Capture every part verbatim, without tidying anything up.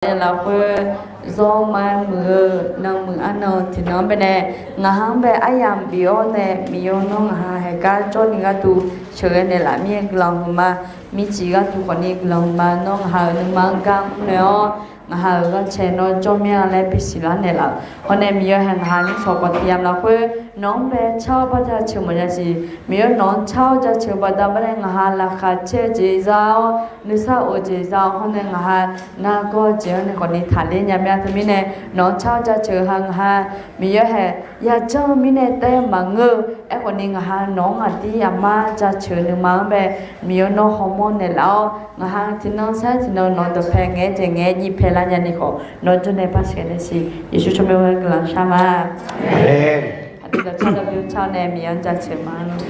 lafkhoer zawr ma muiq-eu nanmuiq arnan tiqnan-anr baenae, ngaqha-anr bae aryamq bif-awr nae Miqyaer nawr ngaqha haeqgar jawrni gharduq sheuqghae naeqlaf mir-aer guiqlanq huiqma, mircif gharduq khawfni guiqlanq huiqma, nawr ngaqha-euq nuima-anr gar mrnaeq-awr, ngaqha-euq gharcae nawr jawr mir-a laer bisiq lar naeqlaf-euq. Hawr nae Miqyaer hae ngaqha nyir sawq khawf tiqyamq lafkhoer nawq-anr bae car-awr bar jaceuq maqjav siq. Miqyaer nawq-anr car-awr jaceuq baqda bar nae ngaqha laqkhaq caer-eu jeq za-awr, nuisar of jeq za-awr, hawr nae ngaqha nargawr jeq-anr nae khawfni taqler nya mir-a. Teumirnae nawq-anr car-awr jaceuq ha ngaqha Miqyaer hae yajanr-eu mirnae taef-aer maqngeur-eu. Aerkhawfni ngaqha nawq-anr aqdir aqmar jaceuq nuima-anr bae Miqyaer nawr hawmawr naeqlaf-awr, ngaqha tiqnan sar-aer tiqnan nawq-eu dawqpae ngaeq-aer jeq ngaeq-aer nyiq pae lar nyani khawf nawr jawr nae bar sheuqghae nae siq. Yeqsur tsawrmyanr-aer guiqlanq shar ma. Aqdui dawqcar dawqbymr car-awr nae Miqyaer-anr jaceuq ma lor.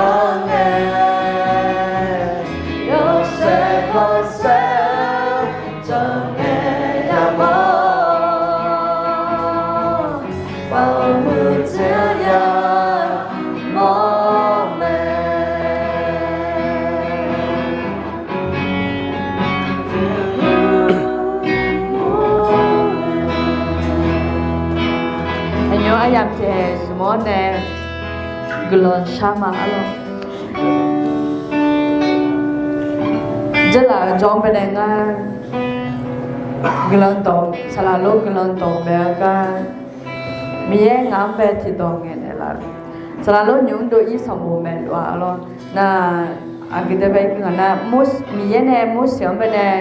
Arngae, yawshaef khanqsaer-eu tsawrngae yamawr, bawqmuiq tser yamawr mae. Aqnymr aryamq taeq zmq-awr nae guiqlanq shar ma arlawr. Dzeurlaf-euq jawr-anr baenae ngar guiqlanq dawq, saqlaq lor guiqlanq dawq maeq-eu gar, Miqyaer ngaq-anr bae tiqdawq ngaeqnaeq laf-eu. Saqlaq lor nymq mr dov-ir sanqbof maeqluf-a arlawr. Nar, aqgeu dae bae-ir gui ngaq nar, Mor- Miqyaer nae Morseq-anr baenae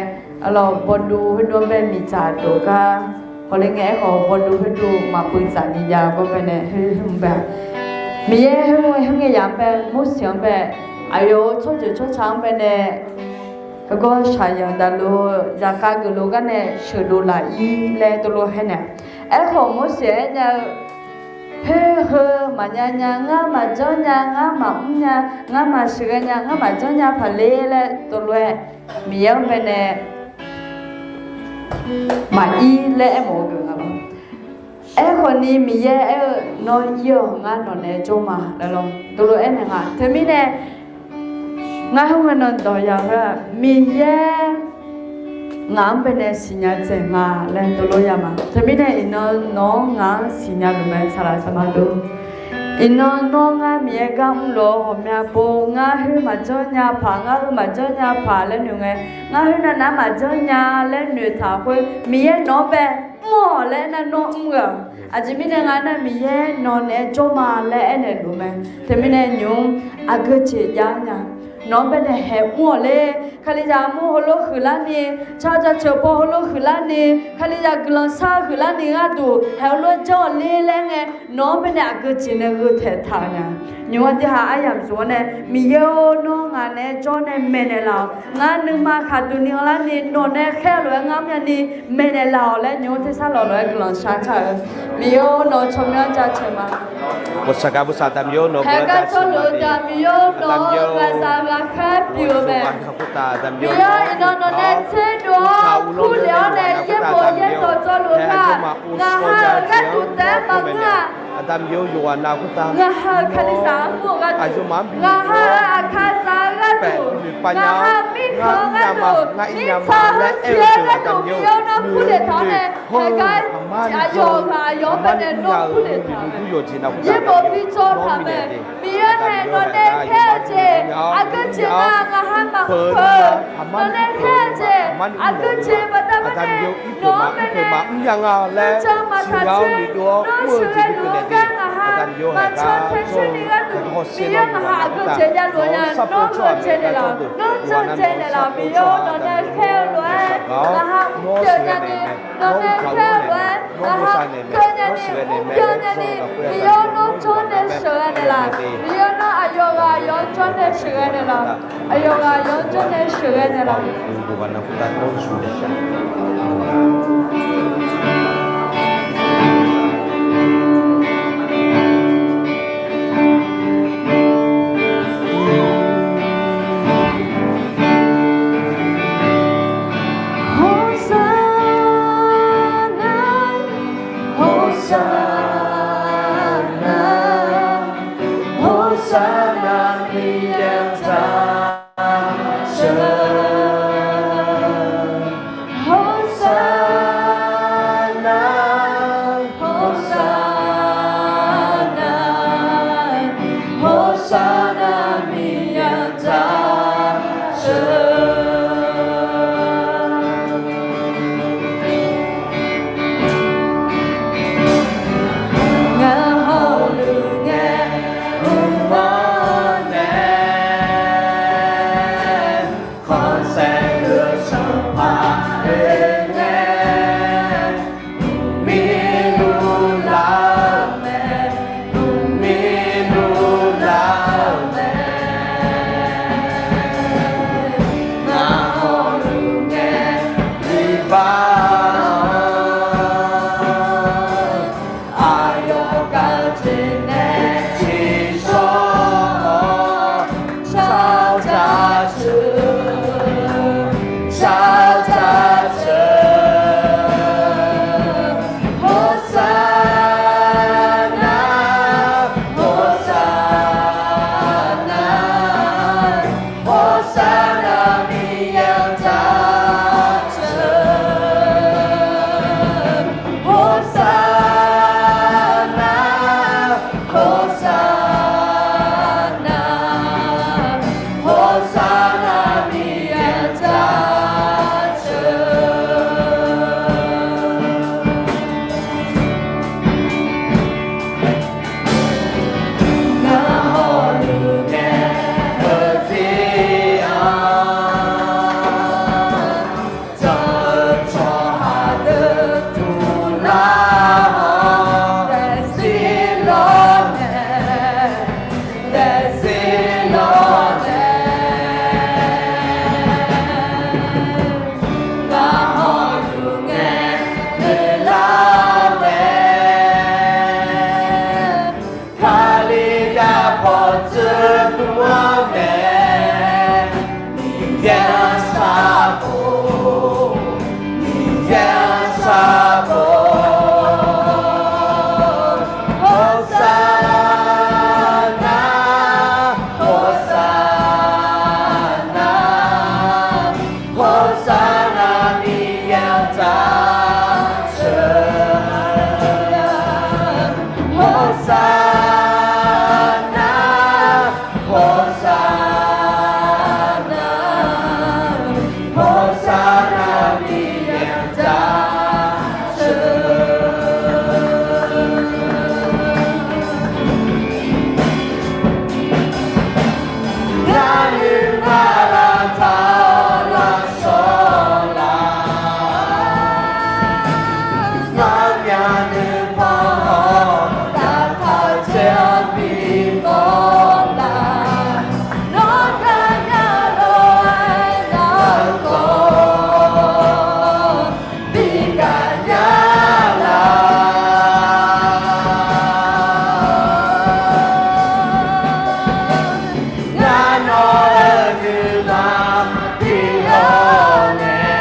arlawr bawduv khoerdov-anr bae miqdzaq dov gar, hawle ngae aerkhawf bawduv khoerdov maqpuiv dzaq ni jav-eu gar baenae khoer-anr bae-a. Miqyaer khoer-anr bae Morseq-anr bae aqyawf-euq tsawrjeuq tsawrca-anr baenae Heugar shaqyanq daqluf, zaqkhav geufluf gar nae sheuqdov laf-ir laer dovlof haer nae. Aerkhawf Morseq aernaeq-eu, Khoer heu maqnya nya, ngar maqjanr nya, ngar maqmr nya, ngar maqsheuqghae nya, ngar maqjanr nya paqler laer dovlof-aer, Miqyaer-anr baenae maqir laer aermawf-eu geuf nga lawr. Aerkhawf ni Miqyaer aer-eu, Nawr ir-awq, ngar nawq naeq-aer jawr ma laer lawr dovlof aernaeq nga. Teumirnae ngar khoerngae nan dawq ya-eu-aq, Miqyaer ngaq-anr baenae siqnya dzaeq nga laer dovlof ya ma. Teumirnae iqnan nawq-anr ngaq-anr siqnya luf mae saqlaq saqma dov. Iqnan nawr ngar Miqyaer gar mrlof-eu ghawqmya pov, ngar khoer maqjanr nya paq, ngar heu maqjanr nya paq laer noeq ngae, ngar khoer navnav maqjanr nya laer noeqtaq khoer, Miqyaer nawq-anr bae mr-awq laer nar nawr mr-eu-aq, aqjeq mirnae nga nar Miqyaer nawq naeq-aer jawr ma laer aernaeq luf mae. Teumirnae nymq-mr aqgeu jeq jav nya. Nawq-anr baenae haeq mr-awq ler. Kalizaq armur heulof huiqlar ni, tsawrjaqceuq paw heulof huiqlar ni, Kalizaq guiqlanq shar-eu huiqlar ni gharduq haeq heulof janr-awq ler laer ngae, nawq-anr baenae aqgeu jeq nae gheu taeq taq-eu nya. Nymq-mr tiqhaq aryamq zmq-anr nae, Miqyaer-or, nawr ngaq naeq-aer jawr nae maeqnaeq laf-awq. Ngar nuima khaqduq ni anrlar ni nawq nae khaer-eu lof-aer ngar mr nya ni maeqnaeq laf-awq laer nymq-mr tersar lawq lof-aer guiqlanq shar kar-eu. Miqyaer-or, nawq tsawrmyanr jaceuq ma. Haeq gar tsawrluf-eu taq Miqyaer-or, nawq-anr ghaqzaq ghaqkhaer pyeuf-eu mae. Miqyaer-or, iqnan nawq nae tserdov-awr kurlef-awr nae yaerbof yaerdawq dzawluf nar, ngaqha-euq gharduq taef-aer maqngeur-a. Ngaqha-euq Kalizaq armur-eu gharduq, ngaqha-euq aqkaqzaq-eu gharduq, ngaqha-euq mirkhanq-eu gharduq, mirtsaq heusiq-eu gharduq Miqyaer-or, nawr kurlef taq-awr nae, haeq gar aqyawf ghaq aqyawf-anr baenae nawr kurlef taq-eu mae. Yaerbof bi tsawv taq mae. Miqyaer haeq nawq nae khaer-eu jeq aqgeu jeq ma. Ngaqha maqmr peuq-eu, nawq nae khaer-eu jeq aqgeu jeq baqda mar nae, nawq-anr baenae nuijan maqtaq coer, nawr sheuqghae luf-eu gar ngaqha maqcan tae coer ni gharduq, Miqyaer ngaqha aqgeu jeq javluf nya. Nawr gheu jeq naeqlaf, nawr janr jeq naeqlaf, Miqyaer-or, nawq nae khaer-eu lof-aer ngaqha mr pyeuf nya ni, nawq nae khaer-eu lof-aer ngaqha mr pyeuf nya ni, mr pyeuf nya ni, Miqyaer-or, nawr jawr nae sheuqghae naeqlaf. Miqyaer-or, nawr aqyawf ghaq aqyawf-anr jawr nae sheuqghae naeqlaf. Aqyawf ghaq aqyawf-anr jawr nae sheuqghae naeqlaf. Horsarna, Horsarna, Horsarna, Miqyaer-anr taq sheuq. Horsarna. Aqmeq. Miqyaer-anr shar-or, Miqyaer-anr shar-or. Hawrsar nar, hawrsar nar, hawrsar nar Miqyaer-anr jaceuq. Hawrsar nar, hawrsar nar, hawrsar nar Miqyaer-anr jaceuq. Ngar nuima lavtaq-awr lavshawr la. Ngar myavnuiv pan-awr lavtaq caer-awr bimawr la. Nawr gaqnya lof-aer nar-eu khawf bi gaqnya la. Ngar nawq-euq nuima bi-awr nae,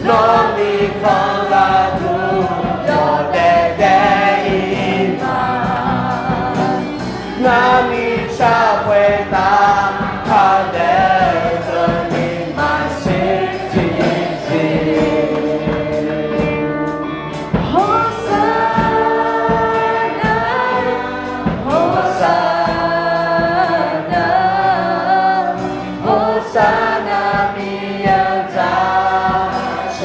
nawr mirkhanq gharduq yawdaef daef-ir ma. Ngar mirtsaq khoertav khardaef-eu keuvni maqsiq tiqsiq. Hawrsar nar, hawrsar nar, hawrsar nar Miqyaer-anr jaceuq.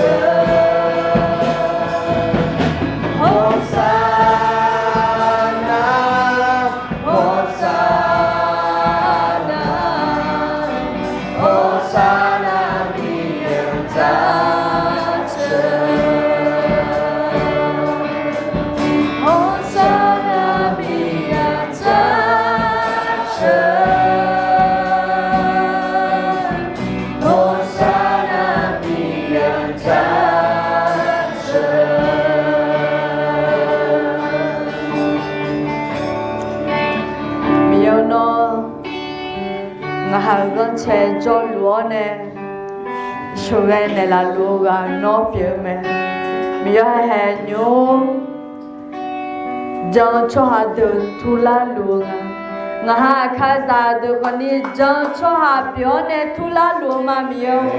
Hawrsar nar, hawrsar nar, hawrsar nar Miqyaer-anr jaceuq. Hawrsar nar Miqyaer-anr jaceuq. Hawrsar nar Miqyaer-anr jaceuq. Miqyaer-eu nawr, ngaqha-euq ghanrcae jawrluf-awr nae sheuqghae naeqlaf luf-eu ghaq nawr pyeuf-eu mae. Miqyaer haehae nymr jan-eu tsawrhaq deuq turlar luf-eu nga. Ngaqha aqkaqzaq deuq khawfni jan-eu tsawrhaq pyeuf-awr nae turlar luf-eu ma Miqyaer-or.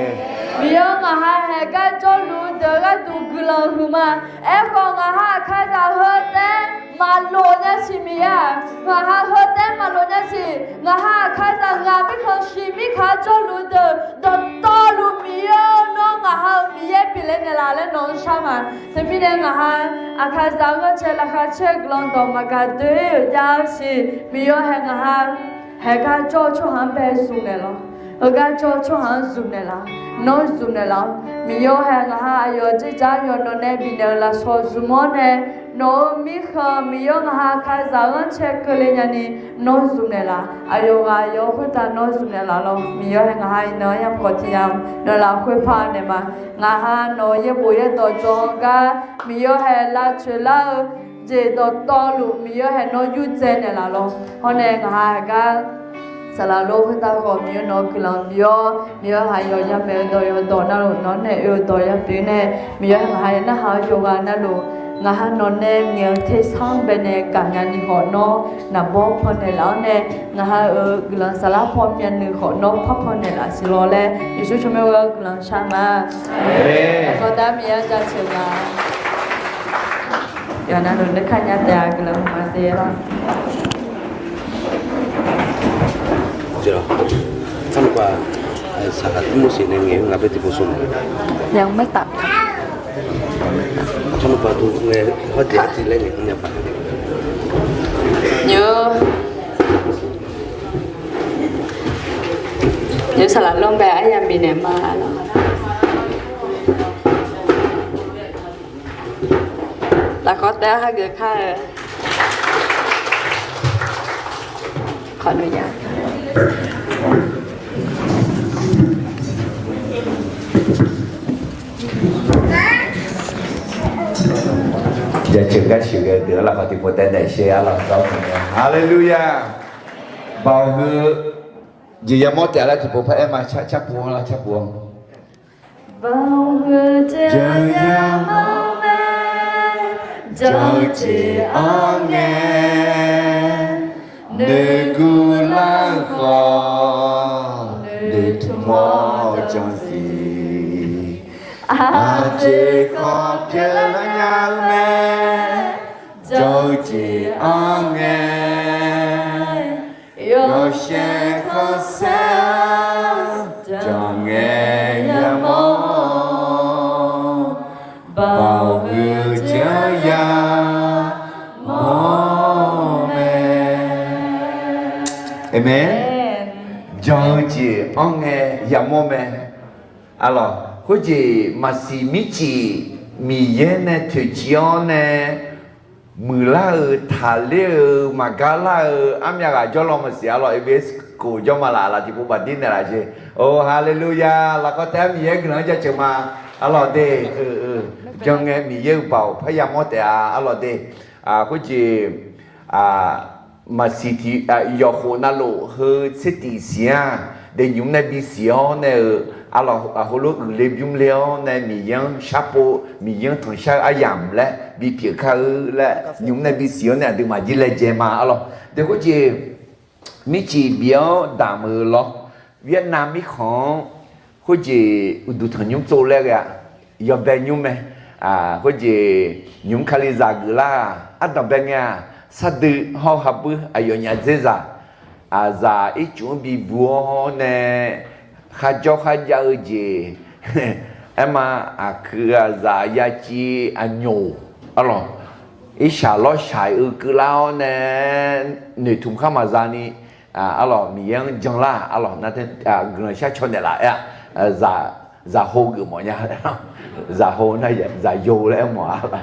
Miqyaer-or, ngaqha haeqgar jawrluf-eu deuq gharduq guiqlanq huiqma. Aerkhawf ngaqha aqkaqzaq heu taef-aer maqlof nya siq Miqyaer-aq, ngaqha heu taef-aer maqlof nya siq. Ngaqha aqkaqzaq ngaq mirkhanq shiq mirkhanq-anr jawrluf-eu deuq dawqtawvluf Miqyaer-or, nawr ngaqha-euq Miqyaer pyeufle naeqlaf laer nawq-anr shar ma. Teumirnae ngaqha aqkaqzaq-eu ghanrcae laqkhaq caer-eu guiqlanq dawq maqgaq doe-euq jav-eu siq. Miqyaer hae ngaqha haeqgar jawr-eu tsawrhaq-anr bae zmq naeqlaf, heugar jawr-eu tsawrhaq-anr zmq naeqlaf, nawr zmq naeqlaf-awr. Miqyaer hae ngaqha aqyawf dzerdzaq-anr yawqnan nae bifnaeq-euq lafsawq zmq-awr nae, nawq-euq mirkhanq Miqyaer ngaqha aqkaqzaq-eu ghanrcae keuvle nyani nawr zmq naeqlaf, aqyawf ghaq aqyawf-anr khoertav nawr zmq naeqlaf lawr. Miqyaer hae ngaqha iqnan-anr yamq khawf tiq yamq naeqlaf khoerpar naeqma. Ngaqha nawq-euq yaerbof yaerdawq dzawr-eu gar Miqyaer hae lavcoeq lar-eu jeq dawqtawvluf Miqyaer hae nawr yurdzae naeqlaf lawr. Hawr nae ngaqha haeqgar saqlaq lor khoertav khawf Miqyaer nawq-eu guiqlanq bi-awr, Miqyaer ngaqha yawqjamaeq-eu dawq yawdawq navluf nawq-anr nae oe-eu dawq yapyeuf nae, Miqyaer ngaqha yawqnarhaq-awr yawqghaq navluf ngaqha nawq nae ngaeq-eu tersar-anr baenae gaqnya ni khawf nawr naqbawr pannaeq laf-awr nae, ngaqha-euq guiqlanq saflar paw myavnuiv khawf nawr parpanq naeqlaf siq lawr laer Yeqsur tsawrmyanr ghoe-awr guiqlanq shar ma. Aqkawq taef-aer Miqyaer jaceuq ma. Yawqnavluf nuikar nya taef-a guiqlanq ma te lawr. ยังไม่ตัดค่ะ Nymr, nymr saqlaq lor bae aryamq bifnaeq ma lawr. Lafkhawf taef-aer hageuf kar-eu. Jaceuq gar sheuqghae-eu deuq-anr lafkhoer tiqpov taev naeq sher-a lawq, gar-awr taqnya. Haleluya! Baoq heu jeq yamawr taef-a laer tiqpov paraer ma, carpuv-anr lar, carpuv-anr. Baoq heu jeq yamawr mae, jawr-eu jeq-anr ngae, noeqguv lar-eu khawf, noeqtmq-awr janrsiq. Aqjeq khawf pyeuflar nya-eu mae, jawr-eu jeq-anr ngae, yawshaef khanqsaer-anr janrngae yamawr-awr, baoq heu jeq-anr yamawr mae. Aqmeq. Jan-eu jeq-anr ngae yamawr mae. Arlawq, khoerjeq maqsiq mircif Miqyaer nae toeqciv-awr nae muiqlar-euq taqler-eu maqgar lar-eu armyav ghaq jawrlaw maqsiq. Arlawq, A B S kof jawr ma laf laf tiqpov baqdir naeqlaf jeq. O, haleluya, lafkhoer taef-aer Miqyaer guiqlanq-anr jaceuq ma. Arlawq de, jan ngae Miqyaer-euq baoq parya mawr taef-a. Arlawq de, khoerjeq maqsiq tiq yawqkhof navluf heu tser tiq siq-anr de nymq mr nae bisiq-awr nae-euq, arlawq, heulof uiqle bymr le-awr nae Miqyaer-anr sharpov, Miqyaer-anr tanqshar-eu aryamq laer bipyeuf kar-eu laer nymq mr nae bisiq-awr nae aqduimaf jir laejae ma. Arlawq, de khoerjeq mircif bif-awr damq-euq lawr, Vietnam mirkhanq-anr khoerjeq uqduq tanqnymr tsov laer ghae-a. Yawbae nymr mae. Khoerjeq nymq mr kalizaq geuflar-aq, ardanqbae ngae-aq, sardui hawr habuir aqyawfnyaf dzerzaq, aqzaq ircuf-anr bibuq-awr nae kharjawr kharjav-eu jeq, aerma aqkuiq aqzaf yaciv aqnyoq, arlawq, irshaq lawrshaq-eu keuvlar-awr nae noeqtmq khar maqza ni, arlawq, Miqyaer-anr janlar, arlawq, guiqlanq shar caw naeqlaf-aer-a, zaqho geuf mawf nya, zaqho nar zaqyo laer aermawf-a.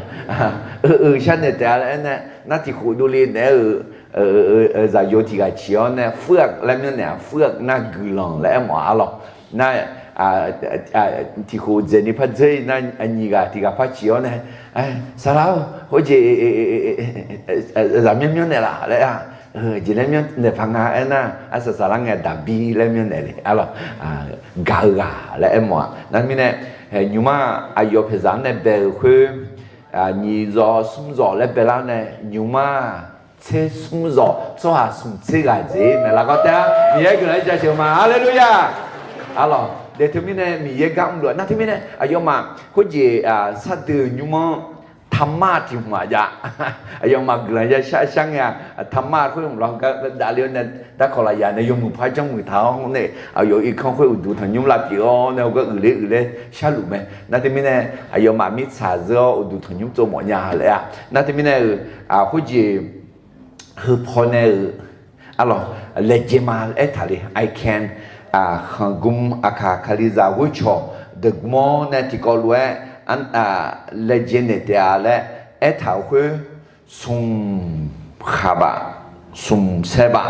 Euq sharnaeq taef-a laer aernae, nar tiq khof dovle naeq-aer-euq zaqyo tiq ghaq ciq-awr nae เฟือก laer myanrnaeq-a, เฟือก nar guiqlanq laer aermawf-a. Arlawq, nar tiq khof dzaeqni par dzeur-ir nar, nyiq ghaq tiq ghaq par ciq-awr nae, saqlaq-or, khoerjeq zaqmyanr myanrnaeq laf laer-a, jeq laer myanrnaeq paq nga aernar, arsaq saqlar ngae daqbir laer myanrnaeq le. Arlawq, gaq-eu ghaq laer aermawf-a. Nar mirnae, nymq mr-aq, aqyawf paeqzaq-anr nae bae-euq khoer, nyiq zawq smr zawq laer baelar nae, nymq mr-aq, tser smr zawq tsawrhaq smq tser ghaq dzaeq mae. Lafkawv taef-a, Miqyaer guiqlanq-anr jaceuq ma. Haleluya! Arlawq, de teumirnae Miqyaer gar mrluf-a. Nar teumirnae aqyawfmaf khoerjeq sardui nymr-anr ธรรมะ tiq hmq-aq jav. Aqyawfmaf guiqlanq yashar shar ngae-a, ธรรมะ khoer hmq lawr gar davle-awr nae, darkawq lafyaq nae yawmuiq par janrmuiq taq-awr nae, aqyawf irkanr khoer uqduq tanqnymr lavpyeuf-awr nae, heugar uiqler uiqler sharluf mae. Nar teumirnae aqyawfmaf mirtsaq zeur-awr uqduq tanqnymr tsov mawf nya laer-a. Nar teumirnae-euq khoerjeq heu pawnae-euq, arlawq, laejae ma laer aertaq le. I can, khanqgm aqkaq kalizaq ghoercawq deuq gmawr nae tiqkawv lof-aer laejae naeq taef-a laer aertaq-euq khoer, smq khaqbaf, smq saerbaf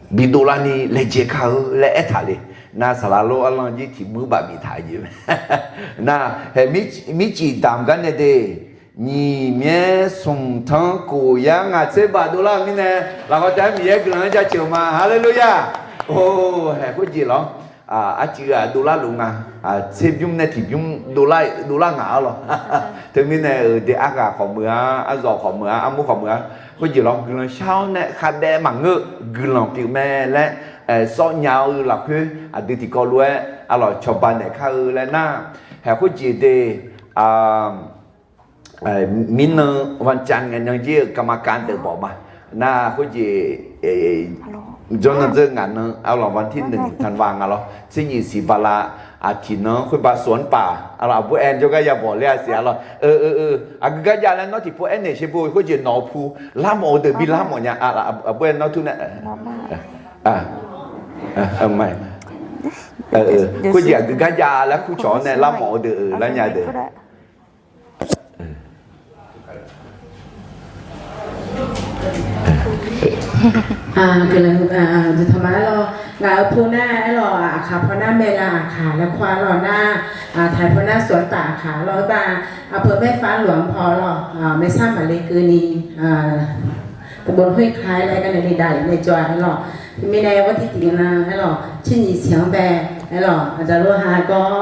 bidov larni laejae kar-eu laer aertaq le. Nar saqlaq lor arlanr jir tiq muir baf biftaq jeq mae. Nar hae mircif damq gar nae de, nyiq myaer smq tanr kof yar ngaq tser baf dovlar-euq mirnae, lafkawv taef-aer Miqyaer guiqlanq-anr jaceuq ma. Haleluya! Or, hae khoerjeq lawr, arcuiv-aq dovlar luf nga, tser bymr nae tiq bymr dovlar ngaq-ar lawq. Teumirnae-euq de arghaq khawf meuq-ar, arzawq khawf meuq-ar, armur khawf meuq-ar, khoerjeq lawr guiqlanq shar-awr nae khaqdaev maqngeur-eu guiqlanq pyeuf mae laer sawr nya-eu lafkhoer aqdui tiqkawv lof-aer arlawq cawba naeq kar-eu laer nar, hae khoerjeq de, mirnan วันจันทร์ ngae nan jir-eu กรรมการ deuq bawq ma. Nar khoerjeq jawrnan dzeur ngaq nan arlawq วันที่หนึ่งธันวา nga lawr, tser nyiq siq bala, aqtiq nan khoerba สวนป่า arlawq, aqbur aer jawrgar ya bawq ler-a siq arlawq. Aqgeu gar jav laer nawr tiqpov aernaeq sher bo, khoerjeq nawq-eu pu larmawf-eu deuq bi larmawf nya. Aqbur aer nawr tur nae khoerjeq aqgeu gar jav laer kurcawq-awr nae larmawf-eu deuq-euq lar nya deuq. Guiqlanq huiqma lawr. Ngaq-euq pu nar aerlawq, aqkaq pawnar maerla aqkaq laer kur-a lawq nar, taiq pawnar sawq-anr taf aqkaq lawq nar, aqpeuq maerfar lof-anr paw lawq, maersar maqle keuvni, taqbov khoerkaq-aer laer garnae le dav-iq nae jawr-a aerlawq. Teumirnae ghawr tiqtiq nga aerlawq, tser nyiq siq-anr bae aerlawq, aqdaq lof ha gawr,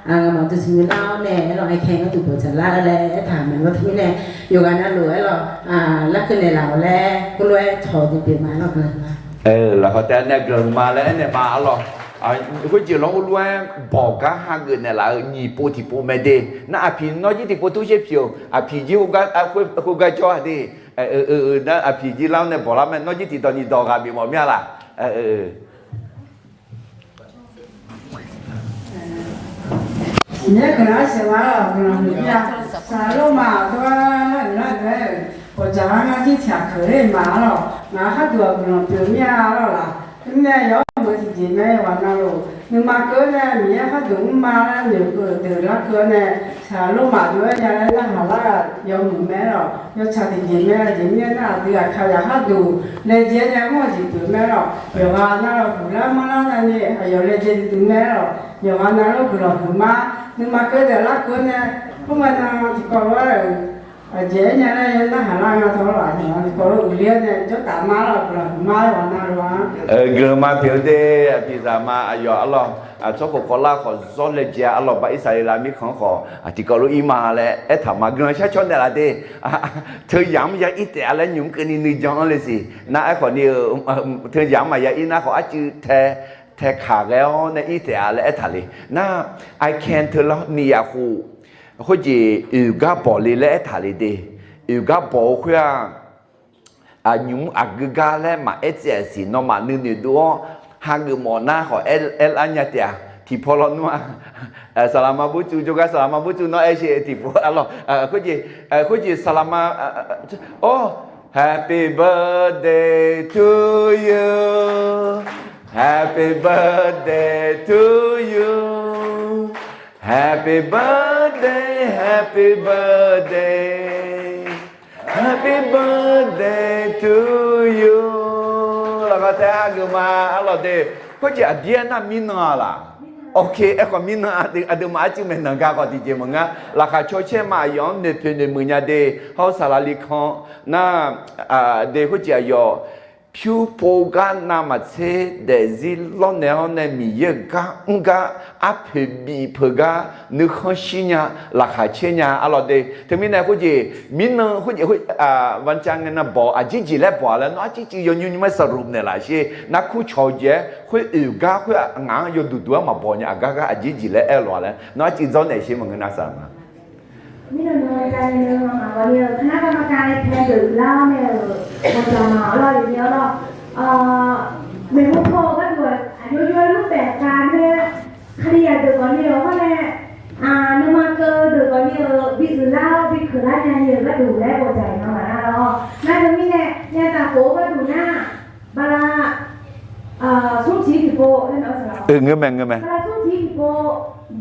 ngaqmaf duqsiq meuq lar-awr nae aerlawq, aerkaer-anr duq bawqdzaq lar laer aertaq-euq mae lawr. Teumirnae yawqghaq navluf aerlawq, lafkeuv naeqlaf-awq laer khoerlof-aer tawq duidui ma aerlawq, guiqlanq ma. Lafkawq taef-aer nae guiqlanq ma laer aernaeq ma aerlawq. Khoerjeq lawr heulof-aer bawq gar hageuf naeqlaf-eu nyiq pov tiqpov mae de. Nar aqpiq nawr jir tiqpov tur sher pyeuf-euq, aqpiq jir khoergar jawr-a de. Nar aqpiq jir lar-awr nae bawq lar mae, nawr jir tiqdawq nyiqdawq ghaq bif mawf mir-a laq? Miqyaer guiqlanq-anr sheuqma-awr guiqlanq huiq mir-a. Saqlaqlormaf dawr-aer lar-euq lar-euq-aer, bawqdzaq-anr ngar jir tiq ghaq keuq ler-eu ma-a lawq. Ngaq-euq khar duq-aq guiqlanq pyeuf mir-a lawq laq. Teumirnae yawmuiq tiqjeq mae, yawqghaq navluf nuima keuv-awr nae Miqyaer khar duq mr ma laer noeqkeuv deuq larkeuv-awr nae, saqlaqlormaf dawr-aer nya laer narhaq lar-aq yawmuiq mae lawq. Yawtsaq tiqjeq mae, aqjeq mirnae nar aqdui aqkaq yaqkhar duq laejae-aer nae mr-eu jeq pyeuf mae lawq. Yawqghaq navluf huiqlar manrlar navni aqyawf laejae duidui mae lawq. Yawqghaq navluf guiqlanq huiqma, nuima keuv deuq larkeuv-awr nae, khoerngae nan tiqkawv lof-aer-euq aqjeq-aer nya laer yawnar haq lar nga tawr laf, tiqkawv lof uiqler-awr nae jawrtaf ma lawq, guiqlanq huiqma yawqghaq navluf-a. Guiqlanq ma pyeuf-eu de, aqpiqzaq ma aqyawf arlawr, tsawrkhof kawvlar khawf zawr laejae arlawr, bar Irsaqleqlav mirkhanq-anr khawf tiqkawv lof ir ma laer aertaq ma. Guiqlanq shar caw naeqlaf de. Teuyamq-anr ya ir taef-a laer nymq-mr keuvni nuijan-anr le siq. Nar aerkhawf ni-eu, teuyamq-anr maqya ir nar khawf arcuiv tae tae kaq ghae-awr nae ir taef-a laer aertaq le. Nar, I can teular ni yaqkhof khoerjeq oeq gar bawq le laer aertaq le de. Oeq gar bawq-eu khoer-aq, aqnymq-mr aqgeu gar laer maqaer tsaev-aq siq, nawmaf nuinoeq dov-awr hageuf mawf nar khawf aer lar nya taef-a. Tiqpaw lawnmr-aq, saqlaqma burcuv jawrgar saqlaqma burcuv nawr aer sher tiqpaw arlawr. Khoerjeq, khoerjeq saqlaqma, or, Happy birthday to you. Happy birthday to you. Happy birthday, happy birthday, happy birthday to you. Lafkawq taef-aer hageuf ma arlawq de. Khoerjeq aqdir aernar mirnan-a laq? Ok, aerkhawf mirnan aqduimaf arcuiv maeqnan gar khawf tiqjeq maqngeur. Laqkhaq caw caer ma aqyawf-anr noeqpoeq noeqmuiq nya de. Hawr-eu saqlaqli kan nar, de khoerjeq aqyawf pyur pov gar navmaqtser daefzir lawrnaeq-awr nae Miqyaer-euq gar mr gar arpoeq bif peuq gar nuikhanr shir nya, laqkhaq caer nya arlawq de. Teumirnae khoerjeq mirnan khoerjeq, vancav ngae nan bawq aqjeq jeq laer bawq-a laer nawr arcuiv cuiv yawnymr nymr-aer saqluf naeqlaf sher. Nar kurcawq-eu jeq-aer khoer oeq gar khoer ngaq-anr yawduq duq-aer maqbaw nya aqgar gar aqjeq jeq laer aer-eu lof-a laer nawr arcuiv dzawrnaeq sher maqngeur nar saqlaqma. Mirnan nan-eu jani nan-eu maqgawq ni-eu คณะกรรมการ aer tae deuq lar nae-euq bawqdzaq ma arlawr, aqyawf ni arlawr, maeqhu paw-eu gharduq aqyawf yawlof taef ka nae Kalizaq deuq gawq ni-euq hawr nae, nuima keuv deuq gawq ni-euq bi uiqlar-awr bi keuqlar nya ni-euq gharduq laer bawqdzaq-iq ma maqnar lawr. Nar teumirnae nya taf khof-eu gharduq nar, bala smrtiq tiqpov, bala smrtiq tiqpov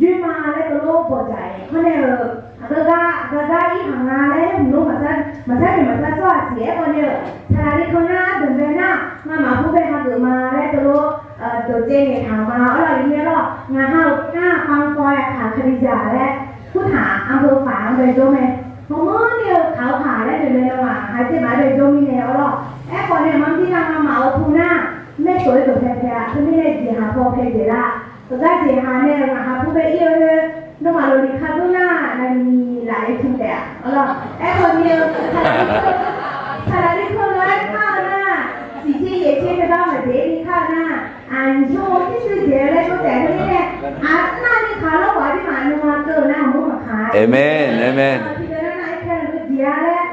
joerma laer teulof bawqdzaq-iq hawr nae-euq, aqgeu gar aqgeu gar ir haq nga laer aer hmq lof maqsar, maqsar noeq maqsar sawr-aq siq-aer khawf ni-euq, saqlaqli kan nar ardmq bae nar, ngamaf pu bae hageuf ma laer teulof dawqtsaev ngaeqtaq-euq ma arlawr, aqyawf ni arlawr, ngaq ha-euq nar panpaw-aer aqkaq Kalizaq laer kurtaq-aq, anqbof paf-anr bae jawr mae. Hawmawr ni-eu kaq-eu paq laer noeq mae, nawmaf haqjaer maf-aer bae jawr mirnae arlawr. Aerkhawf nae maqmr bi nar ngamaf-euq pu nar, maertsof-aer dawqpae pae-a. Teumirnae jeqhaq paw pae jeq lar, heugar jeqhaq nae-euq ngaq ha pu bae ir-eu loer, nawmaf lofni ka geur nar navni laf-aer tmr taef-a arlawr. Aerkhawf ni-eu saqlaqli kan lof-aer kar-eu nar, siqjer yaeqjer teugar maqjeq-ir ni kar-eu nar, aqnymr-eu tirshuir jeq-eu laer jawr taef-a. Teumirnae aqnavni kaq lawr khawf aqduimaf nuima keuv-eu nar maqmr maqkaq-a. Aqmeq, aqmeq. Tiqdeuq nar nar aerkae-eu jeq-a laer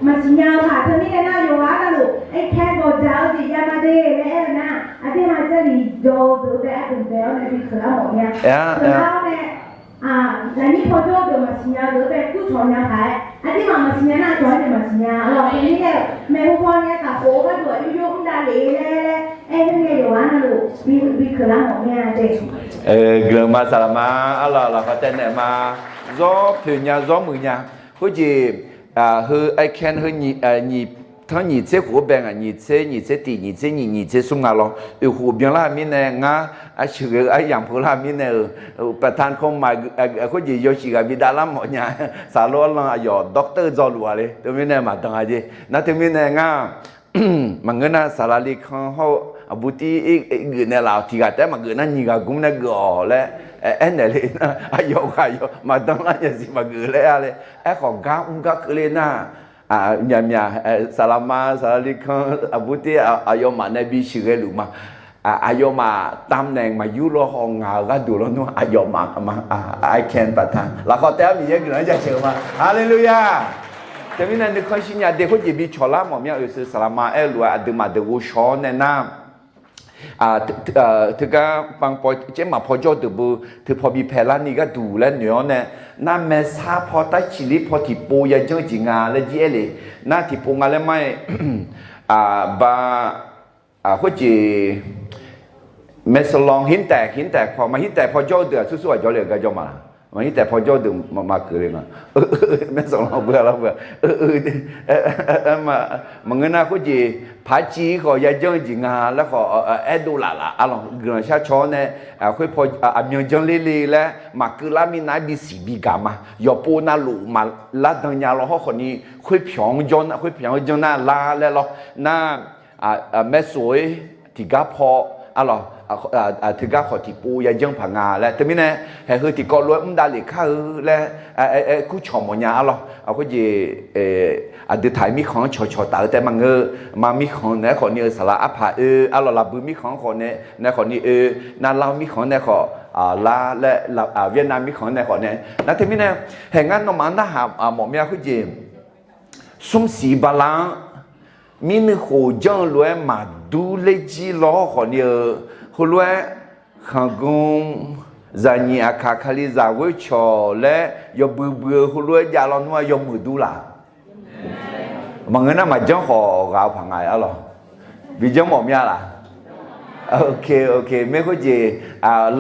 maqsiq nya-eu khaq. Teumirnae nar yawqghaq navluf aerkae gawqdzaq-eu jeq javma de laer aer-eu nar, aqduimaf jarlif jaw-eu deuq-eu bae ardmq bae-awr nae bi keuq lar mawf mir-a. Keuq lar-awr nae, lafnyir paw jawr-eu deuq maqsiq nya-eu deuq-eu bae kurcawq nya khaq-aer, aqduimaf maqsiq nya nar aqcawq-aer nae maqsiq nya arlawr. Teumirnae-euq maeqhu paw nae tafkhof-eu gharduq aqjox jov mr davlef laer aer-eu nae yawqghaq navluf bi keuq lar mawf mir-a de. Guiqlanq ma saqlaqma arlawr, lafkawq taev naeq ma. Zawr poeq nya zawr muiq nya. Khoerjeq heu aerkae heu nyiq tanr nyiq tser khof-anr bae ngaq, nyiq tser, nyiq tser tiq, nyiq tser nyiq, nyiq tser smr nga lawr. Oeq khof byanlar-eu mirnae ngar, aqshuir ghae-eu aryamq peular mirnae-euq, ประธาน kawr ma, khoerjeq yawshuif ghaq bi davlar mawf nya. Saqlo arlan aqyawf doctor dzawluf-a le. Teumirnae maqdan-a jeq. Nar teumirnae ngar maqngeur nar, saqlaqli kan hawr-eu aqbur tir geuf naeqlaf-awq. Tiq ghaq taef-aer maqgeuf nar, nyiq ghaq gmr nae geuf-awq laer aernaeq le nar, aqyawf ghaq yawf maqdan lar nya siq maqgeuf laer-a le. Aerkhawf gar mr gar keuvle nar, myaqmyaq, saqlaqma saqlaqli kan aqbur tir aqyawfmaf nae bi shuiq ghaeluf ma. Aqyawfmaf ตำแหน่ง maqyur lawr haw ngaq-euq gharduq lawnmr aqyawfmaf ma. I can ประธาน lafkhawf taef-aer Miqyaer guiqlanq-anr jaceuq-eu ma. Haleluya! Teumirnae nuikhanr shirnya de khoerjeq bi cawqlar mawf mya oeq seuq saqlaqma aerluf-aer aqduimaf deuq ghovshaw-awr nae nar, teugar บางปอย caermaq paw jawr-eu deuq beu teupaw bi paelar ni gharduq laer noeq-awr nae, nar maersar paw tar ciqlir paw tiqpov yajanr-eu jeq nga laer jir aer le. Nar tiqpov nga laer mar-aer, ba, khoerjeq maersaqlawq หินแตก หินแตก paw, maqhirtaef paw jawr-eu deuq-aq, sursur ghaq jawrle-euq gar jawr ma laq? Maqhirtaef paw jawr-eu deuq maqma keuq le nga. Maersaqlawq beu-a lar beu-a. Maqngeur nar khoerjeq paqciv khawf yajanr-eu jeq nga laer khawf aerdov laf laf arlawq. Guiqlanq shar caw-awr nae, khoer paw aqmyan janr ler le laer maqkeuv lar minav-aer bisiq bigaq ma. Yawqpov navluf maqlar dan nya lawr hawrkhawf ni, khoer pyawq-anr jawr, khoer pyawq-anr janr nar lar laer lawr. Nar maershof-aer tiqgar paw arlawq, teugar khawf tiqpov yajanr paq nga laer. Teumirnae haeq heu tiqkawv lof-aer mr davlef kar-eu laer, aer kurcawq mawfnya arlawq. Khoerjeq aqdui taq-eu mirkhanq-anr cawqcawq taf-eu taef maqngeur. Ma mirkhanq naeq-aer khawf ni-eu saqlaq arpaq oe arlawq, lafbui mirkhanq-anr khawf nae, nae khawf ni oe, nar lar mirkhanq-anr nae khawf lar laer, Vietnam mirkhanq-anr nae khawf nae. Nar teumirnae haeq ngar nawmaf-anr narhaq mawf mya khoerjeq smrsiq bala-anr mirnuiv khof janr-eu lof-aer maqdur ler jir lawr khawf ni-eu, heulof-aer khanqgmr zaqnyiq aqkaq kalizaq ghoer cawq laer yawbui bui-eu heulof-aer jav lawnmr-aer yawmuiq dur laf? Maqngeur nar maqjanr khawf ghaq-eu paq nga arlawq. Bi janr mawf mya laf? Maer khoerjeq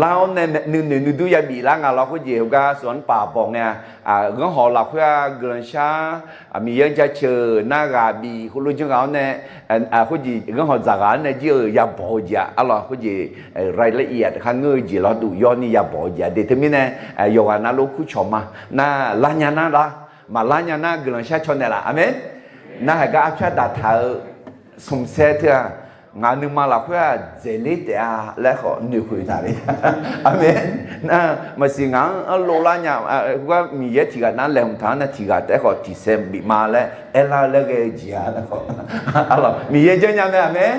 lar-awr nae nuinoeq nuidur yabif lar nga lawr khoerjeq heugar sawq-anr paq bawq ngae-a. Ghanrhawq lafkhoer-a guiqlanq shar Miqyaer-anr jaceuq nar ghaq bif heulof janr ghaq-awr nae, khoerjeq ghanrhawq dzaq ghaq-anr nae jir-euq yabawq-eu jeq-a arlawq. Khoerjeq รายละเอียด khar ngeur-eu jeq lawrduq yawni yabawq-eu jeq-a de. Teumirnae yawqghaq navluf kurcawq ma. Nar lar nya nar lar, maqlar nya nar guiqlanq shar caw naeq laf. Aqmeq. Nar haeq gar arpyar daqtaq-eu smqsaer teu-aq, ngaq nuima lafkhoer-aq dzaeqler taef-a laer khawf noeqkhoeq taq le. Aqmeq. Nar maqsiq ngaq-anr arlov lar nya, gar Miqyaer tiq ghaq nar laeqhmq taq-anr nae tiq ghaq taef-aer khawf tiq saeq bif ma laer aerlar-eu laer ghae-eu jeq-a laer khawf, Miqyaer janrnya mae. Aqmeq.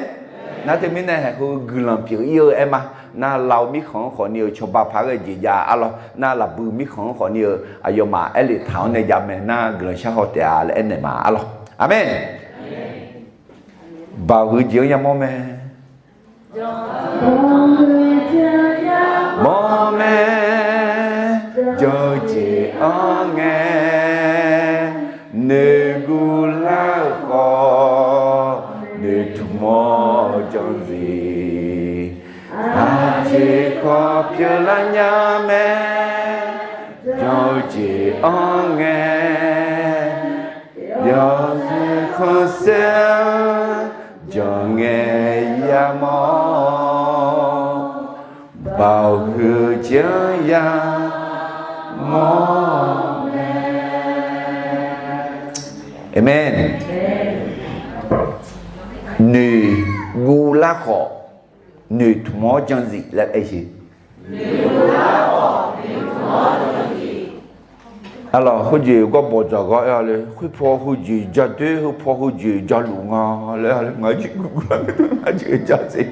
Nar teumirnae haeq heu guiqlanq pyeuf ir-eu aer ma. Nar laf-eu mirkhanq-anr khawf ni-eu cawba paq ghae jeq jav arlawq. Nar lafbui mirkhanq-anr khawf ni-eu aqyawfmaf aerlef taq-awr nae jav mae. Nar guiqlanq shar haw taef-a laer aernaeq ma arlawq. Aqmeq. Baoq heu jeq-anr yamawr mae. Mawr mae, jan-eu jeq-anr ngae, noeqguv lar-eu khawf, noeqtmq-awr jan-eu jeq, aqjeq khawf pyeuflar nya mae, jan-eu jeq-anr ngae, yawqha khanqsaer-anr janr ngae yamawr, baoq heu jeq-anr yamawr mae. Aqmeq. Noeqguv lar khawf, noeqtmq-awr jan-eu jeq laer aer-eu. Arlawq, khoerjeq gawr bawq dzaq gar aer-a le, khoerpaw heujeq ja doer, heupaw heujeq ja luf nga laer-a le, ngaq-euq jeq guv guv lar-a, ngaq-euq jeq ja tser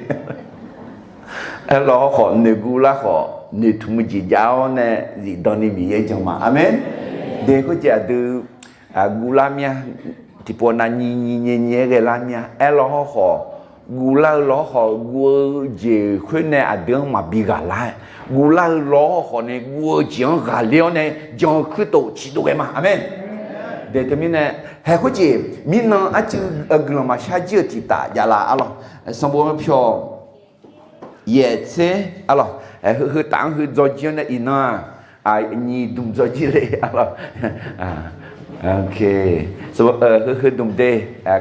Aerlawq khawf noeqguv lar khawf, noeqtmq-eu jeq jav-awr nae zifdan ni Miqyaer jan ma. Aqmeq. De khoerjeq aqdui guv lar mir-a. Tiqpov nav nyiq nyiq nyae nyae-aer ghae lar mir-a. Aerlawq hawr khawf, guv lar-eu lawr khawf, guv-eu jeq khoer nae aqdui-anr maqbi ghaq lar-aer, guv lar-eu lawr khawf nae guv-eu jeq-anr ghaqler-awr nae jan-eu kuirtof ciqdov ghae ma. Aqmeq. De teumirnae, haeq khoerjeq mirnan arcuiv guiqlanq maqshar jir-euq tiqtaf javlaf arlawq. Sanqbof pyawq yaeq tser arlawq, heu taf-anr heu dzawjir-anr nae iqnan-aq, nyiq dmq dzawjir le arlawq. Ok, heu, heu dmq de,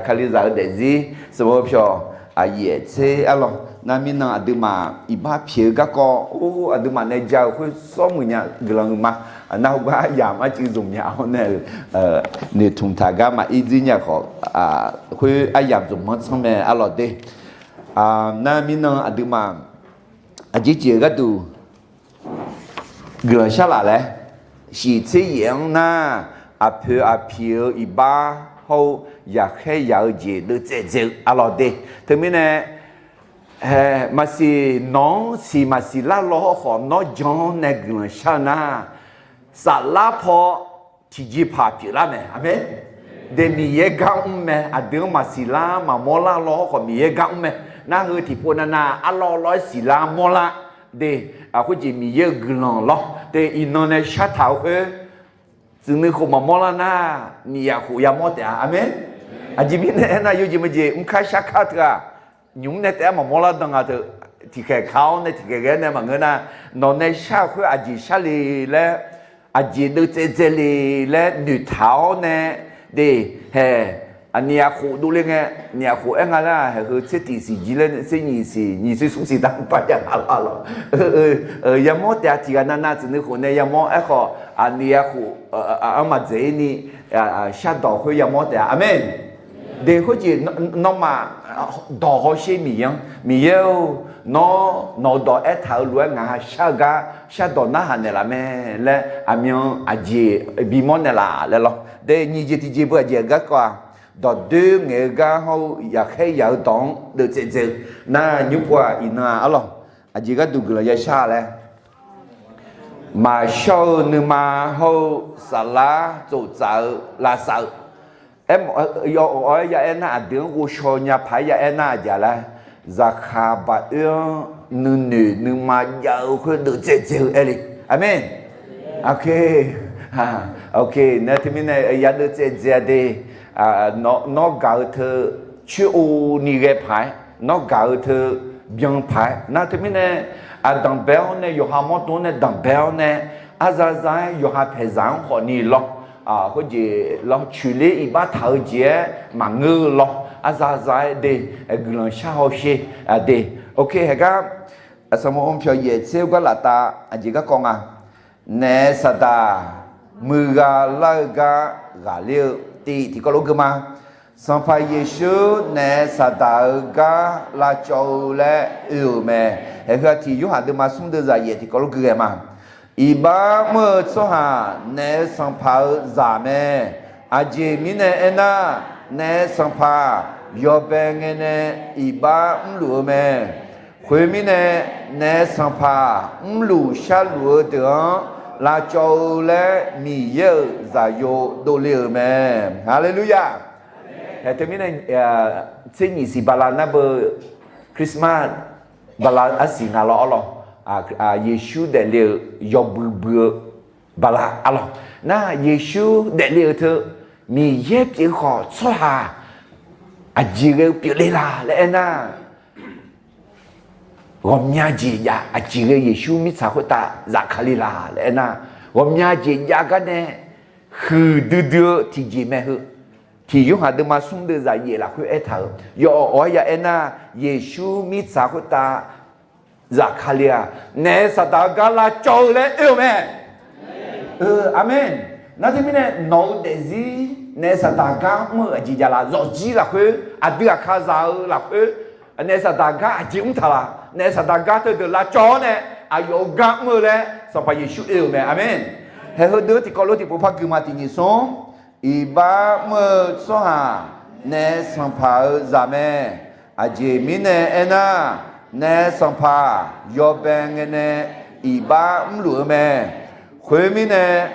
Kalizaq-eu daefzir sanqbof pyawq yaeq tser arlawq. Nar mirnan aqduimaf iqbax pyeuf-eu garkawv, or, aqduimaf nae ja-eu khoer sawr muiq nya guiqlanq huiqma. Nar heugar aryamq arcuiv zmq nya-awr nae-euq noeqtmq taq gar maqir dzoer nya khawf, khoer aryamq zmq-anr tsanr mae arlawq de. Nar mirnan aqduimaf aqjeq jeq-eu gharduq guiqlanq shar laf laer, shiq tser yaeq-anr nar, aqpoeq aqpiq-eu iqbax hawr-eu yaqkhaer yaq-eu jeq deuvtsaev dzae-eu arlawq de. Teumirnae, maqsiq nawq-anr siq maqsiq lar law hawr khawf nawr jan-anr nae guiqlanq shar-eu nar, saflar paw tiqjeqpaq pyeuflar mae. Aqmeq. De Miqyaer gar mr mae. Aqdui-anr maqsiq lar maqmawr lar law hawr khawf Miqyaer gar mr mae. Nar heu tiqpov navnav arlawr lawr-aer siqlar mawrlar de, khoerjeq Miqyaer-euq guiqlanq lawr de. Iqnan nae shartaq-eu khoer tsuif nuikhof maqmawr lar nar, miqyaq khof yamawr taef-a. Aqmeq. Aqjeq mirnae aernar, yawjeq maqjeq mrkar sharkar teu-aq, nymq mr nae taef-aer maqmawr lar dan nga teu, tiqkhaeq ka-awr nae tiqkhaeq ghae-aer nae maqngeur nar, nawq nae shar-eu khoer aqjeq shar le laer, aqjeq deuvtsaev dzae le laer noeqtaq-awr nae de, hae, aqniq yaq khof dovle ngae, niq yaq khof aer nga lar, hae heu tser tiq siq jir laer tser nyiq siq nyiq tser smr siq dar mr par jav lar lawq. Yamawr taef-a. Tiqghaq navnav tsuif nuikhof nae yamawr aerkhawf, aqniq yaq khof anr maqdzaeq-ir ni, shardawq khoer yamawr taef-a. Aqmeq. De khoerjeq nawmaf dawq hawsher Miqyaer-anr, Miqyaer-or, nawr nawq-eu dawq aertaq-eu lof-aer ngaq ha shar-eu gar shardawq narhaq naeqlaf mae laer aqmyan aqjeq bimawr naeqlaf laer lawr. De nyiq jeq tiqjeq beu aqjeq garkawv-aq, dawqdoer ngaeq-eu gar hawr-eu yaqkhaer yaq-eu dawq-anr deuvtsaev dzae-eu nar, nymr pov-aq iqnan-aq arlawq, aqjeq gharduq guiqlanq yashar laer, maqshawr-eu nuima hawr-eu saflar tsoftsaf-eu lavsav-eu, aermawf-awr ya aer nar, aqdui-anr ghovshaw nya paq-aer ya aer nar aqjeq laer, zaqkhav baoer-anr nuinoeq nuima jav-eu khoer deuvtsaev dzae-eu aer le. Aqmeq. Ok, ok, nar teumirnae ya deuvtsaev dzae-a de. Nawr gaq-eu teu coer-o ni ghae paq-aer, nawr gaq-eu teu byan paq-aer nar teumirnae, aqdanqbae-awr nae yawqha mawrdo-anr nae danqbae-awr nae, arzaza-aer yawqha paeqzaq-anr khawfni lawr, khoerjeq lawr, coeqler iqbax taq-eu jeq-aer maqngeur-eu lawr, arzaza-aer de, guiqlanq shar hawsher de. Ok, haegar sanqbof pyawq yaeq tser-eu gar laftav aqjeq garkawv nga. Naef saqdaq muiqgha lar-eu gar ghaqler-eu tiv tiqkawv lof geu ma. Sanqpaq Yeqsur naef saqdaq-eu gar lavcawv-eu laer oe-euq mae. Haeq heu aqtiq Yorhaq deuvma smr deuv zaq yaef tiqkawv lof geu ghae ma. Iqbax mr-eu tsawrhaq naef sanqpaq-eu zaq mae. Aqjeq mirnae aernar, naef sanqpaq yawbae ngae nae iqbax mrluf-eu mae. Khoermirnae, naef sanqpaq mrluf sharluf-eu deuq-anr lavcawv-eu laer Miqyaer-euq zaqyo dovle-euq mae. Haleluya! Haeq teumirnae, tser nyiq siq bala nar beu Christmas bala arsiq nga lawr arlawq. Yeqsur daefle-euq yawbui bui-eu bala arlawq. Nar Yeqsur daefle-euq teu Miqyaer pyeuf khawf tsawrhaq aqjeq ghae-eu pyeufle la laer aernar, ghawqmya jeq jav aqjeq ghae Yeqsur mirtsaq khoertav zafkale la laer aernar, ghawqmya jeq jav gar nae huiqdui dui-eu tiqjeq mae heu. Tiq Yorhaq deuvma smr deuv zaq yaef lafkhoer aertaq-euq yawf awq-aer ya aernar, Yeqsur mirtsaq khoertav zafkale-aq, naef saqdaq-eu gar lavcawv-eu laer oe-euq mae. Aqmeq. Nar teumirnae nawq-eu daefzir naef saqdaq gar mr-eu aqjeq jav la? Zawqjir lafkhoer, aqdui aqkazaq-eu lafkhoer, naef saqdaq gar aqjeq mr taq la? Naef saqdaq gar teudeuq lavcawv-awr nae aqyawf-eu gar mr-eu laer Sanqpaq Yeqsur oe-euq mae. Aqmeq. Haeq heudeuq tiqkawv lof tiqpov par gui ma. Tiq nyiq smr, iqbax mr-eu tsawrhaq naef sanqpaq-eu zaq mae. Aqjeq mirnae aernar, naef sanqpaq yawbae ngae nae iqbax mrluf-eu mae. Khoermirnae,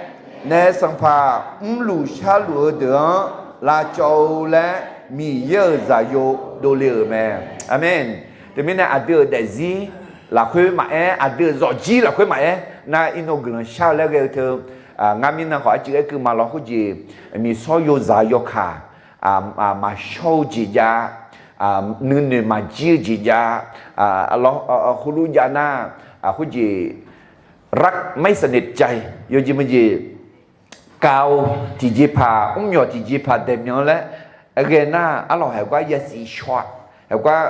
naef sanqpaq mrluf sharluf-eu deuq-anr lavcawv-eu laer Miqyaer-euq zaqyo dovle-euq mae. Aqmeq. Teumirnae aqdui-euq daefzir lafkhoer maqaer, aqdui-euq zawqjir lafkhoer maqaer, nar iqnan guiqlanq shar-eu laer ghae-eu teu, ngar mirnan khawf arcuiv aer keuv ma lawr. Khoerjeq miqsawr yozaq yawkaq maqshawr-eu jeq jav, nuinoeq maqjir-eu jeq jav, lawr, heulof jav nar, khoerjeq rak maiq saqnaeq cav, yawjeq maqjeq Kaq-eu tiqjeqpaq, mrmyawq tiqjeqpaq daeqmyan laer ghae nar, arlawq haeqgar yasiq shaw-a, haeqgar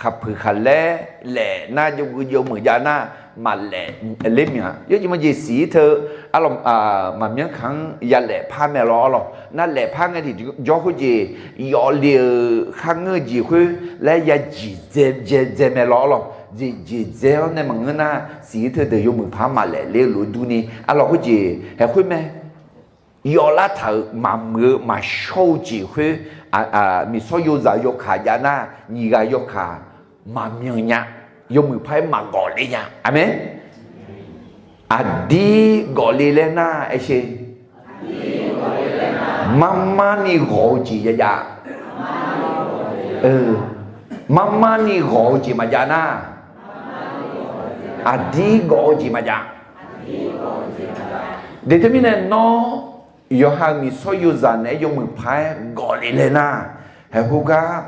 khaqpuiq khaqlaer laef nar, jawrgui jawrmeuq jav nar, maqlaef ler mya. Yawjeq maqjeq siq-ir teu, arlawq, maqmyanr kaq-anr yalaef par mae lawr arlawq. Nar laef par ngae tiqjawr khoerjeq, yawf le-euq kharngeur-eu jeq khoer laer yajeq dzae dzae mae lawr arlawq. Jeq jeq dzae-awr nae maqngeur nar, siq-ir teu deuq yawmuiq paq-anr maqlaef ler-eu lof-aer durni arlawq khoerjeq haeq khoer mae. Yawflar taq-euq maqmuiq-eu maqshawr-eu jeq khoer, miqsawr yozaq yawkaq jav nar, nyiq ghaq yawkaq maqmyan nya, yawmuiq paq-aer maqgawf le nya. Aqmeq. Aqdir gawf le laer nar, aer sher. Marmar ni ghawq-eu jeq jav jav. Marmar ni ghawq-eu jeq maqjav nar, aqdir gawf-eu jeq maqjav. Deq teumirnae nawr yawqha-euq miqsawr yozaq naeq-aer yawmuiq paq-aer gawf le laer nar, haeq khoergar,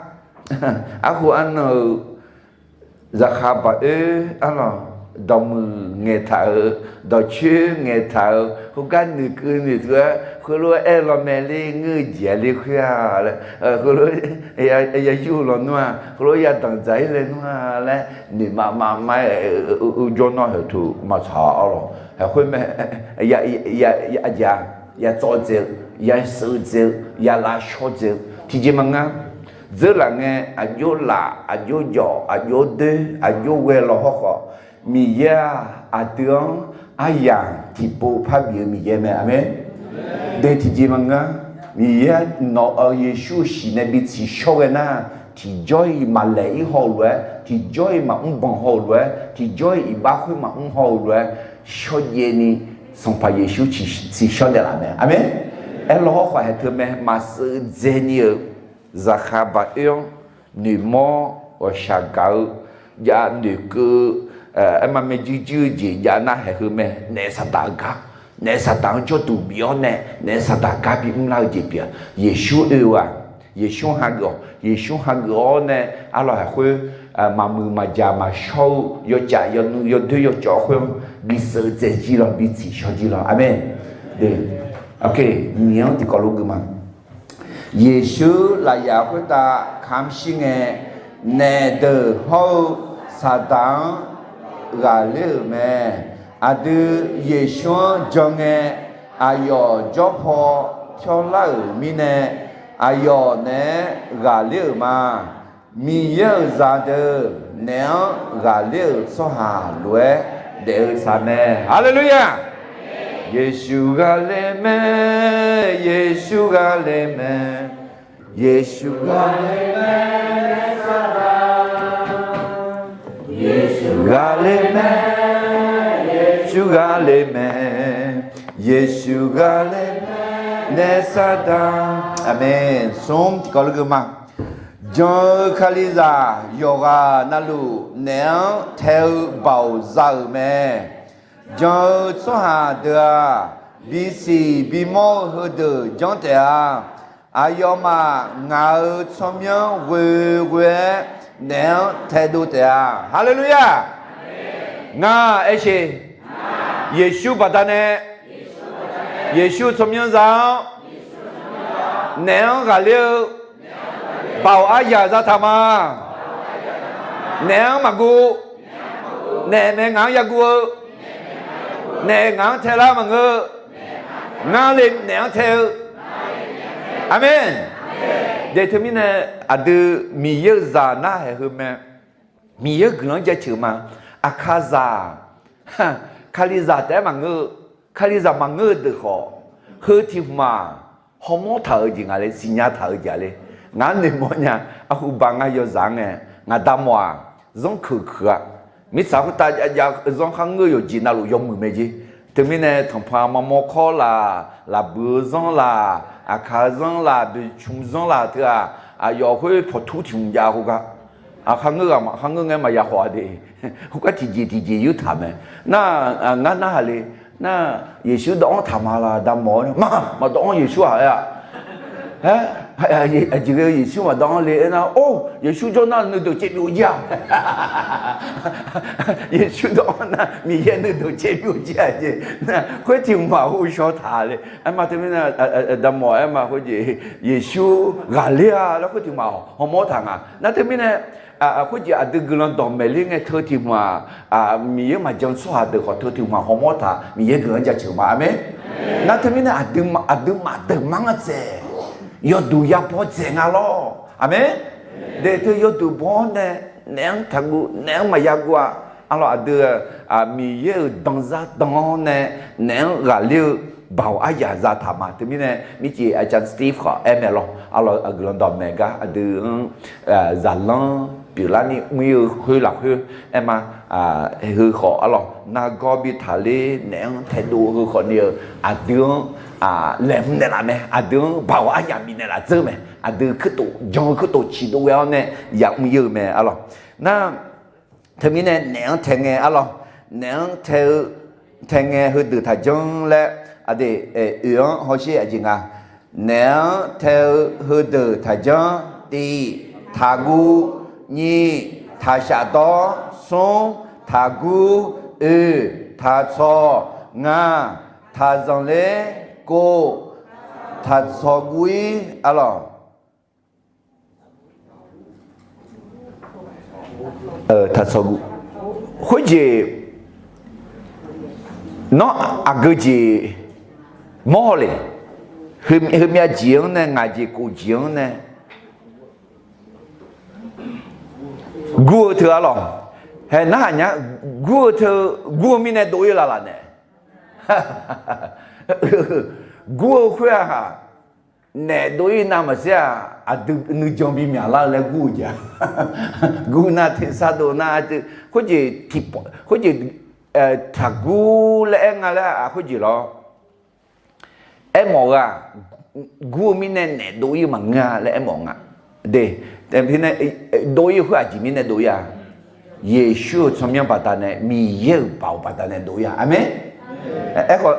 arhu arnan-euq zaqkhav baq oer arlawq, dawqmuiq ngaeqtaq-euq, dawqcoer ngaeqtaq-euq, khoergar noeqkeuv noeqtaq-aer, heulof-aer aer law mae ler ngeur-eu jeq-a ler khoer-a laer, heulof ya yur-eu lawnmr-aq, heulof ya danqdzaq-ir laer nmr-a laer, noeqmav mav mav-aer, jawr nawr haeq teu maqtsaq arlawq. Haeq khoer mae, ya, ya, ya, yadzawr dzae-eu, yasheuv dzae-eu, yalavshawr dzae-eu tiqjeq maqngeur. Dzeurlaf ngae, aqjox laf, aqjox jawf, aqjox doer, aqjox ghae law hawrkhawf, Miqyaer-aq, aqdui-anr aryamq tiqpov parbif-eu Miqyaer mae. Aqmeq. Deuq tiqjeq maqngeur. Miqyaer nawq-euq Yeqsur-eu shiq nae bi tsiqshawr ghae nar, tiqjawr-iq maqlaeq-ir haw-eu lof-aer, tiqjawr-iq maqmr banq haw-eu lof-aer, tiqjawr-iq iqbax khoer maqmr haw-eu lof-aer, shawrjaev ni Sanqpaq Yeqsur tsiqshawr naeqlaf mae. Aqmeq. Aerlaw hawrkhawf haeq teu mae, maqseuv dzaeni-euq zaqkhav baq oer-anr noeqmawr ghawqshaq gaq-eu, jav noeqkeuv-eu, aerma maerjuir juir-eu jeq jav nar haeq heu mae. Naef saqdaq-eu gar, naef saqdaq-anr jawrduq bif-awr nae, naef saqdaq gar bimr lar-eu jeq pyeuf-a. Yeqsur oe-eu-aq, Yeqsur hageuf-awq. Yeqsur hageuf-awr nae, arlawq haeq khoer, maqmuiq maqjaq maqshawr-eu yawcaf yawnuiv yawdoer yawcawv khoer-anr bi seuv dzae jir law, bi tsiqshawr jir law. Aqmeq. Nyiq-anr tiqkawv lof gui ma. Yeqsur lafyaq khoertav kamq shir ngae, naef deuq hawr-eu saqdaq-anr ghaqler-euq mae. Aqdui Yeqsur-anr jan ngae, aqyawf jawrpaw pyawrlar-euq mirnae, aqyawf naeq-aer ghaqler-euq ma. Miqyaer-euq zaqdeuq naeq-anr ghaqler-euq tsawrhaq lof-aer daef-eu saq mae. Haleluya! Yeqsur ghaqler mae, Yeqsur ghaqler mae, Yeqsur ghaqler mae, Yeqsur ghaqler mae, Yeqsur ghaqler mae, Yeqsur ghaqler mae, naef saqdaq. Aqmeq. Smr tiqkawv lof gui ma. Jan-eu Kalizaq yawqghaq navluf naeq-anr tae-eu baoq za-euq mae. Jan-eu tsawrhaq deuq-aq, bisiq bimawr-eu heudeuq janr taef-a. Aqyawfmaf ngaq-euq tsawrmyanr ghoeghoe-aer naeq-anr taedov taef-a. Haleluya! Ngar aer sher. Yeqsur baqdanae, Yeqsur-eu tsawrmyanr za-awr, naeq-anr ghaqler-eu baoq aryaq zataq ma. Naeq-anr maqguv. Naef mae ngaq-anr yaguv-eu. Naef ngaq-anr taelar maqngeur. Ngar le naeq-anr tae-eu. Aqmeq. Daeq teumirnae aqdui Miqyaer-eu zaq narhaq heu mae. Miqyaer-eu guiqlanq-anr jaceuq ma. Aqkaqzaq, Kalizaq taef-aer maqngeur-eu, Kalizaq maqngeur-eu deuq khawf, heu tiq hmq-aq, hawmawr taq-eu jeq nga le, siqnya taq-eu jeq-a le. Ngar noeqmawr nya, arhuba ngar yawzaq-anr ngae, ngaq da mawf-aq, zanrkeuq keuq-a. Mirtsaq khoertav jav zanr kharngeur yawqjeq navluf yawmuiq mae jer. Teumirnae tanqpanq mamawr kawr laq, laqbuiq-eu zanr laq, aqkaq-eu zanr laq, boeqcmq zanr laq teu-aq, aqyawf khoer pawqtur tiq hmq jav khoergar, aqkaq ngeur ghaq maq kharngeur ngae maqya khawf-a de. Khoergar tiqjeq tiqjeq yurtaq mae. Nar, ngar narhaq le. Nar, Yeqsur dawv-anr taq ma laq da mawf-awr, ma, maqdawv-anr Yeqsur-aq aer-a. Aer, Aqjeq ghae-eu Yeqsur maqdawv-anr le aernar, or, Yeqsur jawr nar nuideuq caev byov jir-a. Yeqsur dawv-anr nar Miqyaer nuideuq caev byov jir-a jeq. Nar khoertiq maqghov shaw taq le. Aerma teumirnae, damawq aerma khoerjeq, Yeqsur ghaqler-a laer khoertiq maqhaw hawmawr taq nga. Nar teumirnae, khoerjeq aqdui guiqlanq dawqmaeq ler ngae teu tiq hmq-aq, Miqyaer maqjan tsawrhaq deuq khawf teu tiq hmq-aq hawmawr taq Miqyaer guiqlanq jaceuq ma. Aqmeq. Nar teumirnae aqdui, aqdui maqdeuq mar nga dzaeq, yawduq yabaw dzaeq nga lawr. Aqmeq. Daeq teu yawduq baw-awr nae, naeq-anr taqguv, naeq-anr maqya guv-a. Arlawr aqdui, Miqyaer-euq danzar dan-awr nae, naeq-anr ghaqler-eu baoq aryaq zataq ma. Teumirnae mircif aqcaf Steve khawf aer mae lawr. Arlawr guiqlanq dawqmaeq gar aqdui-anr zaqlanr pyeuflarni mr-eu khoer lafkhoer aerma, heu khawf arlawr nargawr bi taqler naeq-anr taedov heu khawf ni-eu aqdui-anr laeqhmq naeqlaf mae, aqdui-anr baoq aryaq bifnaeq laf dzeur mae, aqdui kuirtof jan-eu kuirtof ciqdov ghae-awr nae yamr ir-eu mae arlawr. Nar teumirnae naeq-anr tae ngae arlawr, naeq-anr tae-eu, tae ngae heudeuq taqjanr laer, aqdeq oeq-anr hawsher aqjeq nga. Naeq-anr tae-eu heudeuq taqjanr, tiq, taqguv, nyiq, taqshaf dawr, smr, taqguv, oeq, taqtsawq, ngaq, taqzanqler, kov, taqtsawq guv-ir arlawr. Khoerjeq, nawr aqgeu jeq mawr haw le. Heumyav jeq-anr nae ngaq jeq kof jeq-anr nae gur-eu teu arlawr. Hae narhaq nya, gur-eu teu, gur-eu mirnae dov-ir laf laf nae. Gur-eu khoer-aq, naef dov-ir navmaqtser-aq, aqdui nuijan bimyaq lar-eu laer gur-eu jeq-a. Gur nar tersar dov nar, khoerjeq, khoerjeq, taqgur laer aer nga laer khoerjeq lawr. Aermawf-eu-aq, gur-eu mirnae naef dov-ir-eu maqngeur-a laer aermawf nga. De, dov-ir-eu khoer aqjeq mirnae dov-ir-a? Yeqsur-euq tsawrmyanr baqdanae, Miqyaer-euq baoq baqdanae dov-ir-a. Aqmeq. Aerkhawf,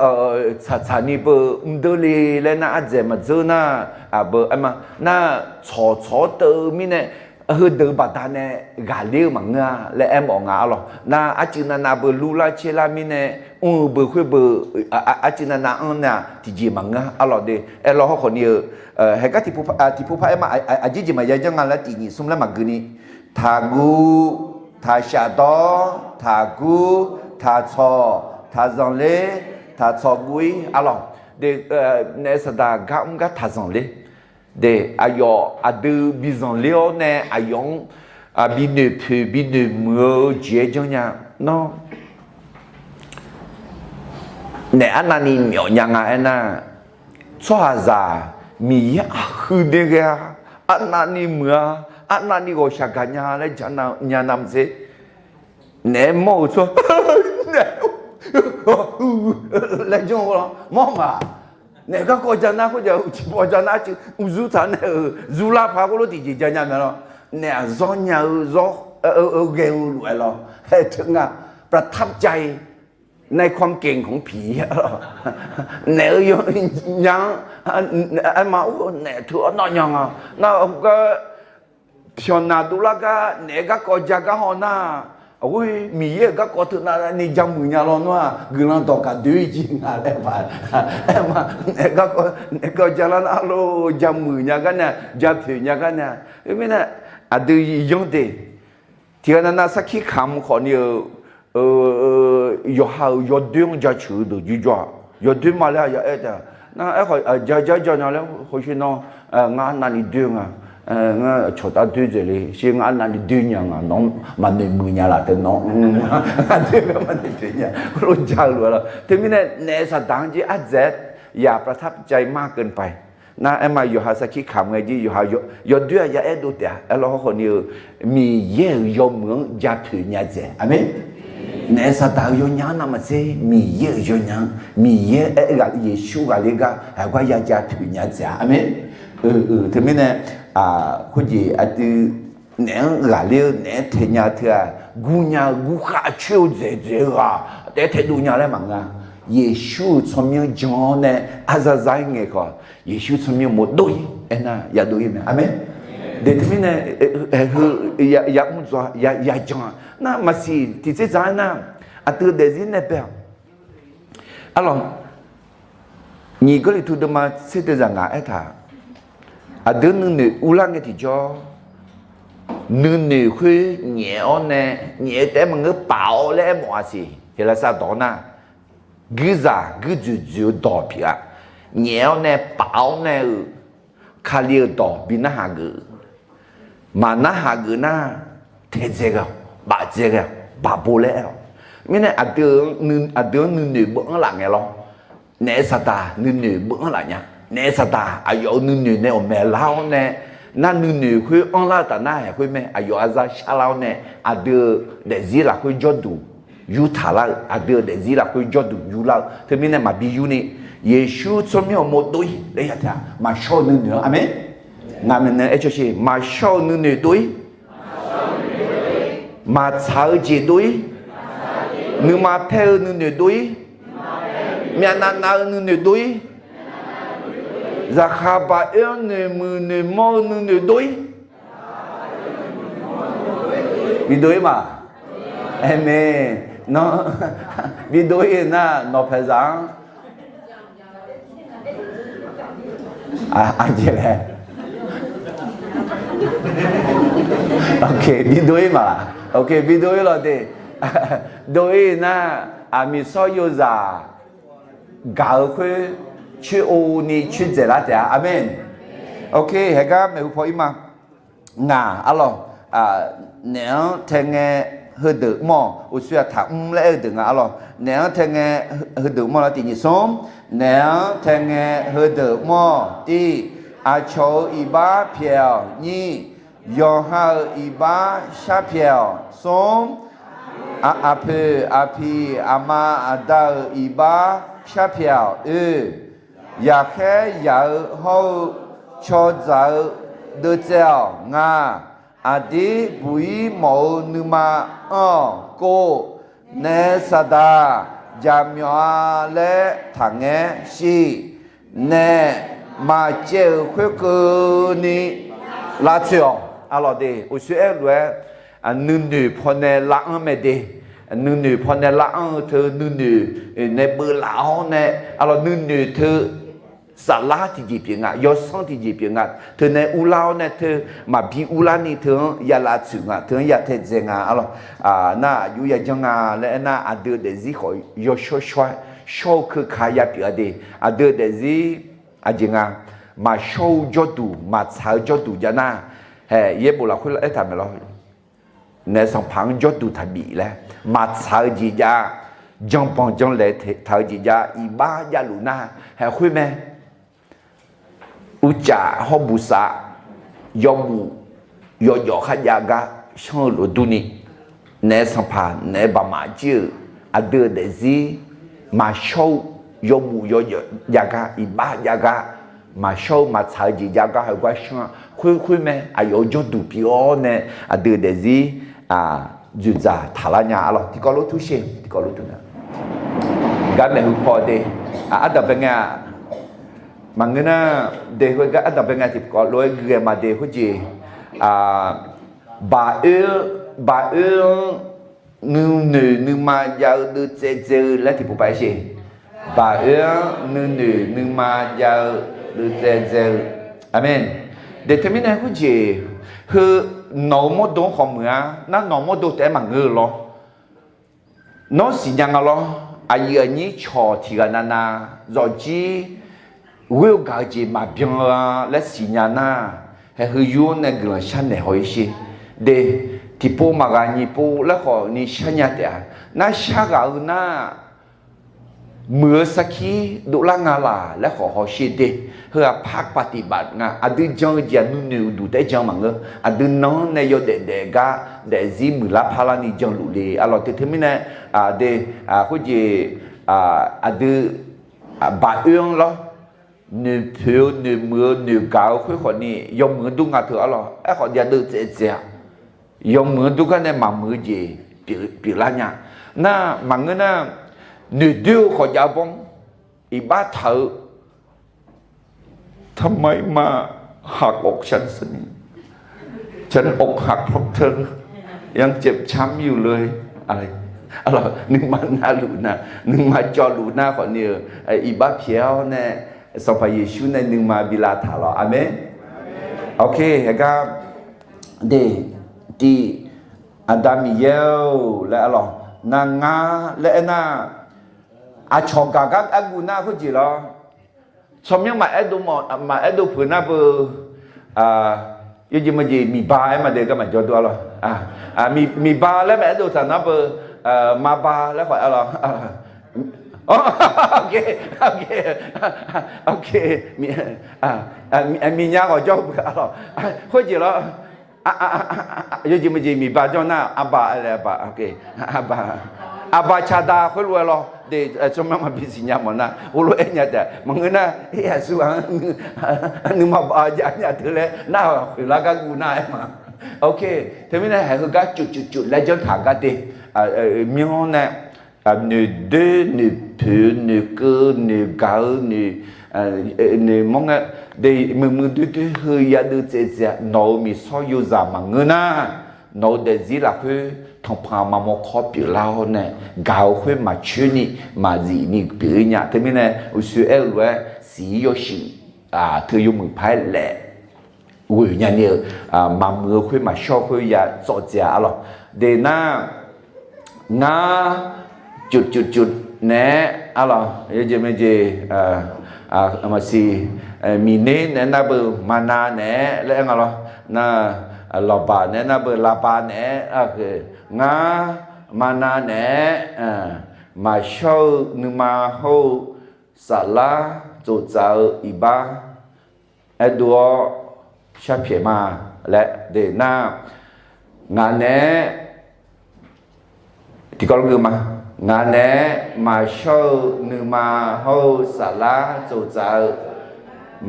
tsaqtsaq ni beu mqdeuv le laer nar ardzaeq maqdzeur nar, beu aerma nar, tsawq tsawq-awr teuv-eu mirnae, heudeuq baqdanae ghaqler-eu maqngeur-a laer aermawf nga arlawr. Nar arcuiv navnav beu lurlar caerlar mirnae, mr-eu beu khoer beu, arcuiv navnav anr nar tiqjeq maqngeur arlawr de. Aerlawr hawrkhawf ni-eu, haegar tiqpov par aerma, aqjeq jeq maqya janr nga laer tiq nyiq smr laer maqgeu ni, taqguv, taqshaf dawr, taqgur, taqtsawq, taqzanqler, taqtsawq guv-ir arlawr. De, naef saqdaq gar mr gar taqzanqler. De, aqyawf aqdui bizanqler-awr nae aqyawf-anr bi noeqpoeq bi noeqmuiq-eu jeq-aer janrnya. Nawr naef arnavni myawf nya nga aernar, tsawrhaqzaq Miqyaer aqhuiq dae ghae-a, arnavni muiq-a, arnavni ghawqshaq gaqnya laer nya navmaqtser, naef-aer mawr-euq tsawr laer janr-eu lawr mawr ma. Naef garkawv ja nar khoerjeq uqcif paw ja nar arcuiv uqzur taq nae-euq zurlar paq khoerlof tiqjeq ja nya mae lawr. Naef aqzawr nya-eu zawr ghae-eu lof-aer lawr hae teu nga, ประทับใจ ในความเก่งของผี naef-eu yawnya-anr, aerma-or naef teu-awr nawr nya nga. Nar-eu gar pyawqnaq dovlar gar naef-aer garkawv ja gar haw nar, aqghoer Miqyaer-euq garkawv teu navni jamuiq nya lawr nawr-aq guiqlanq dawqkaq doe-ir jeq nga laer, aerma naef garkawv, naef garkawv ja lar nar lor jamuiq nya gar nae, ja poeq nya gar nae. Khoermirnae aqdui yanr de. Tiqghaq navnav sarkir kamq khawf ni-eu yawqha-euq yawdoer-anr jaceuq-eu deuq jirjawr-aq, yawdoer ma laer ya aer taef. Nar aerkhawf ja ja ja nya laer hawsher nawr, ngar arnavni doer nga, ngar cawqtav doer dzaeq le sher, ngar arnavni doer nya nga, nawq-anr maqnoeq muiq nya laf teu nawq-anr, ngar doer nga maqnoeq poeq nya heulof ja-eu lof-aer lawr. Teumirnae naef saqdaq-anr jir ardzaeq-aer ya ประทับใจมากเกินไป nar aerma yawqha sarkir kamq ngae jir yawqha yawdoer-aq ya aerdov taef-a. Aerlawr hawrkhawf ni-eu Miqyaer-euq yawmuiq-anr ja poeq nya dzaeq. Aqmeq. Naef saqdaq-euq yawnya-anr navmaqtser Miqyaer-euq yawnya-anr Miqyaer aer-eu ghaq Yeqsur ghaqler gar haiq gar ya ja poeq nya dzaeq-a. Aqmeq. Teumirnae khoerjeq aqdui naef-anr ghaqler-eu naef-aer taeq nya teu-aq, gurnya-eu gurkhav coer-eu dzaeqdzaeq-eu ghaq taef taedov nya laer maqnga. Yeqsur-euq tsawrmyanr jan-awr nae arzar zar-ir ngae khawf, Yeqsur tsawrmyanr mawrdov-ir aernar yadov-ir mae. Aqmeq. Deuq teumirnae, heu, yamr dzaw, yajan-a nar maqsiq tiqtser dzaq-aer nar, aqdui daefzir nae bae-awq. Arlawq, nyiq Gawrliqtu deuvma tser deuv zaq ngaq aertaq, aqdui nuinoeq uvlar ngae tiqjawr, nuinoeq khoer nyaef-awr nae, nyaef-eu taef-aer maqngeur paf-awr laer aermawf-a siq. Heqlaqsar dawq-awr nar, guirzaq guirdzoeq dzoeq-eu dawq pyeuf-a. Nyaef-awr nae paf-awr nae-euq Kali-euq dawq bi narhaq geuf, maqnarhaq geuf nar, taedzae ghae-awq, bafdzae ghae-awq, baqbo laer aer-awq. Mirnae aqdui-anr nuinoeq beu-anr laf ngae lawr. Naef saqdaq nuinoeq beu-anr laf nya. Naef saqdaq aqyawf-euq nuinoeq nae awqmaeq lar-awr nae, nar nuinoeq khoer anrlar-eu taf nar haeq khoer mae. Aqyawf aqzar sharlar-awr nae, aqdui-euq daefzir lafkhoer jawrduq yurtaq lar-eu, aqdui-euq daefzir lafkhoer jawrduq yurlar-eu teumirnae maqbi yurni, Yeqsur tsawrmyanr-euq mawr dov-ir laer ya taef-a. Maqshawr-eu nuinoeq-anr, aqmeq. Ngaq maeqnan aer cawsher, maqshawr-eu nuinoeq dov-ir, maqtsaq-eu jeq dov-ir, nuima paer-eu nuinoeq dov-ir, myavnav nav-eu nuinoeq dov-ir, zaqkhav baq oer-anr noeqmuiq noeqmawr-eu nuinoeq dov-ir. Bi dov-ir ma. Aqmeq. Nawr bi dov-ir nar nawq paeqzaq-anr aqjeq laer. Ok, bi dov-ir ma laq? Ok, bi dov-ir lawq de. Dov-ir nar, aqmiq sawr yozaq gaq-eu khoer coer-o ni coer dzaeqlar taef-a. Aqmeq. Ok, haeqgar maeqhu paw-ir ma. Ngaq arlawq, naef-anr tae ngae heudeuq mr-awq. Uqshoe aqtaq mr laer aer-eu deuq nga arlawq. Naef-anr tae ngae heudeuq mr-awq lar tiq nyiq smr. Naef-anr tae ngae heudeuq mr-awq. Tiv, aqcawq-euq iqbax pyaeq-awq. Nyir, yawqha-euq iqbax shar pyaeq-awq. Smr, aqpoeq aqpiq aqma aqda-euq iqbax shar pyaeq-awq. Oe, yaqkhaer yaq-eu hawr-eu cawdzaq-eu deuvtsaev-awq. Nga, aqdir buq-ir mawf-eu nuima anr-awq. Kov, naef saqdaq jaqmyawf-a laer taqngaer. Shif, naef maqcaev-euq khoerkeuvni lavtsoeq-awq. Arlawq de, uqshoe aer-eu lof-aer, nuinoeq pawnae lav-anr mae de. Nuinoeq pawnae lav-anr-eu teu nuinoeq nae beuvlaf-awr nae, arlawq nuinoeq teu saflar tiqjeq pyeuf nga, yawsanr tiqjeq pyeuf nga, teunae urlar-awr nae teu maqbi urlarni teu-anr ya lavtsoeq nga, teu-anr ya taedzae nga. Arlawq, nar aqjox yajanr nga laer aernar, aqdui-eu daefzir khawf yawshawr shawr-aer shawr-eu keuka ya pyeuf-a de. Aqdui-eu daefzir aqjeq nga, maqshawr-eu jawrduq maqtsaq-eu jawrduq jav nar, haeq yaerbof lafkhoer aertaq maeq lawr. Naef sanqpaq-anr jawrduq taqbif laer, maqtsaq-eu jeq jav, janbanq janlaeq taq-eu jeq jav, iqbax javluf nar, haeq khoer mae. Uqcaf hawr buqsaf, yawbuf yawjawf kharjav gar shanr-eu lof durni, naef sanqpaq naef baqmaf jir-euq aqdui-euq daefzir maqshawr-eu, yawbuf yawjawf jav gar, iqbax jav gar, maqshawr-eu maqtsaq-eu jeq jav gar heugar shanr-a. Khoer khoer mae, aqyawf-euq jawrduq pyeuf-awr nae aqdui-euq daefzir dzoeqdzaq taqlar nya. Arlawq tiqkawv lof tursher, tiqkawv lof tursher. Gar maeqhu paw de, ardanq bae ngae-aq, maqngeur nar, de khoergar ardanq bae ngae tiqkawv lof-aer gui ghae ma de khoerjeq, baq oer, baq oer-anr nuinoeq nuima jav-eu deuvtsaev dzae-eu laer tiqpov paq-aer sher. Baq oer-anr nuinoeq nuima jav-eu deuvtsaev dzae-eu. Aqmeq. De teumirnae khoerjeq, heu nawq-eu mawrdo-anr khawf muiq-a nar, nawq-eu mawrdo taef-aer maqngeur-eu lawr. Nawr siqnya nga lawr, aqyuif aqnyir cawq tiq ghaq navnav zawqjir ghoer-eu gaq-eu jeq maqbyan-a laer siqnya nar, haeq heu yur-anr nae guiqlanq sharnaeq haw-ir sher. De, tiqpov maqghaq nyiq pov laer khawf ni sharnya taef-a. Nar shar ghaq-eu nar, muiq-eu sarkir dovlar nga laq laer khawf hawsher de. Heu-aq par paqtiq baf nga. Aqdui jan-eu jeq-aq nuinoeq uqduq taef-aer jan maqngeur. Aqdui nan-anr nae yawdaef daef gar daefzir muiqlar parlarni janluf le. Arlawq te teumirnae, de, khoerjeq, aqdui baq oer-anr lawr, noeqpoeq-eu noeqmuiq-eu noeqgaq-eu khoer khawf ni yawmuiq-anr dur nga teu arlawq. Aerkhawf jav deuvtsaev dzae-a. Yawmuiq-anr dur gar nae maqmuiq-eu jeq pyeuflar nya. Nar maqngeur nar, noeqdoer-eu khawf jav bawr, iqbax taq-eu, taqma irma หักอกฉันเสียนี่ ฉันอกหักเพราะเธอ ยังเจ็บช้ำอยู่เลย อะไร อะไร nuima navluf nar, nuima cawvluf nar khawfni-eu iqbax pyaeq-awr nae, Sanqpaq Yeqsur nae nuima bi lavtaq lawq. Aqmeq. Ok, heugar de tiq, Aqda Miqyaer-or laer arlawq, nar ngar laer aernar, aqcawq gaq gar arguv nar khoerjeq lawr. Tsawrmyanr maqaer dov mawf, maqaer dov peuq nar beu, yawjeq meujeq miqba aer ma de gar maqjawr dur arlawq. Miqba laer maqaer dov taq nar beu, maqba laer khawf arlawq. Ok, ok, ok, miqnya khawf jawr beu arlawq. Khoerjeq lawr. Yawjeq meujeq miqba jawr nar, arba aer laer arba, ok, arba, arba caqda khoerlof-aer lawr de, tsawrmyanr maqbi siqnya mawf nar, heulof-aer nya taef maqngeur nar, aqsur-anr nuima bav jav nya teu laer nar-aq khoeqlar gar guv nar-aer ma. Ok, teumirnae heugar cuf cuf cuf laer janr taq gar de, myanr nae noeqdoer noeqpoeq noeqkeuv noeqgaq-eu noeq, noeqmawr ngae, de muiqmuiq doerdoer heu yadeuv tsaevdzae-a. Nawq-euq miqshawr yozaq maqngeur nar, nawq-euq daefzir lafkhoer tanqpanq maqmawr kawr pyeuflar-awr nae, gaq-eu khoer maqcoer ni maqzif ni pyeuf-ir nya. Teumirnae uqshoe aer-eu lof-aer siq-ir yawshuif teu yawmuiq paq-aer laef ghoeq nyani-euq, maqmuiq-eu khoer maqshawr-eu khoer ya tsawv tsaev-a arlawq. De nar, ngar cuf cuf cuf naeq-aer arlawq, yawjeq meujeq, maqsiq, miqner naeq-aer nar beu, maqna naeq-aer laer aer nga lawr. Nar, lawqbaq naeq-aer nar beu, laqbaq naeq-aer, ngar maqna naeq-aer, maqshawr-eu nuima hawr-eu saflar tsoftsaf-eu iqbax aerdov-awr sharpyaeq ma laer de nar, ngaq naeq-aer tiqkawv lor geu ma. Ngaq naeq-aer maqshawr-eu nuima hawr-eu saflar tsoftsaf-eu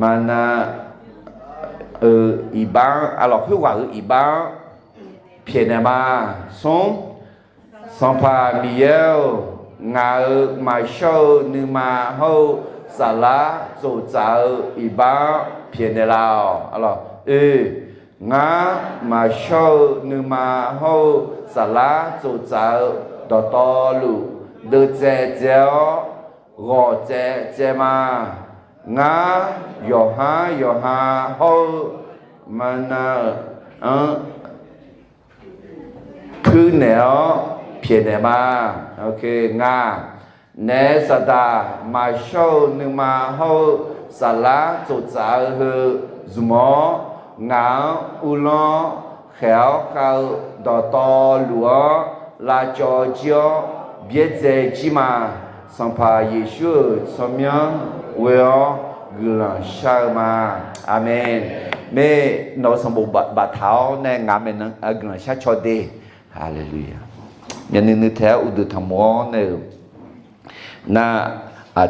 maqna-eu iqbax-anr, arlawq, khoerghaq-euq iqbax-anr pyaeqnaeq ma. Smr, Sanqpaq Miqyaer-or, ngaq-euq maqshawr-eu nuima hawr-eu saflar tsoftsaf-eu iqbax-anr pyaeqnaeq laf-awq. Arlawq, oe, ngar maqshawr-eu nuima hawr-eu saflar tsoftsaf-eu dawqtawvluf deuvtsaev tsaev-awr ghawqtsaev tsaev ma. Ngar yawqhar yawqha hawr-eu maqna-euq-anr puirnaeq-awr pyaeqnaeq ma. Ngaq naeq-aer Saqdaq maqshawr-eu nuima hawr-eu saflar tsoftsaf-eu heu zmq-awr, ngaq-anr uvlanr-awr khaeq-awr khav-eu dawqtawvluf-anr lavcawv jir-awr byaerdzae jir ma. Sanqpaq Yeqsur-euq tsawrmyanr ghoe-awr guiqlanq shar-eu ma. Aqmeq. Mae, nawq-euq sanqbof baftaq-awr nae ngaq maeqnan guiqlanq shar caw de. Haleluya. Myavnuiv nuiv taef-aer uqduq tanqmof-awr nae-euq nar,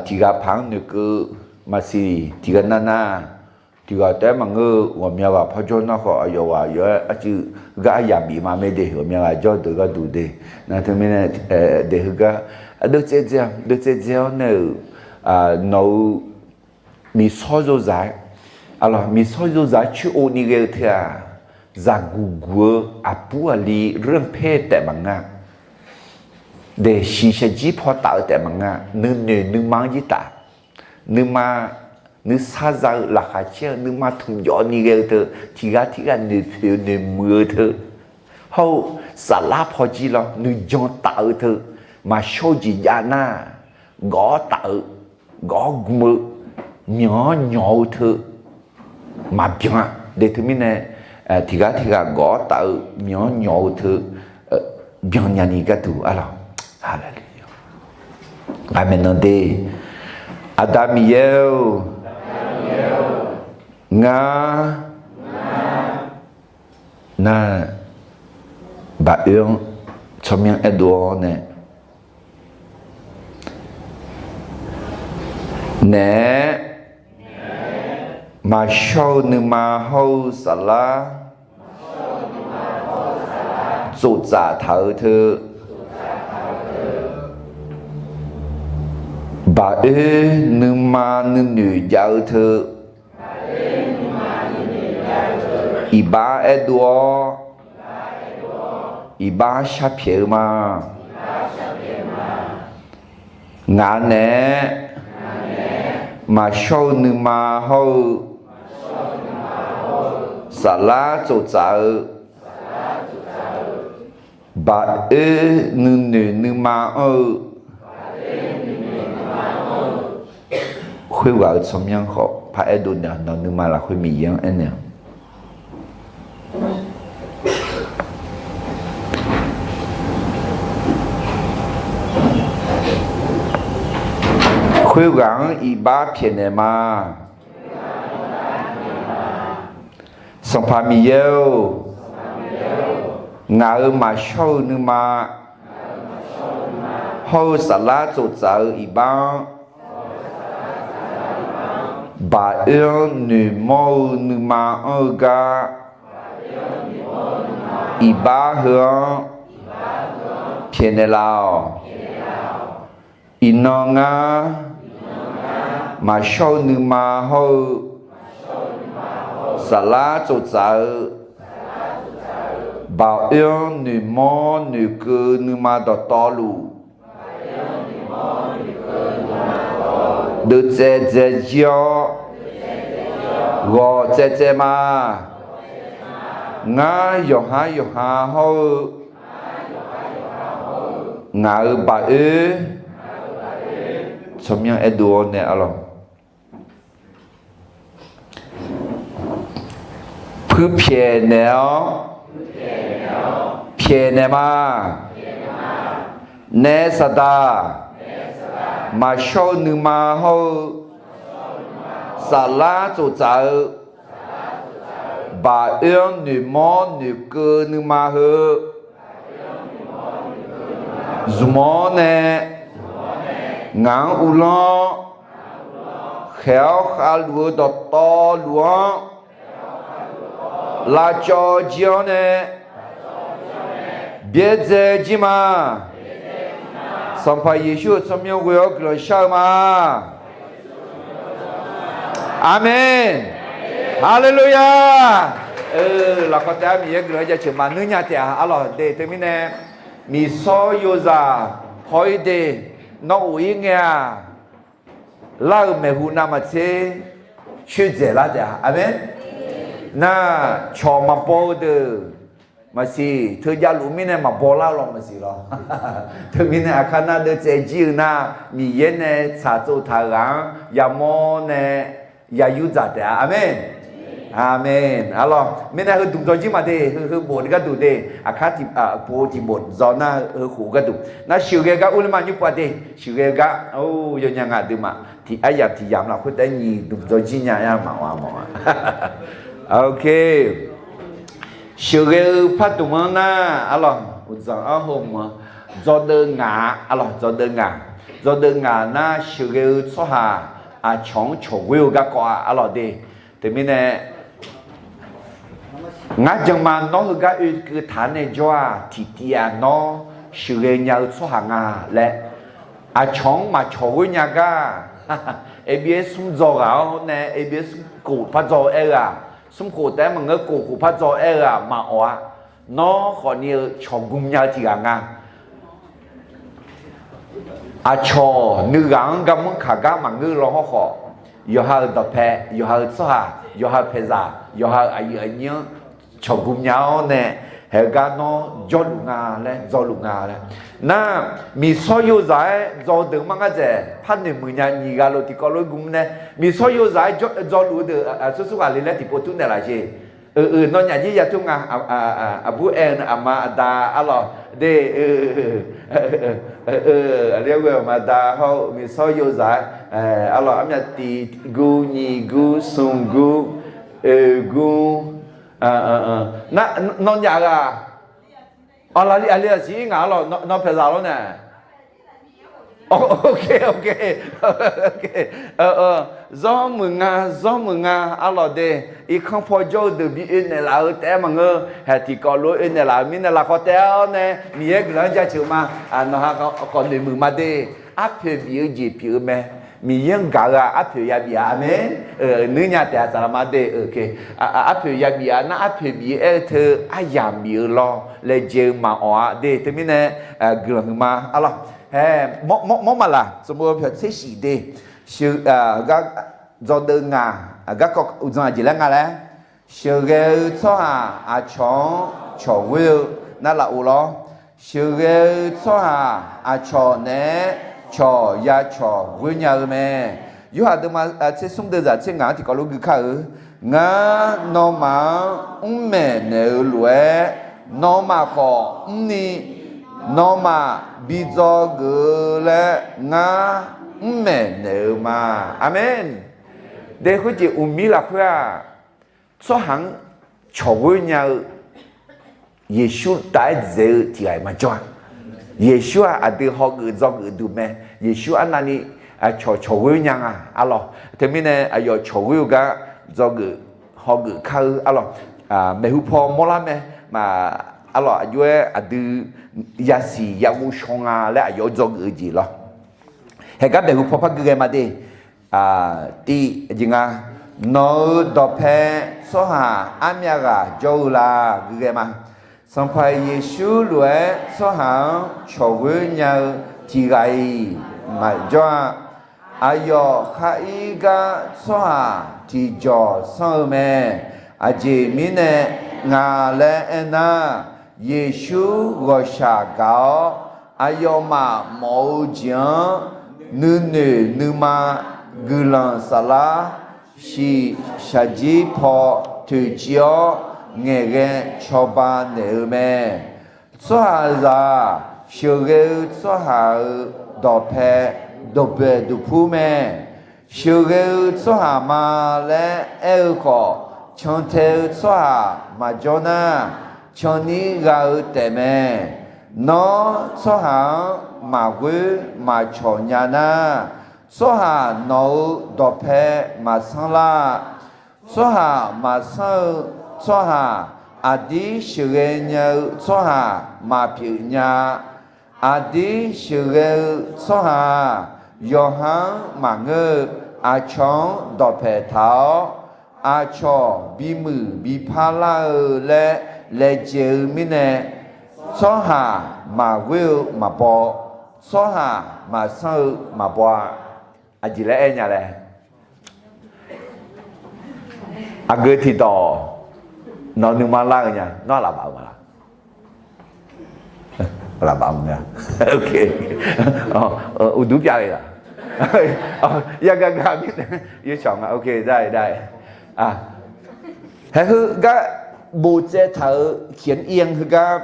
tiqghaq paq-anr noeqkeuv maqsiq tiqghaq nav nar, tiqghaq taef-aer maqngeur-eu ghawqmya ghaq pawrjawr nar khawf, aqyawf ghaq yawf-aer arcuiv gar aryamq bif ma mae de. Ghawqmya ghaq jawr deuq gharduq de. Nar teumirnae, de heugar deuvtsaev dzae, deuvtsaev dzae-awr nae-euq, nawq-euq miqsawr yozaq-aer, miqsawr yozaq-aer coer-o ni ghae-eu teu-aq, zaqguq guq-eu aqbur aqli ranrpaer taef maqngeur. De shiqshaq jir paw taf-eu taef maqngeur. Nuinoeq nuima-anr jir taf. Nuima, nuisar za-eu laqkhaq caer-eu nuima tmqjawf ni ghae-eu teu, tiqghaq tirghaq noeqpoeq-eu noeqmuiq-eu teu, hawr-eu saflar pawjir lawr nuijan taf-eu teu, maqshawr-eu jeq jav nar, gawf-awr taf-eu, gawf-awr gm-eu, myanq-anr nyawq-eu teu, maqbyan-a. De teumirnae, tiqghaq tirghaq gawf-awr taf-eu myanq-anr nyawq-eu teu, byannya ni gharduq arlawq. Haleluya. Aqmeq nan de. Aqda Miqyaer-or, ngar nar, baoe-anr tsawrmyanr aerdov-awr nae, naeq-aer maqshawr-eu nuima hawr-eu saflar tsoftsaf taq-eu teu, baoe nuima nuinoeq jav-eu teu, Iqbax aerdov-awr, iqbax sharpyaeq-eu ma. Ngaq naeq-aer maqshawr-eu nuima hawr-eu, saflar tsoftsaf-eu, baoer nuinoeq nuima anr-eu, khoerghaq-euq tsawrmyanr khawf paraer dov naeq-awq. Nawq-eu nuima lafkhoer Miqyaer-anr aernaeq-awq. Khoerghaq-anr iqbax pyaeqnaeq ma. Sanqpaq Miqyaer-or, ngaq-euq maqshawr-eu nuima hawr-eu saflar tsoftsaf-eu iqbax-anr, baoer-anr noeqmawr-eu nuima anr-eu gar, iqbax heu-anr pyaeqnaeq laf-awq. Iqnan ngar maqshawr-eu nuima hawr-eu, saflar tsoftsaf-eu, baoer-anr noeqmawr noeqkeuv-eu nuima dawqtawvluf, deuvtsaev dzaejir-awr, ghawqtsaev tsaev ma. Ngar yawqhar yawqha hawr-eu, ngaq-euq baoer tsawrmyanr aerdov-awr nae arlawq. Puipyaeq naeq-awr pyaeqnaeq ma. Naef Saqdaq, maqshawr-eu nuima hawr-eu, saflar tsoftsaf-eu, baoer-anr noeqmawr noeqkeuv nuima heu zmq-awr nae, ngaq-anr uvlanr-awr, khaeq-awr khavluf-eu dawqtawvluf-anr lavcawv jir-awr nae, byaerdzae jir ma. Sanqpaq Yeqsur-euq tsawrmyanr ghoe-awr guiqlanq shar-eu ma. Aqmeq. Haleluya. Lafkawv taef-aer Miqyaer guiqlanq jaceuq maqngeur nya taef-a arlawq de. Teumirnae, miqsawr yozaq haw-ir de, nawr of-ir ngae-aq, lar-euq maeqhu navmaqtser coerdzaeq lar taef-a. Aqmeq. Nar, cawq maqbaw-eu deuq maqsiq, teujav luf mirnae maqbaw lar-eu lawq maqsiq lawq. Teumirnae aqkar nar deuvtsaev jir-eu nar, Miqyaer nae tsaqtsov taq-euq ghaq-anr yamawr nae yayur dzaq taef-a. Aqmeq. Aqmeq. Arlawq, mirnae heu dmq dzaw jir ma de, heu heu bof-eu gharduq de, aqkar tiq, bof-eu tiq bof dzaw nar heu khof gharduq. Nar sheuqghae gar urler ma nymr pov-a de, sheuqghae gar, or, yawnyaf ngaq duimaf tiq aryamq tiq yamq lafkhoer taef-aer nyiq dmq dzaw jir nya-a maqawq-a mawf-a. Sheuqghae-eu pardmq-anr nar, arlawq, uqdzanq-anr hawmq-anr, dzawdeuv ngaq-a, arlawq, dzawdeuv ngaq. Dzawdeuv ngaq nar sheuqghae-eu tsawrhaq aqcawq-anr cawqghoer-eu garkawv-a arlawq de. Teumirnae, ngar janma nawr heugar oekeuv taq-anr nae jawr-aq, tiqtiv-aq nawr sheuqghae nya-eu tsawrhaq nga laer, aqcawq-anr maqcawq ghoer nya gar, A B S smr dzaw ghaq-awr nae A B S smr khof par dzaw-eu aer-eu-aq, smr khof taef-aer maqngeur, khof khof par dzaw-eu aer-eu-aq maqawq-a. Nawr khawfni-eu cawqgm nya-eu tiq ghaq nga. Aqcawq nuighaq-anr garmanr kaq gar maqngeur law hawrkhawf, yawqha-euq dawqpae, yawqha-euq tsawrhaq, yawqha-euq paeqzaq, yawqha-euq aqyuif aqnyir-anr cawqgm nya-awr nae, haegar nawr jawrluf nga laer, dzawluf nga laer. Nar, miqsawr yozaq-aer dzaw-eu deuq mar ngar dzaeq par noeq muiq nya nyiq ghaq lof tiqkawv lof-aer gm nae, miqsawr yozaq-aer dzawluf-eu deuq aqsur sur ghaq le laer tiqpov tur naeqlaf jeq. Euq, nawnyaf jir yatur nga. Aqbur aer-eu nar, aqma aqda arlawq de. Aqli-aer ghoe-eu aqma aqda hawr-eu miqsawr yozaq-aer, arlawq, armyav tiq gur, nyiq gur, smq gur, oeq gur, nawnyaf ghaq. Aqli, aqli aqsiq-ir ngaq arlawq, nawpaeq zaq lawr nae. Zawr muiq nga, zawr muiq nga arlawq de. Irkanr paw jawr-eu deuq bi oe naeqlaf-eu taef-aer maqngeur, haeq tiqkawv lof-aer oe naeqlaf-euq mirnae lafkawv taef-awr nae Miqyaer guiqlanq-anr jaceuq ma. Nawqha khawf noeq muiq ma de. Arpoeq bif-eu jeq pyeuf-eu mae. Miqyaer-anr gaq-eu-aq arpoeq yabif-a. Aqmeq. Nuirnya taef-a saqlaqma de. Arpoeq yabif-a nar arpoeq bif-aer-eu teu aryamq bif-eu lawr laejae-eu maqawq-a de. Teumirnae guiqlanq huiqma arlawr. Hae, mawr maqlaq, sanqbof pyawq tser shif de. Sheuq, gar, dzawdeuv ngaq, garkawv uqdzan aqjeq laer nga laer. Sheuqghae-eu tsawrhaq aqcawq-anr cawq ghoer-eu nar laf-eu lawr. Sheuqghae-eu tsawrhaq aqcawq naeq-aer cawq ya cawq ghoer nya-eu mae. Yorhaq deuvma tser smr deuvzaq tser ngaq-anr tiqkawv lof gui kar-eu. Ngar nawmaf-anr mr maeqnaeq-eu lof-aer, nawmaf khawf mrni nawmaf bi dzawgeuf-eu laer ngar mr maeqnaeq-eu ma. Aqmeq. De khoerjeq uqmir lafkhoer-aq, tsawrhaq-anr cawq ghoer nya-eu Yeqsur taf-aer dzaeq-eu tiq ghaq-iq maqjawr-a. Yeqsur-aq aqdui hawgeuf dzawgeuf duq mae. Yeqsur arnavni cawq cawq ghoer nya nga arlawr. Teumirnae aqyawf cawq ghoer-eu gar dzawgeuf hawgeuf kar-eu arlawr. Maeqhu paw mawrlar mae. Arlawr, aqjox-aer aqdui yasiq yaghov shaw nga laer aqyawf-anr dzawgeuf-eu jeq lawr. Haegar maeqhu paw par gui ghae ma de. Tiv jeq nga, nawq-euq dawqpae tsawrhaq armyav ghaq jawr-eu la? Gui ghae ma. Sanqpaq Yeqsur lof-aer tsawrhaq-anr cawq ghoer nya-eu tiq ghaq-iq maqjawr-a. Aqyawf khar ir gar tsawrhaq tiqjawq sanr-eu mae. Aqjeq mirnae nga laer aernar, Yeqsur ghawqshaq gaq-awr, aqyawfmaf mawf-eu jeq-anr nuinoeq nuima, guiqlanq saflar, shiq shaqjir paw toeqciv-awr ngaeqghae cawba naeq-eu mae. Tsawrhaqzaq-aq, sheuqghae-eu tsawrhaq-euq dawqpae dawqbaeq duqpur mae. Sheuqghae-eu tsawrhaq ma laer aer-eu khawf, cantae-eu tsawrhaq maqjawr nar, canni gha-eu taefmae. Nawr tsawrhaq-anr maqghoer maqcawq nya nar, tsawrhaq nawq-euq dawqpae maqsanr lar. Tsawrhaq maqsanr-eu tsawrhaq, aqdir sheuqghae nya-eu tsawrhaq maqpyeuf nya-a. Aqdir sheuqghae-eu tsawrhaq-aq, yawqha-anr maqngeur-eu aqcawq-anr dawqpaeq taq-awr, aqcawq bimuiq bipar lar-eu laer laejae-eu mirnae, tsawrhaq maqghoer-eu maqbaw, tsawrhaq maqsanr-eu maqbaw-a. Aqjeq laer aer nya laer. Aqgeu tiqdawq nawq nuima lar-eu nya, nawr aqlaf baf-eu ma laq? Aqlaf baf-eu ma. Uqduq pyav-eu laq? Yagaq gaq mirnae yawcawq nga. Haeheu gar boftsaev taq-euq kyanr ir-anr heugar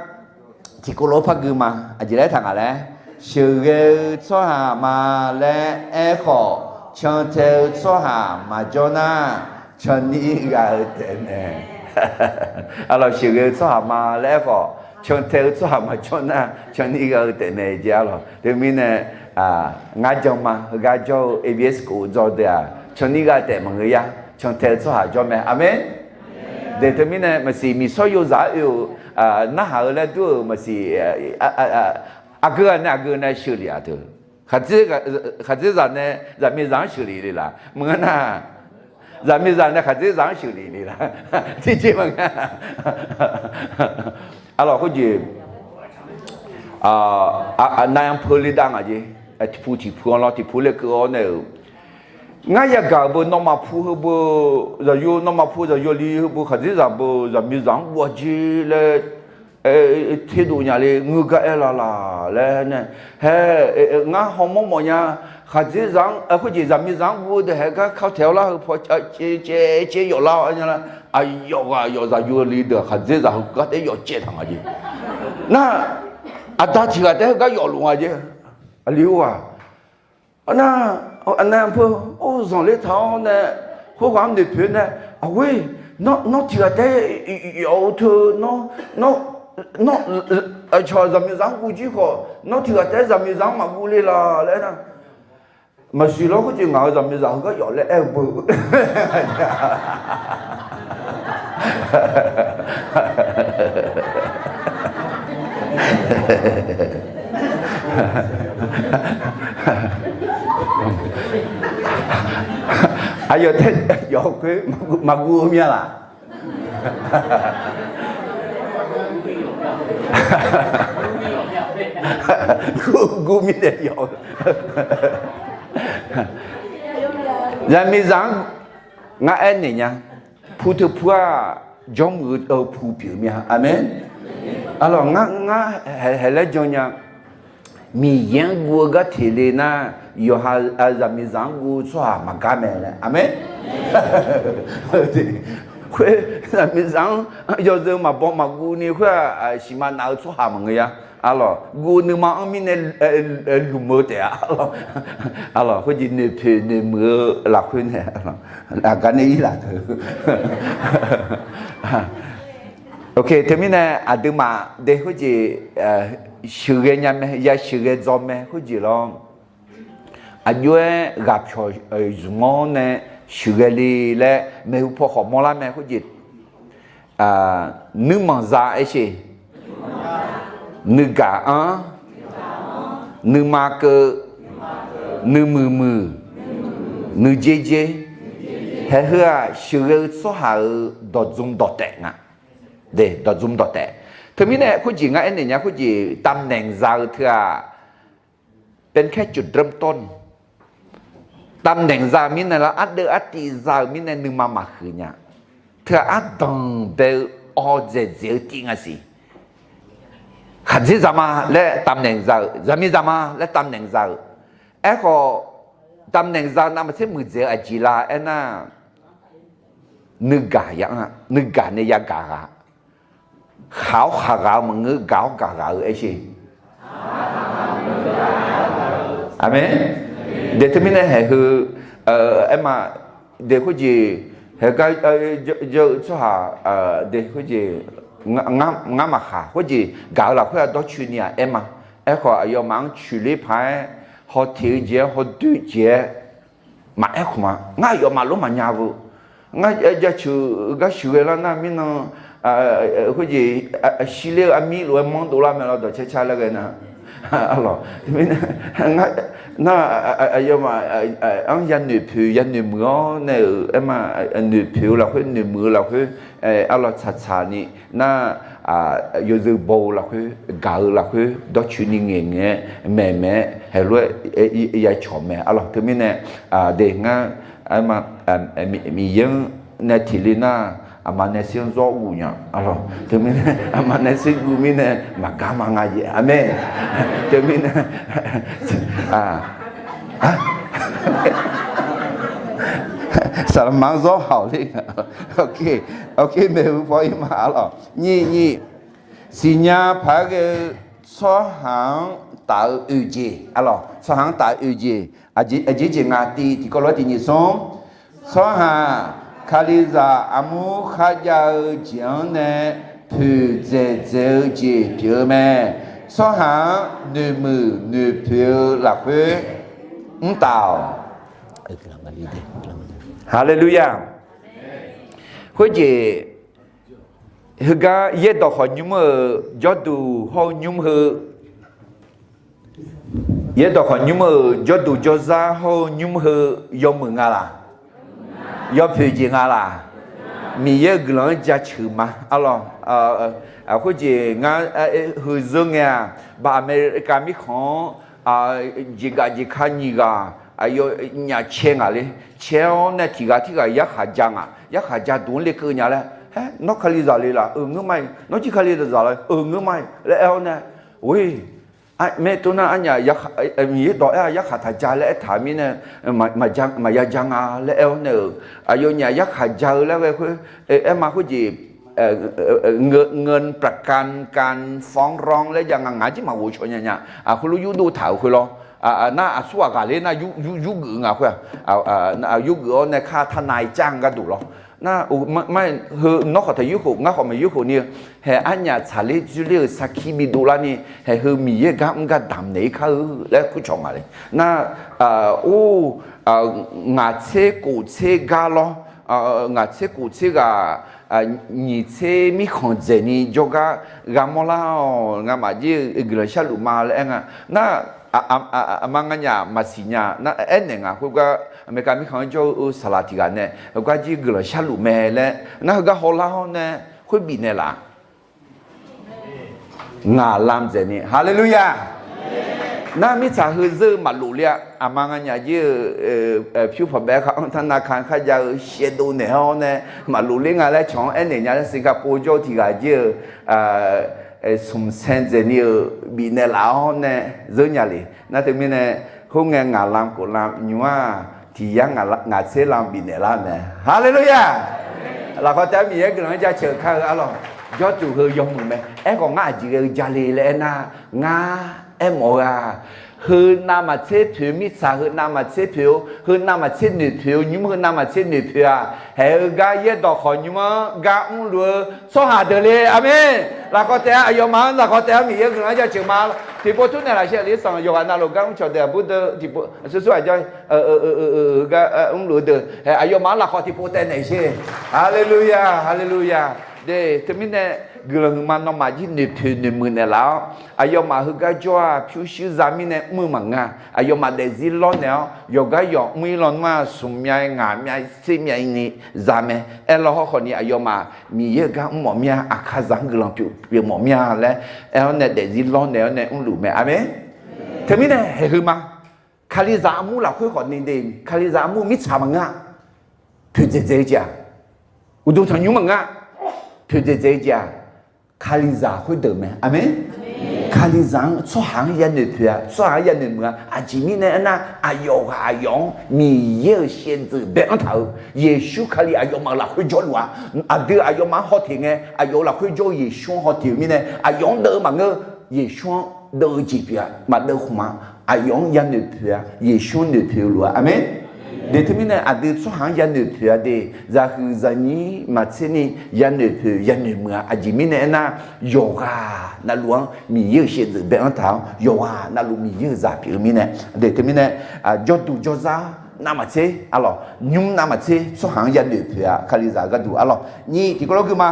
tiqkawv lof-aer par gui ma. Aqjeq laer taq nga laer, sheuqghae-eu tsawrhaq ma laer aerkhawf, cantae-eu tsawrhaq maqjawr nar, canni gha-eu taefmae. Arlawq, sheuqghae-eu tsawrhaq ma laer aerkhawf, cantae-eu tsawrhaq maqjawr nar, canni gha-eu taefmae jeq arlawq. Teumirnae, ngar jan ma heugar jawr-eu A B S khof dzawdeuq-aq, canni gha taef maqngeur ya, cantae-eu tsawrhaq jawr mae. Aqmeq. Daeq teumirnae maqsiq miqsawr yozaq-aer oe-euq, narhaq-eu laer dur-euq maqsiq, aqgeu ghaq nae aqgeu nae sheuqlef-aq teu. Khaqdzerzaq nae zaqmiqzaq-anr sheuqlef le laq? Maqngeur nar, zaqmiqzaq nae khaqdzerzaq-anr sheuqlef le laq? Tiqjeq maqngeur. Arlawq khoerjeq, aqnav-anr peu le dav ngaq jeq. Tiqpu tiqpu-anr lawr, tiqpu le keuv-awr nae-euq, ngar yagaq-euq beu nawmaf pu heu beu, zaqyo nawmaf pu zaqyo li heu beu khaqdzerzaq beu zaqmiqzaq-anr guv-a jeq laer, terdov nya le ngeur gar aer laf laf laer nae, hae, ngar hawmawr mawf nya. Khaqdzerzaq-anr khoerjeq zaqmiqzaq-anr guv-eu deuq hae gar kar taeq-awr lar heu paw caev caev yawf lar-awr nya lar, aqyawf ghaq yawf zaqyo li deuq khaqdzerzaq heugar taef yawf caev taq nga jeq. Nar, aqda tiq ghaq taef heugar yawf luf nga jeq. Aqli-or ghaq, nar, aqnav-anr peu, or zanqler taq-awr nae, khoerghaq-anr noeqpoeq nae, aqghoer, nawr tiq ghaq taef yawf-eu teu, nawr, nawr, nawr, aqcawq zaqmiqzaq-anr guv jir khawf nawr tiq ghaq taef zaqmiqzaq-anr maqguv le laf laer nar, maqsiq lawr khoerjeq ngaq-euq zaqmiqzaq heugar yawf laer aer-eu beu. Aqyawf taef yawf khoer maqguv-eu mya laq? Guv mirnae yawf. Zaqmiqzaq-anr ngar aernaeq nya. Pu teu pu-aq, jawrmuiq-eu pu pyeuf mya. Aqmeq. Arlawq, ngar, ngar haeq laer jan nya. Miqyaer-anr guv-eu gar teq le nar, yawqha zaqmiqzaq-anr guv-eu tsawrhaq maqgar mae laer. Aqmeq. Khoer zaqmiqzaq-anr yawzeu maqbaw maqguv ni khoer-aq, siqma naf-eu tsawrhaq maqngeur ya. Arlawq, guv-eu nuima-anr mirnae lmq-eu taef-a. Arlawq, khoerjeq noeqpoeq noeqmuiq-eu lafkhoer nae, aqgar nae irlaf teu. Ok, teumirnae aqduimaf de khoerjeq sheuqghae nya mae, ya sheuqghae dzaw mae khoerjeq lawr. Aqjox-aer ghaqpyawq zmq-awr nae sheuqghae le laer maeqhu paw khawf mawrlar mae khoerjeq, nuirmanq za aersheq, nuigaq anr, nuima keuv, nuimuiq muiq, nuijer jer, haeq heu-aq sheuqghae-eu tsawrhaq-euq dawqdzm dawqtaef nga. De, dawqdzm dawqtaef. Teumirnae khoerjeq ngar aernaeq nya khoerjeq ตำแหน่ง za-eu teu-aq, เป็นแค่จุดเริ่มต้น. ตำแหน่ง za-eu mirnae lar, ardeuv artiv za-eu mirnae nuima maqhuiq nya. Teu-aq ardanq bae-eu awdzaeq dzaeq-eu tiv nga siq. Khaqdzerzaq ma laer ตำแหน่ง za-euq, zaqmiqzaq ma laer ตำแหน่ง za-euq. Aerkhawf ตำแหน่ง za navmaqtser muiqdzaeq-eu aqjeq la aernar, nuigaq ya anr-a, nuigaq nae yagaq ghaq. Khaq-awr khaq ghaq-eu maqngeur, gaq-awr gaq ghaq-eu aersheq. Aqmeq. De teumirnae haeq heu, aerma, de khoerjeq, haeq gar jawr-eu tsawrhaq, de khoerjeq, ngar maqkhaq khoerjeq gaq-eu lafkhoer-aq dawrcoeni-aq aerma. Aerkhawf aqyawfmaf-anr coeqler paq-aer, hawteq-eu jeq-aer, hawdoer jeq-aer, maqaer khmq-a. Ngar aqyawfmaf lor maqnya-eu, ngar jaceuq gar sheuqghae lar nar mirnan, khoerjeq shirler-eu armir lof-aer manr dovlar mae lawr, dawqcaer car laer ghae nar. Arlawq, nar aqyawfmaf-anr yanoeq poeq yanoeq muiq-awr nae-euq aerma, noeq poeq-eu lafkhoer noeq muiq-eu lafkhoer, arlawq tsaqtsaq ni nar, yawzeu baw-eu lafkhoer, gaq-eu lafkhoer dawrcoeni ngaeqngaeq-aer maeqmaeq-aer haeq lof-aer ya cawq mae. Arlawq teumirnae, de ngar, Miqyaer-anr nae tiqle nar, aqma nae sher-anr zawr guf nya. Arlawq teumirnae aqma nae sher guf mirnae maqgar ma nga jeq. Aqmeq. Teumirnae saqlaqma-anr zawr haq-awq le. Ok, maeqhu paw ir ma. Arlawq nyiq nyiq, siqnya paq-aer ghae-eu tsawrhaq-anr taf-eu oeq jeq. Arlawq tsawrhaq-anr taf-eu oeq jeq. Aqjeq jeq nga, tiq tiqkawv lof-aer tiq nyiq smr. Tsawrhaq, Kalizaq armur kharjav-eu jeq-anr nae poeqdzaeq dzaeq-eu jeq pyeuf-eu mae. Tsawrhaq-anr noeqmuiq noeqpoeq-eu lafkhoer mr taf-awq. Haleluya. Khoerjeq, heugar yaerdawq khawf nymr-euq jawrduq hawr-eu nymr heu, yaerdawq khawf nymr-euq jawrduq jawrzar hawr-eu nymr heu yawmuiq nga laq? Yawpoeq jeq nga laq? Miqyaer-euq guiqlanq-anr jaceuq ma. Arlawq, khoerjeq ngar heu zeur ngae-aq, ba America mirkhanq-anr jeqgaf jeqka nyiq ghaq aqyawfnyaf cae ngaq le. Cae-awr nae tiq ghaq tirghaq yarkhaq ja ngaq, yarkhaq ja duq-anr lekeuv nya laer, haer, nawr Kalizaq le laq? Euq, ngeur ma-iq. Nawr jir Kalizaq le? Euq, ngeur ma-iq laer aer-awr nae, oe, maertov nar arnyaf Miqyaer dawq aer-a, yarkhaq taq ja laer aertaq mirnae, maqya ja nga laer aer-awr nae-euq, aqyawfnyaf yarkhaq ja-eu laer ghae khoer, aerma khoerjeq, เงินประกันการฟ้องร้อง laer jav nga, ngaq jir maqghof cawq nya nya. Aq, khoerlof yurdov taq-euq khoer lawr. Nar aqsur ghaq ghaqler nar yurgeuf nga khoer-aq, yurgeuf-awr nae kar tar nav-i car gharduq lawr. Nar, ma, heu nawr khawf taq yurkhof, ngar khawf maqyurkhof ni-eu, hae arnyaf tsaqler dzoerler-euq sarkir bidov larni, hae heu Miqyaer gar mr gar damq naeq-ir kar-eu laer kurcawq ngaq le. Nar, or, ngaq tser kof tser gar lawr, ngaq tser kof tser ghaq, nyiq tser mirkhanq dzaeqni jawrgar gha mawrlar-awq, ngamaf jir-eu guiqlanq sharluf ma laer aer nga. Nar, aqma nganyaf maqsiq nya nar aernaeq nga. Khoergar America mirkhanq-anr jawr-eu saqlaq tiq ghaq nae heugar jir guiqlanq sharluf mae laer nar heugar hawlar-awr nae khoer bifnaeq laf. Ngaq lam dzaeqni, haleluya! Nar mirtsaq heu zeur-eu maqlof ler-a. Aqma nganyaf jir-eu pyur pawqbaef kaq-anr tanr nav ka kharjav-eu shaevdov naeq-awr nae maqlof ler nga laer cawq-anr aernaeq nya laer Singapore jawr-eu tiq ghaq jir-eu smq saen dzaeqni-euq bifnaeq laf-awr nae zeur nya le. Nar teumirnae khoerngae ngaq lam khof lam nymr-aq tiq yar ngaq tser lam bifnaeq lar mae, haleluya! Lafkhawf taef-aer Miqyaer guiqlanq-anr jaceuq kar-eu arlawq. Jawrduq heu yawmuiq mae. Aerkhawf ngar aqjeq ghae-eu jale laer aernar, ngar aermawf-eu-aq, heu navmaqtser poeq-eu mirtsaq heu navmaqtser poeq-eu, heu navmaqtser noeqpoeq-eu nymr heu navmaqtser noeqpoeq-aq, haeq-eu gar yaerdawq khawf nymr-anr gar mrluf-eu tsawrhaq deuq le. Aqmeq. Lafkhawf taef-aer aqyawfmaf-anr lafkhawf taef-aer Miqyaer guiqlanq-anr jaceuq ma. Tiqpov tmr naeq lafshir aqli sanq yawqghaq navluf gar mrcawq deuq aqbur deuq tiqpov sursur aqjawr-ir gar mrluf-eu deuq haeq aqyawfmaf-anr lafkhawf tiqpov taev naeq sher. Haleluya, haleluya. De, teumirnae guiqlanq huiqma nawmaf jir noeqpoeq noeqmuiq naeqlaf-awr aqyawfmaf heugar jawr-aq pyurshuir za mirnae mr-eu maqngeur-a. Aqyawfmaf daefzir lawrnaeq-awr yawqgar yawq mr-ir lawnmr-aq smq myav-ir ngaq myav-ir tser myav-ir ni za mae. Aerlaw hawrkhawf ni aqyawfmaf Miqyaer-euq gar mrmawf mir-a. Aqkaqzaq-anr guiqlanq pyeuf pyeuf mawf mir-a laer aer-awr nae daefzir lawrnaeq-awr nae mrluf mae. Aqmeq. Teumirnae haeq heu ma. Kalizaq armur lafkhoer khawf ni de, kalizaq armur mirtsaq maqngeur-a. Poeqdzaeq dzaeq-eu jeq-aq, uqduq tanqnymr maqngeur-a. Poeqdzaeq dzaeq-eu jeq-aq, Kalizaq khoerdeuq mae. Aqmeq. Kalizaq-anr tsawrhaq-anr yanoeq poeq-a, tsawrhaq-anr yanoeq muiq-a. Aqjeq mirnae aernar, aqyawf ghaq aqyawf-anr Miqyaer-euq shaevdzeuf bae-anr taq-eu, Yeqsur Kali aqyawfmaf-euq lafkhoer jawrluf-a. Aqdui aqyawfmaf-anr haw teq ngae, aqyawf-euq lafkhoer jawr-eu Yeqsur-anr haw teq-eu mirnae, aqyawf-anr deuv-eu maqngeur. Yeqsur-anr deuv-eu jeq pyeuf-a, maqdeuv khmq-a. Aqyawf-anr yanoeq poeq-a, Yeqsur-anr noeq poeq-eu luf-a. Aqmeq. De teumirnae aqdui tsawrhaq-anr yanoeq poeq-a de, zaqhuiq zaqnyir maqtser ni yanoeq poeq yanoeq muiq-a. Aqjeq mirnae aernar, yawqghaq navluf-anr Miqyaer-euq shaevdzeuf bae-anr taq-awr, yawqghaq navluf Miqyaer-euq zaq pyeuf-eu mirnae, de teumirnae jawrduq jawrzar navmaqtser, arlawq nymr navmaqtser tsawrhaq-anr yanoeq poeq-a. Kalizaq gharduq arlawq nyiq tiqkawv lawr gui ma.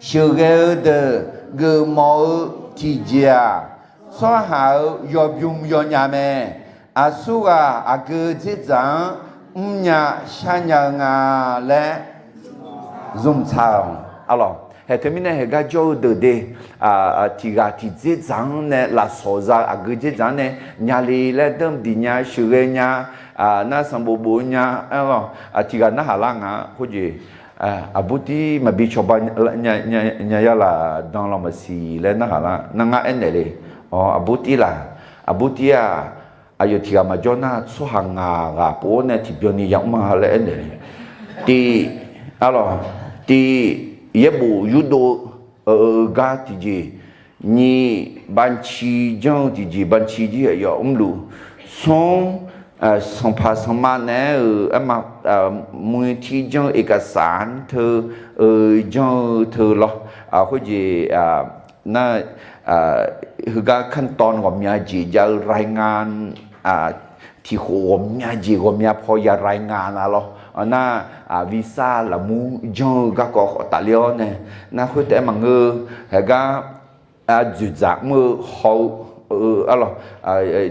Sheuqghae-eu deuq geufmawf-eu tiqjeq-aq, tsawrhaq-euq yawbymr yawnya mae. Aqsurghaq aqgeu dzerdzaq-anr mrnya sharnya-eu nga laer zmqtsaq-awq. Arlawq, haeq teumirnae haeq gar jawr-eu deuq de, tiqghaq tiqdzerdzaq-anr nae lafsawq za-eu aqgeu dzerdzaq-anr nae nya le laer deuq diq nya sheuqghae nya, nar sanqbof bof nya, arlawq, tiqghaq narhaq lar nga khoerjeq, aqbur tir maqbi cawba nya yar laf dan lawq maqsiq laer narhaq lar nar ngar aernaeq le. Awq, aqbur tir laq, aqbur tir-aq, aqyawf tiqghaq maqjawr nar tsawrhaq ngaq ghaq pov-awr nae tiqbyan ni yamr-a laer aernaeq le. Tiq, arlawq, tiq, yaerbof yurdov-eu gar tiqjeq, nyiq, banqci janr-eu tiqjeq, banqci jir aqyawf mrluf, smr, sanqpaq sanqma naeq-aer-euq aerma, muiq tir janr-eu เอกสาร teu-eu janr-eu teu lawr, khoerjeq nar, heugar ขั้นตอน ghawqmya jeq jav-eu รายงาน, tiqkhof ghawqmya jeq ghawqmya paw ya รายงาน na lawr, nar, visa lafmur janr-eu garkawv khawf tafler-awr nae, nar khoertaef-aer maqngeur, haeq gar dzoeqdzaq mr-eu haw-eu, arlawq,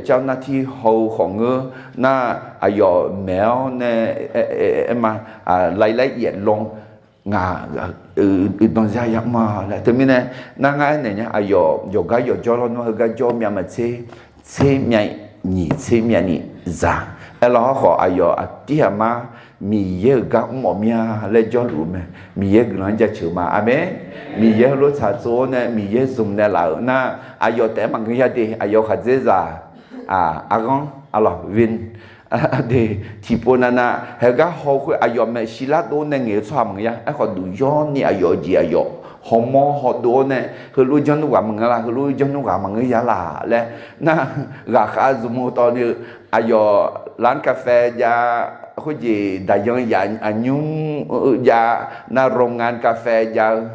เจ้าหน้าที่ haw-eu khawf ngeur, nar aqyawf maeq-awr nae, aerma, รายละเอียด law, ngaq, uqdanq zar yamr-a laer teumirnae, nar ngar aernaeq nya aqyawf yawqgar yawqjawr lawr nar heugar jawr myav maqtser, tser myav nyiq tser myav ni za. Aerlawq hawrkhawf aqyawf aqdir aqmar Miqyaer-euq gar mrmawf mir-a laer jawrluf-eu mae. Miqyaer guiqlanq-anr jaceuq ma. Aqmeq. Miqyaer heulof tsaqtsov-awr nae Miqyaer zmq naeqlaf-euq nar, aqyawf taef-aer maqngeur ya de, aqyawf khaqdzerzaq, arghanr, arlawq, vin, de, tiqpov navnav haegar haw khoer aqyawf maeqshi lar dov nae ngaeq-eu tsawrhaq maqngeur ya. Aerkhawf duq yawr ni aqyawf jeq aqyawf hawmawr hawdov-awr nae heulof janr nmr ghaq maqngeur la, heulof janr nmr ghaq maqngeur ya laf laer, nar ghaqkhav zmq-eu tawv ni-eu aqyawf ร้านกาแฟ jav, khoerjeq daqyan yaf aqnymr jav, nar โรงงานกาแฟ jav-eu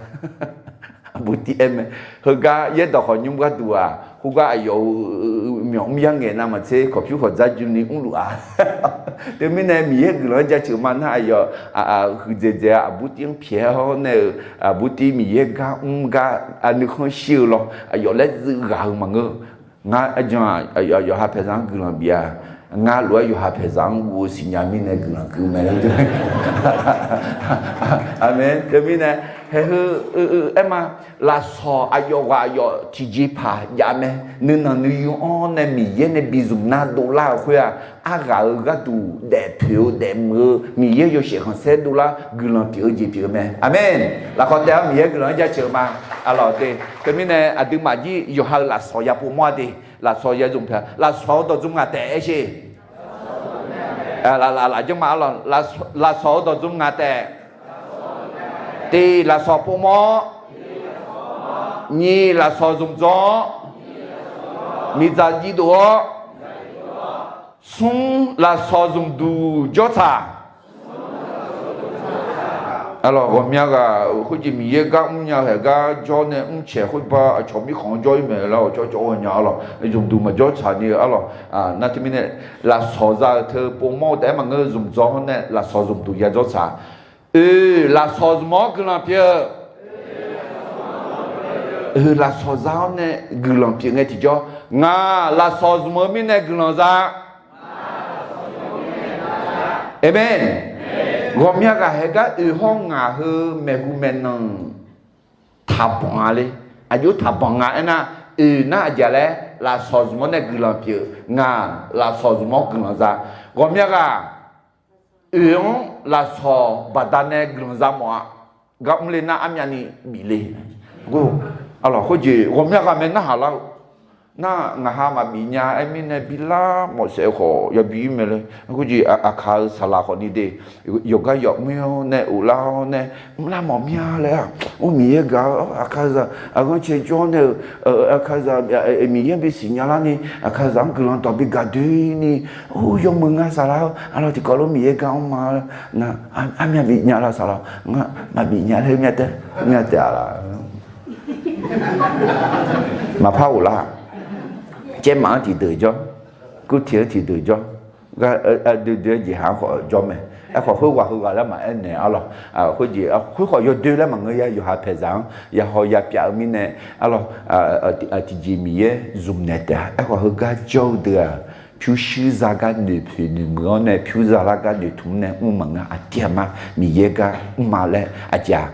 aqbur tir aer mae. Heugar yaerdawq khawf nymr gharduq-aq, khoergar aqyawf-euq myawq mr yar ngaeq navmaqtser kawqpyur khawqdzar juni mrluf-a. Teumirnae Miqyaer guiqlanq-anr jaceuq ma nar aqyawf huiqdzaeq dzaeq-a aqbur tir-anr pyaeq-awr nae-euq aqbur tir Miqyaer gar mr gar nuikhanr shir-eu lawr aqyawf laer zuiv ghaq-eu maqngeur. Ngar jan yawqha paeqzaq-anr guiqlanq bif-a. Ngar lof-aer yawqha paeqzaq-anr guv-eu siqnya mirnae guiqlanq keuv mae laer. Aqmeq. Teumirnae haeq heu aer ma, lafsawq aqyawf ghaq aqyawf tiqjeqpaq jav mae. Nuinanq nuiyu-anr nae Miqyaer nae bi zmq nar dovlar-euq khoer-aq, arghaq-euq gharduq daefpoeq-eu daefmuiq-eu Miqyaer yawshaef khanqsaer dovlar guiqlanq pyeuf-eu jeq pyeuf-eu mae. Aqmeq. Lafkhawf taef-aer Miqyaer guiqlanq-anr jaceuq-eu ma. Arlawq de, teumirnae aqduimaf jir yawqha-euq lafsawq ya povmawr-a de, lafsawq ya zmq pyeuf, lafsawq-eu dawq zmq ngaq taef aer sher. Lafjanr ma arlawq, lafsawq-eu dawq zmq ngaq taef. Tiq, lafsawq povmawr-awr. Nyiq, lafsawq zmq dzawr-awr, miqdzaq jiv dof-awr. Smr, lafsawq zmqduq jawr tsaq. Arlawq, ghawqmya ghaq khoerjeq Miqyaer gar mrnya haeq gar jawr nae mrcaeq khoerbar aqcawq mirkhanq-anr jawr-ir mae laer awq cawv cawv-a nya arlawq. Zmqduq maqjawr tsaq ni-eu arlawq. Nar teumirnae lafsawq za-euq teu povmawr-eu taef-aer maqngeur, zmq dzawr-awr nae lafsawq zmqduq ya jawr tsaq. Oe, lafsawq zmq-awr guiqlanq pyeuf-eu. Oe, lafsawq za-awr nae guiqlanq pyeuf ngae tiqjawr, ngaq lafsawq zmq-eu mirnae guiqlanq za. Aqmeq. Ghawqmya ghaq haeq gar oe hawr ngaq heu maeqhu maeqnan taqbanq-a le. Aqjox taqbanq nga aernar, oe nar aqjeq laer lafsawq zmq-awr nae guiqlanq pyeuf, ngaq lafsawq zmq-awr guiqlanq za. Ghawqmya ghaq oe-anr lafsawq baqdanae guiqlanq za mawf-a. Gar mrle nar armyavni bif le. Arlawq, khoerjeq ghawqmya ghaq mae narhaq lar-eu. Nar ngaq ha maqbif nya aer mirnae bilar mawf saef khawf yabi-ir mae laer. Khoerjeq Aqkaq-eu saqlaq khawfni de, yawqgar yawf mr-awr nae of lar-awr nae mrlar mawf mir-a laer-aq, or Miqyaer gaq-awr Aqkaqzaq aqghanr cae jawr nae-euq Aqkaqzaq Miqyaer-anr bisiq nya larni Aqkaqzaq-anr guiqlanq dawq bi gaq doeni, or yawmuiq nga saqlaq-eu arlawq tiqkawv lof Miqyaer gar anr ma laer. Nar armyav bif nya lar saqlaq-awq, ngar maqbif nya laer myav taef, myav taef-a laq. Maqpar of lar. Caermaf-anr tiqdeuq jawr, kurtiq-anr tiqdeuq jawr, doe doe-aer jeqha-anr khawf jawr mae. Aerkhawf khoerghaq heughaq laer maqaer naeq arlawq. Khoerjeq khoerkhawf yawdoer laer maqngeur ya, yawqha paeqzaq-anr yahaw yapyav-eu mirnae arlawq. Tiqjeq Miqyaer zmq naeq taef-a. Aerkhawf heugar jawr-eu deuq-aq, pyurshuir za gar noeqpoeq noeqmuiq-awr nae pyur za lar gar noeqtmq nae mr maqngeur, aqdir aqma Miqyaer gar mr ma laer aqjeq-aq,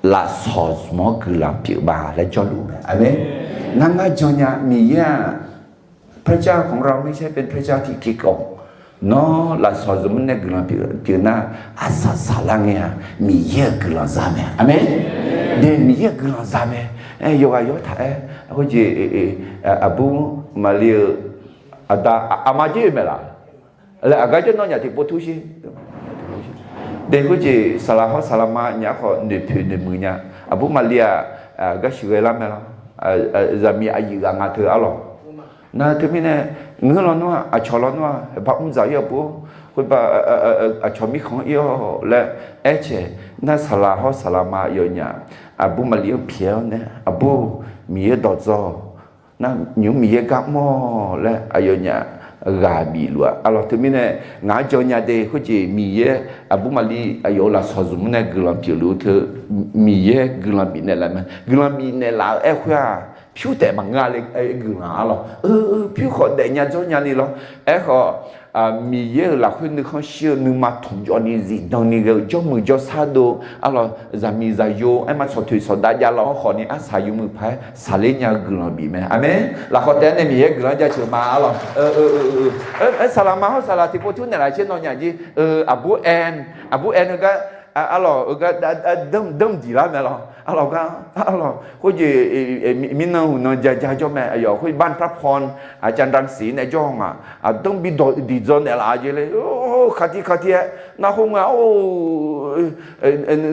lafsawq zmq-awr guiqlanq pyeuf ma laer jawrluf mae. Aqmeq. Ngar ngar jan nya Miqyaer-aq, พระเจ้าของเราไม่ใช่เป็นพระเจ้าที่ขี้โกง Nawr lafsawq zmq-anr nae guiqlanq pyeuf nar, arsaq saqlar ngae-aq Miqyaer-euq guiqlanq za mae. Aqmeq. De Miqyaer-euq guiqlanq za mae. Yawqghaq yawr taq-aer khoerjeq aqbur Maqli-euq aqda aqma jir-eu maeqlaf laer aqgar jawr nawr nyaf tiqpov tur shir. De khoerjeq saqlaq hawr saqlaq ma nyaf-aer khawf noeqpoeq noeqmuiq nya. Aqbur Maqli-aq, gar sheuqghae lar mae lawr. Zaqmiq aqyuif ghaq nga teu arlawq. Nar teumirnae ngeur lawnmr-aq, aqcawq lawnmr-aq, heqba mr dzaq-ir-awr pov, khoerba aqcawq mirkhanq-anr ir-awr laer aercaeq nar, saqlaq hawr saqlaq ma yawnyaf aqbur Maqli-anr pyaeq-awr nae, aqbur, Miqyaer dawqdzawq nar nymq-mr Miqyaer gar mr-awq laer aqyawfnyaf ghaq bif luf-a. Arlawq teumirnae ngaq-anr jan nya de khoerjeq Miqyaer aqbur Maqli aqyawf-euq lafsawq zmq-anr nae guiqlanq pyeufluf-eu teu Miqyaer guiqlanq bifnaeq laf mae. Guiqlanq bifnaeq laf-eu aer khoer-aq, pyur taef maqngeur-a le. Guiqlanq arlawq, pyur khawf daefnya dzawrnya ni lawr. Aerkhawf Miqyaer-euq lafkhoer nuikhanr shir-eu nuima tmqjawv ni zifdan ni ghae-eu jawrmuiq jawrsar dov arlawq, zaqmiq zaqyo aerma sawqtoeq sawqdav javlar-awr khawfni arsaq yawmuiq paq-aer saqler nya-eu guiqlanq bif mae. Aqmeq. Lafkhawf taef-aer nae Miqyaer guiqlanq-anr jaceuq ma arlawq. Aer saqlaq ma hawr saqlaq tiqpov tur naeqlaf caer nawnyaf jir, aqbur aer, aqbur aer-eu gar arlawq-eu gar danr diq lar mae lawr. Arlawq gar arlawq khoerjeq mirnan huqnan ja ja jawr mae. Aqyawf khoer บ้านพระพร aqcav รังสี nae jawr-eu nga. Aqdanr bi dawq diqdzaw naeqlaf-a jeq le. Kaqtir kaqtir-aer nar khoerngae-a,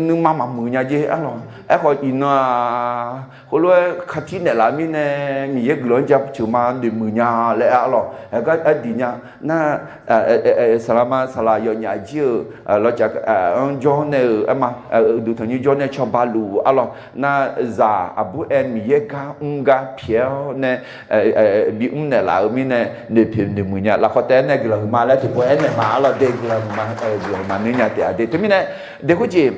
nuima maqmuiq nya jeq arlawq. Aerkhawf iqnan-aq, khoerlof-aer kaqtir naeqlaf-eu mirnae Miqyaer guiqlanq-anr jaceuq ma noeqmuiq nya laer arlawq. Aergar ardiq nya nar, saqlaq ma saqlaq yawnyaf jir-eu lawcaf-anr jawr nae-euq aerma, uqduq tanqnymr jawr nae cawba luf arlawq. Nar zaq aqbur aer Miqyaer gar mr gar pyaeq-awr nae bimr naeqlaf-eu mirnae noeqpoeq noeqmuiq nya. Lafkhawf taef-aer nae guiqlanq huiqma laer tiqpov aernaeq ma arlawq. De guiqlanq huiqma, guiqlanq huiqma noeq nya taef-a de. Teumirnae de khoerjeq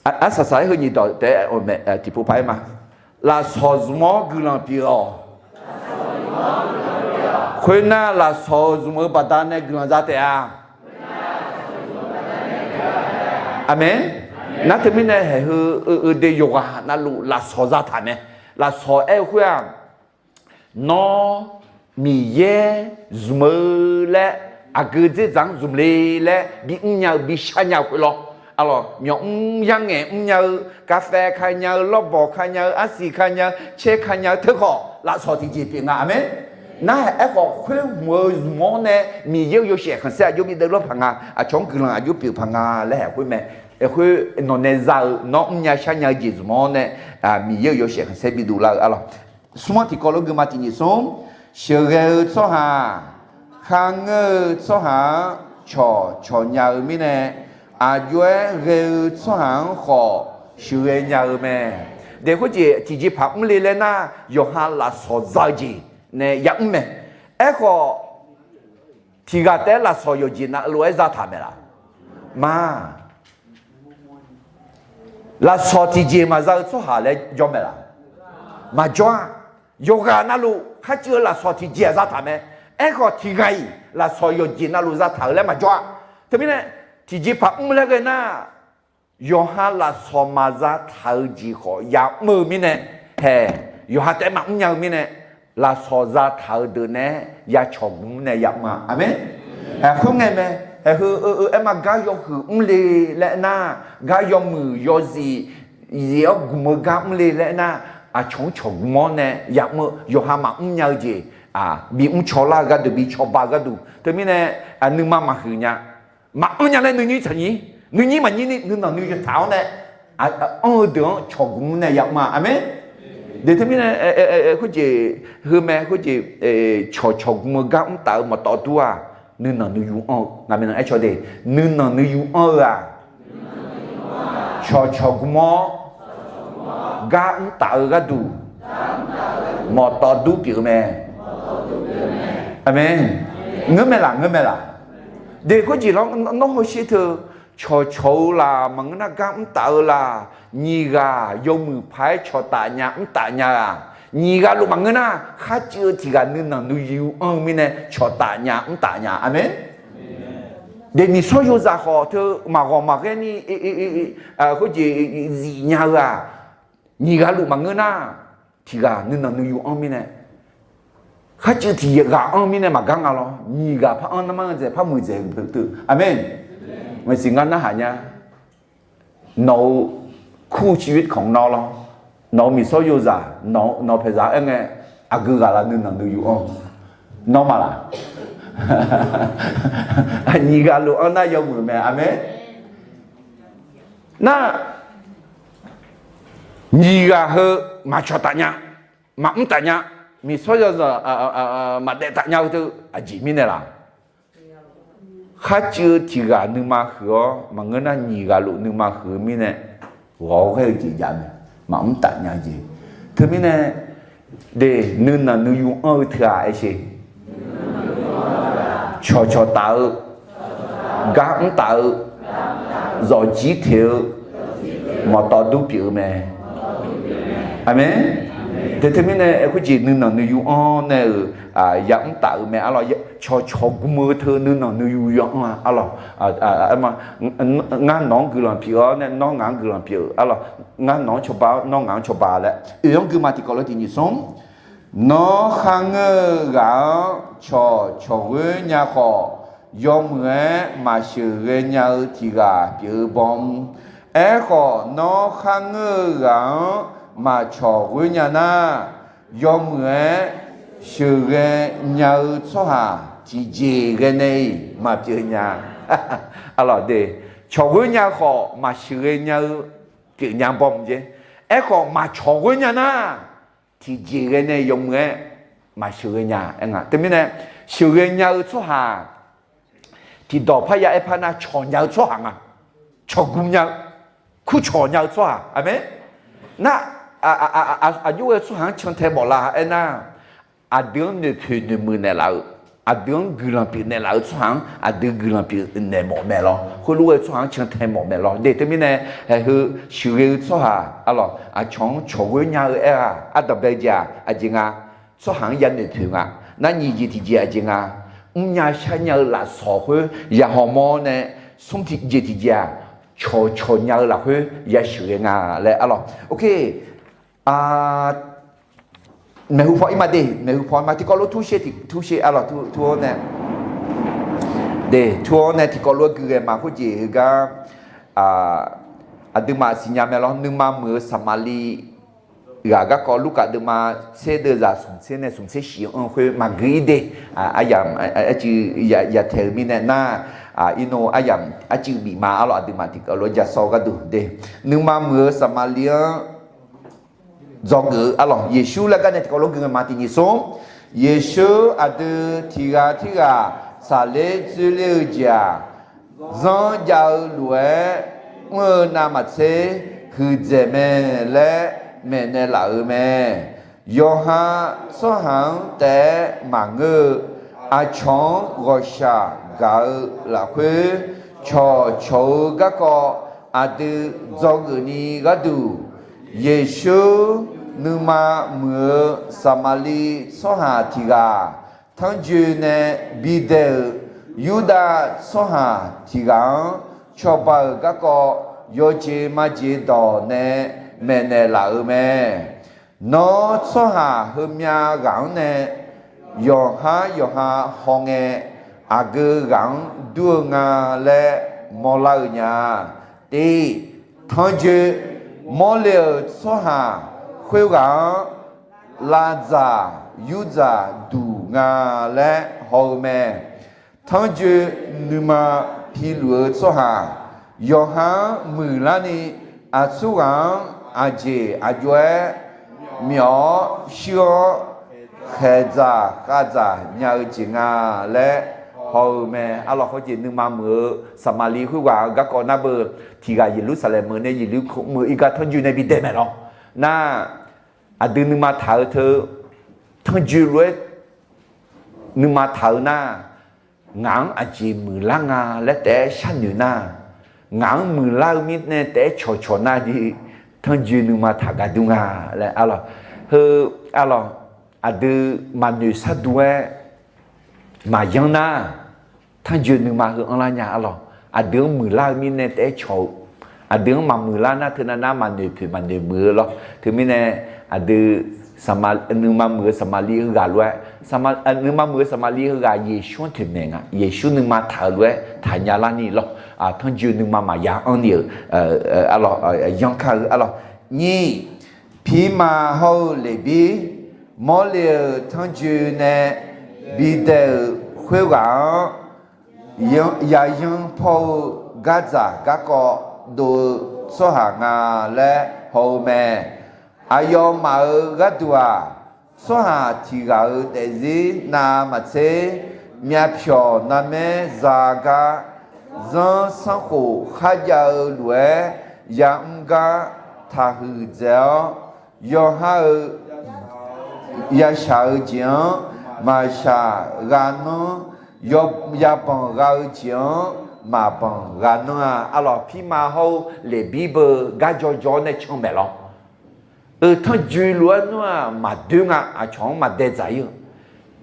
arsaq saq-aer heu nyiq dawq taef-aer mae tiqpov paq-aer ma. Lafsawq zmq-awr guiqlanq pyeuf-awq. Khoernar, lafsawq-euq zmq-eu baqdanae guiqlanq za taef-a. Aqmeq. Nar teumirnae haeq heu-eu de yawqghaq navluf lafsawq zataq mae. Lafsawq aer-eu khoer-aq, nawr Miqyaer zmq-eu laer, aqgeu dzerdzaq-anr zmq le laer bi mrnya-eu bi sharnya-eu khoer lawr. Arlawq, myawqmr yarngaeq mrnya-eu, kaqfaeq kanya-eu, lawrbawq kanya-eu, arsiq kanya-eu, caer kanya-eu teukhawf lafsawq tiqjeq pyeuf nga. Aqmeq. Nar aerkhawf, khoer hmq-eu zmq-anr nae Miqyaer-euq yawshaef khanqsaer aqjox bi deuvlanr paq nga, aqcawq-anr guiqlanq aqjox pyeuf paq nga laer haeq khoer mae. Khoer nawq nae za-eu nawr mrnya sharnya-eu jeq zmq-anr nae Miqyaer-euq yawshaef khanqsaer bi dovlar-eu arlawq. Smr-anr tiqkawv lof gui ma tiqnyif smr. Sheuqghae-eu tsawrhaq kharngeur-eu tsawrhaq-anr cawqcawq nya-eu mirnae, aqjox-aer ghae-eu tsawrhaq-anr khawf sheuqghae nya-eu mae. Daef khoerjeq tiqjeqpaq mrle laer nar, yawqha lafsawq za-eu jeq nae yamr mae. Aerkhawf, tiqghaq taef-aer lafsawq yawqjeq navluf-aer zataq maeqlaf? Ma, lafsawq tiqjeq maqza-eu tsawrhaq laer jawr maeqlaf? Maqjawr-a. Yawqghaq navluf kharcuiv-eu lafsawq tiqjeq-aq zataq mae. Aerkhawf, tiqghaq-iq lafsawq yawqjeq navluf zataq-euq laer maqjawr-a. Teumirnae, tiqjeqpaq mr laer ghae nar, yawqha lafsawq maqza taq-eu jeq khawf yamr-eu mirnae, haeq, yawqha taef-aer maqmr nya-eu mirnae, lafsawq zataq-eu deuq nae-aer ya cawq gmr nae yamr-a. Aqmeq. Haeq khoerngae mae. Haeq heu-eu aer ma gar yawhuiq mrle laer nar, gar yawmuiq yawzif, zif-awr gmq-eu gar mrle laer nar, aqcawq-anr cawq gmr-awr nae yamr-eu, yawqha maqmr nya-eu jeq bimr cawlar-eu gharduq, bi cawba-eu gharduq. Teumirnae, nuima maqhuiq nya. Maqanr nya laer nuinyir taqnyir, nuinyir maqnyir ni nuinanq nuiyu taq-awr nae, anr-eu deuq-anr cawq gmr nae yamr-a. Aqmeq. Daef teumirnae, khoerjeq, heu mae, khoerjeq, cawqcawq gmr-eu gar mr taf-eu mawqtawf dur-aq, nuinanq nuiyu anr-eu ngaq maeqnan aer caw de. Nuinanq nuiyu anr-eu-aq, cawqcawq gmr-awr gar mr taf-eu gharduq mawqtawf dur pyeuf-eu mae. Aqmeq. Ngeur mae laf, ngeur mae laf. Daef khoerjeq lawr, nawr hawsher teu, cawqcawq-eu laf maqngeur nar gar mr taf-eu laf, nyiq ghaq yawmuiq paq-aer cawqtaf nya mr taf nya-aq, nyiq ghaq luf maqngeur nar kharcuiv-eu tiq ghaq nuinanq nuiyu anr-eu mirnae cawqtaf nya mr taf nya. Aqmeq. Daef miqsawr yozaq khawf teu maqghawq maqghaer ni, khoerjeq zif nya-eu-aq, nyiq ghaq luf maqngeur nar, tiq ghaq nuinanq nuiyu anr mirnae, kharcuiv tiq ghaq anr mirnae maqgar nga lawr. Nyiq ghaq par anr nar mar-eu dzaeq par muiqdzaeq-eu teu. Aqmeq. Maqsiq ngar narhaq nya. Nawq-euq คู่ชีวิตของน้อง lawr, nawq-euq miqsawr yozaq, nawq-eu paeqzaq aer ngae, aqgeu ghaq laf nuinanq nuiyu anr-eu? Nawr ma laf? Nyiq ghaq luf anr nar yawmuiq mae. Aqmeq. Nar, nyiq ghaq heu maqcawq taf nya, maqmr taf nya, miqsawr yawzaq maqdaef taf nya-eu teu aqjeq mirnae laf? Kharcuiv-eu tiq ghaq nuima huiq-awr maqngeur nar nyiq ghaq luf nuima huiq-eu mirnae, ghawq-awr ghaer-eu jeq jav mae, maqmr taf nya-eu jeq. Teumirnae, de, nuinanq nuiyu anr-eu teu-aq aer sher. Cawqcawq taf-eu, gar mr taf-eu, zawqjir teq-eu, mawqtawf dur pyeuf-eu mae. Aqmeq. Daef teumirnae, khoerjeq nuinanq nuiyu anr nae-euq yamr taf-eu mae arlawq. Cawqcawq gmr-eu teu nuinanq nuiyu yaw anr-a arlawq. Ngar nawq-anr guiqlanq pyeuf-awr nae nawr ngaq-anr guiqlanq pyeuf-eu arlawq. Ngar nawq-anr cawba-awr nawr ngaq-anr cawba laer oe-anr gui ma tiqkawv lof tiqnyif smr. Nawr kharngeur-eu ghaq-anr cawqcawq ghoer nya khawf, yawmuiq-aer maqsheuqghae nya-eu tiq ghaq pyeuf-eu baw-anr. Aerkhawf, nawr kharngeur-eu ghaq-anr maqcawq ghoer nya nar, yawmuiq-aer sheuqghae nya-eu tsawrhaq tiqjeq ghae nae-iq maqpyeuf nya. Arlawq de, cawq ghoer nya khawf maqsheuqghae nya-eu pyeuf nya baw-anr jeq. Aerkhawf, maqcawq ghoer nya nar, tiqjeq ghae nae yawmuiq-aer maqsheuqghae nya aer nga. Teumirnae, sheuqghae nya-eu tsawrhaq tiqdawq parya aer par nar cawq nya-eu tsawrhaq nga. Cawq gmr nya-eu, kurcawq nya-eu tsawrhaq. Aqmeq. Nar, aqjox ghae tsawrhaq-anr cantae mawf la aer nar, aqdui-anr noeqpoeq noeqmuiq naeqlaf-eu, aqdui-anr guiqlanq pyeuf naeqlaf-eu tsawrhaq-anr aqdui guiqlanq pyeuf naeq mawf mae lawr. Khoerlof ghae tsawrhaq-anr cantae mawf mae lawr. De teumirnae, haeq heu sheuqghae-eu tsawrhaq arlawq, aqcawq-anr cawq ghoer nya-eu aer-aq, ardanqbae jeq-aq aqjeq nga. Tsawrhaq-anr ya noeqpoeq nga. Nar nyiq jeq tiqjeq aqjeq nga. Mrnya sharnya-eu lafsawq khoer yaqhawq mawr nae, smr tiqjeq tiqjeq-aq, cawqcawq nya-eu lafkhoer yasheuq ghae nga laer arlawq. Ok, maeqhu paw ir ma de, maeqhu paw ir ma tiqkawv lof tur sher, tur sher arlawq, tur-awr nae de, tur-awr nae tiqkawv lof-aer gui ghae ma khoerjeq heugar aqduimaf siqnya mae lawr. Nuima muiq-eu Saqmaqliv ghaq garkawv Lurkaf deuvma tser deuvzaq smqtser nae smqtser shif anr khoer maqgui ir de. Aryamq arcuiv yataeq-eu mirnae nar, irnov aryamq arcuiv bif ma arlawq. Aqduimaf tiqkawv lof-aer ja sawr-eu gharduq de, nuima muiq-eu Saqmaqliv-anr dzawgeuf-eu arlawq. Yeqsur laer gar nae tiqkawv lof gui ngae ma tiq nyiq smr. Yeqsur aqdui tiq ghaq tirghaq tsaqler dzoerler-eu jeq-aq, zanr jav-eu lof-aer mr-eu navmaqtser huiqdzaeq mae laer maeqnaeq laf-euq mae. Yawqha tsawrhaq-anr taef-aer maqngeur-eu, aqcawq-anr ghawqshaq gaq-eu lafkhoer cawqcawq-eu garkawv aqdui dzawgeuf ni gharduq, Yeqsur nuima muiq-eu Saqmaqliv tsawrhaq tiq ghaq tanrjoe nae bidaeq-euq Yurdav tsawrhaq tiq ghaq-anr cawba-euq garkawv yawjeq majeq dawq nae maeqnaeq laf-euq mae. Nawr tsawrhaq heumyav ghaq-anr nae yawqhar yawqha hawngae, aqgeu ghaq-anr dur-eu nga laer mawrlar-eu nya. Tiv, tanrjoe mawrle-euq tsawrhaq khoerghaq-anr lavdzaq yurdzaq duq nga laer haw-eu mae. Tanrjoe nuima piluf-eu tsawrhaq yawqha-anr muiqlarni, aqsurghaq-anr aqjeq aqjox-aer myawf-awr shuir-awr khaeqdzaq khavdzaq nya-eu jeq nga laer haw-eu mae. Arlawq, khoerjeq nuima muiq-eu Saqmaqliv khoerghaq-eu garkawv nar beu, tiq ghaq Yeqlursaqlaeq meuq nae Yeqlursaqlaeq meuq ir gar tanrjoe nae bidaeq maeq lawr. Nar, aqdui nuima taq-eu teu tanrjoe lof-aer nuima taq-eu nar, ngaq-anr aqjeq muiqlar nga laer taef-aer sharnoeq nar, ngaq-anr muiqlar-eu mirnae taef-aer cawqcawq nar di, tanrjoe nuima taq gar dur nga laer arlawq. Heu, arlawq, aqdui maqnoeq sharduq-aer maqyanr nar, tanrjoe nuima heu anrlar nya arlawq. Aqdui-anr muiqlar-eu mirnae taef-aer cawq-eu, aqdui-anr maqmuiqlar nar teunav nar maqnoeq poeq maqnoeq muiq-eu lawr. Teumirnae aqdui nuima muiq-eu Saqmaqliv heughaq lof-aer, nuima muiq-eu Saqmaqliv heughaq Yeqsur-anr toeqmaeq nga. Yeqsur nuima taq-euq lof-aer taqnya larni lawr. Tanrjoe nuima maqya anrni-euq arlawq, yanr kar-eu arlawq. Nyiq, pirma hawr-eu Leqbir mawrle-euq tanrjoe nae bidaeq-euq khoerghaq-anr, yaqyan paw-eu gardzaq garkawv dov-eu tsawrhaq nga laer haw-eu mae. Aqyawfmaf-euq gharduq-aq, tsawrhaq tiq ghaq-euq daefzir navmaqtser myavpyawq narmaer za gar, zanrsanrkhof kharjav-eu lof-aer yamr gar taqhuiq dzaeq-awr, yawqha-euq yashaq-eu jeq-anr maqshaq gha nanr, yabanq gha-eu jeq-anr maqbanq gha nanr-a. Arlawq, pirma hawr-eu Leqbir beu gar jawrjawr-awr nae can maeq lawr. Eu, tanrjoe lof-aer nar-aq maqdoer nga, aqcawq-anr maqdae dzaq ir-eu.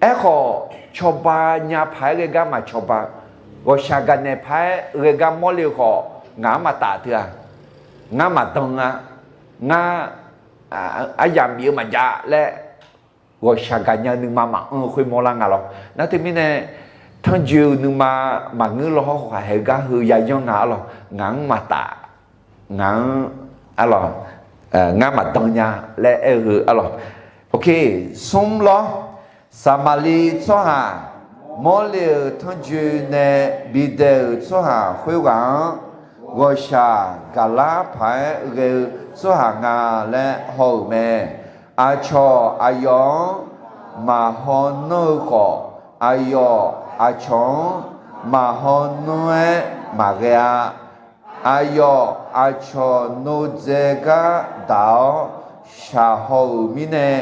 Aerkhawf, cawba nya paq-aer ghae gar maqcawba, ghawqshaq gaqnaeq paq-aer ghae gar mawrle-eu khawf, ngaq-anr maqtaf teu-aq, ngar maqdan nga, ngar aryamq bif-eu maqjav laer, ghawqshaq gaqnya-eu nuima maqanr-eu khoer mawrlar nga lawr. Nar teumirnae, tanrjoe-eu nuima maqngeur law hawr khawf haeq-eu gar heu yayanr nga arlawq, ngaq-anr maqtaf, ngaq-anr arlawq, ngar maqdan nya laer aer-eu heu arlawq. Ok, smr lawr, Saqmaqliv tsawrhaq mawrle-euq tanrjoe nae bidaeq-euq tsawrhaq khoerghaq-anr, ghawqshaq gaqlar paq-aer ghae-eu tsawrhaq nga laer haw-euq mae. Aqcawq aqyawf-anr maqhaw nanr-eu khawf, aqyawf aqcawq-anr maqhaw nanr-aer maqghae-a. Aqyawf aqcawq nodzae gar daq-awr shaqhaw-euq mirnae,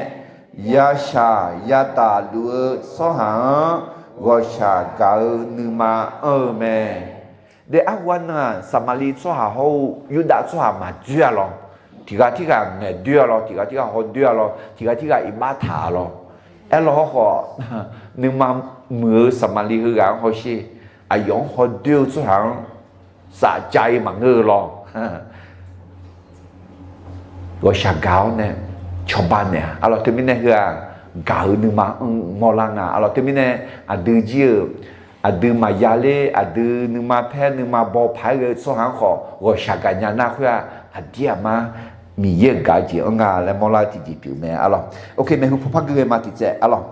yashaq yadaq luf-eu tsawrhaq-anr ghawqshaq gaq-eu nuima anr-eu mae. De, arhu arnan-aq, Saqmaqliv tsawrhaq hawr-eu Yurdav tsawrhaq maqdoer-a lawr. Tiq ghaq tirghaq ngaeqdoer-a lawr, tiq ghaq tirghaq hawdoer-a lawr, tiq ghaq tirghaq iqbax taq-a lawr. Aerlawq hawkhawf, nuima muiq-eu Saqmaqliv heughaq-anr hawsher, aqyawf-anr hawdoer-eu tsawrhaq-anr safcav-ir maqngeur-eu lawr. Ghawqshaq gaq-awr nae cawba naeq-a. Arlawq, teumirnae heu-aq, gaq-eu nuima anr mawrlar nga. Arlawq, teumirnae aqdui jir-euq, aqdui maqya ler, aqdui nuima paer nuima baw paq-aer ghae-eu tsawrhaq-anr khawf ghawqshaq gaq nya nar khoer-aq, aqdir aqmar Miqyaer-euq gaq-eu jeq anr nga laer mawrlar-eu tiqjeq pyeuf mae. Arlawq, ok, maeqhu paw par gui ghae ma tiq tsaev. Arlawq,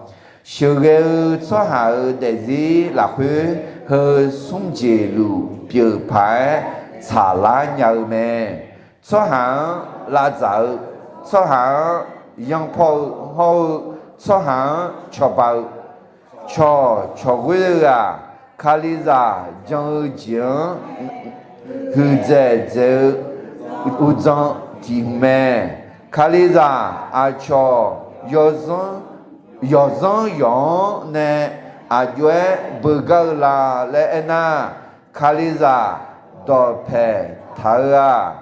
sheuqghae-eu tsawrhaq-euq daefzir lafkhoer heu smr jeq luf pyeuf paq-aer tsaqlar nya-eu mae. Tsawrhaq-anr lavdzaq-eu, tsawrhaq-anr yanrpawr-eu hawr-eu, tsawrhaq-anr cawba-eu, cawq cawqghoer-eu-aq, Kalizaq jan-eu jeq-anr huiqdzaeq dzaeq-eu uqdzan tiq hmq mae. Kalizaq aqcawq yawqzanr yawq-anr nae aqjox-aer beugar-eu la laer aernar, Kalizaq dawqpaeq taq-eu-aq,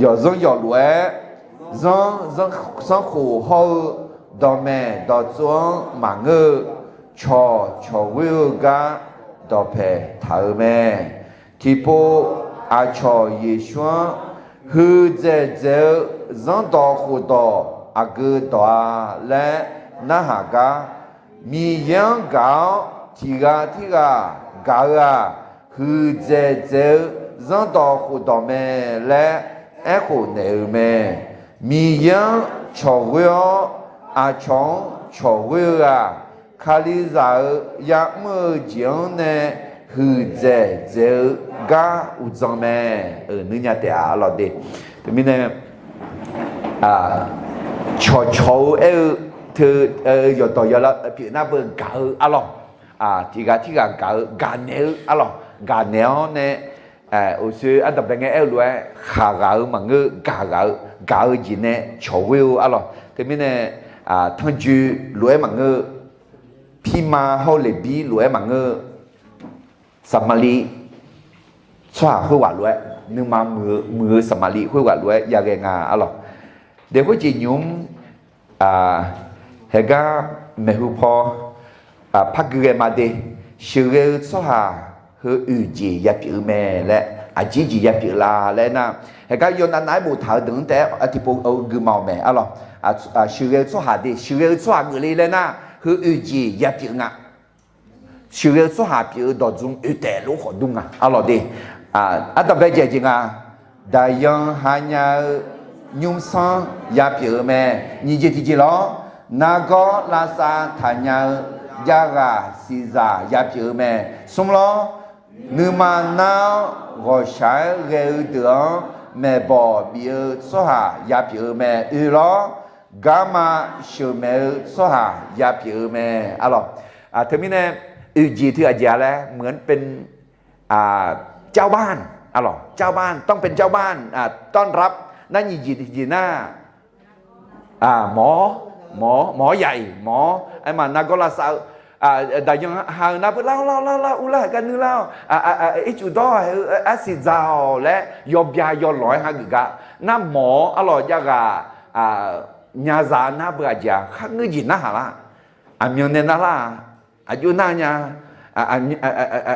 yawqzanr yawqlof-aer zanr zanrkhof hawr-eu dawqmaeq dawqtsov-anr maqngeur-eu, cawq cawqghoer-eu gar dawqpaeq taq-eu mae. Tiqpov aqcawq Yeqsur-anr huiqdzaeq dzaeq-eu zanrdawq khofdawq aqgeu dawq-a laer narhaq gar, Miqyaer-anr gaq-awr tiq ghaq tirghaq gaq-eu-aq, huiqdzaeq dzaeq-eu zanrdawq khofdawq mae laer aerkhof naeq-eu mae. Miqyaer-anr cawqghoer-awr aqcawq-anr cawqghoer-eu-aq, Kalizaq-euq ya'mr-eu jeq-anr nae huiqdzaeq dzaeq-eu gar uqdzan mae. Nuinya taef-a. Arlawq de, teumirnae cawqcawq-eu aer-eu teu yawqdawq yawlav pyeuf nar beu gaq-eu arlawq. Tiq ghaq tirghaq gaq-eu gaqnaeq-eu arlawq, gaqnaeq-awr nae uqshoe ardanqbae ngae aer-eu lof-aer khaqghaq-eu maqngeur, gaqghaq-eu, gaq-eu jeq nae cawqghoer-eu arlawq. Teumirnae tanrjoe lof-aer maqngeur, pirma hawr-eu Leqbir lof-aer maqngeur, Saqmaqliv tsawrhaq khoerghaq lof-aer, nuima muiq-eu Saqmaqliv khoerghaq lof-aer yaghae nga arlawq. Daef khoerjeq nymq-mr haegar maeqhu paw par gui ghae ma de, sheuqghae-eu tsawrhaq heu oeq jeq yapyeuf-eu mae laer, aqjeq jeq yapyeuf la laer nar, haegar yawnav nav-aer boftaq-eu deuq-anr taef-aer tiqpov gui ma-awq mae arlawq. Sheuqghae-eu tsawrhaq de, sheuqghae-eu tsawrhaq geufle laer nar, heu oeq jeq yapyeuf nga. Sheuqghae-eu tsawrhaq pyeuf-eu dawqdzm oeq taef lof khawf dur nga arlawq de. Ardanqbae jaeq jeq nga, daqyan hanya-eu nymrsanr yapyeuf-eu mae. Nyiq jeq tiqjeq lawr, nargawr lavsav taqnya-eu javghaq siqzaq yapyeuf-eu mae. Smr lawr, nuima nar-awr ghawqshaq-aer ghae-eu deuq-anr maeqbawq bif-eu tsawrhaq yapyeuf-eu mae. Oe lawr, garma sheuqmaeq-eu tsawrhaq yapyeuf-eu mae arlawq. Teumirnae oeq jeq teu aqjeq-a laer เหมือนเป็น เจ้าบ้าน arlawq, เจ้าบ้าน ต้องเป็นเจ้าบ้าน ต้อนรับ nar nyiq jeq tiqjeq nar หมอ หมอ หมอใหญ่ หมอ aerma nargawr lavsav-eu daqyan ha-eu nar beu lar lar lar lar urlar haegar nuir lar-awq. Ircuf dawr-eu arsiq dzaq-awq laer yawbya yawlanq-aer hageuf gar nar หมอ arlawq javghaq nyazaq nar beu aqjeq-a kharngeur jeq narhaq lar. Aqmyan nae narlar-a, aqjox nar nya,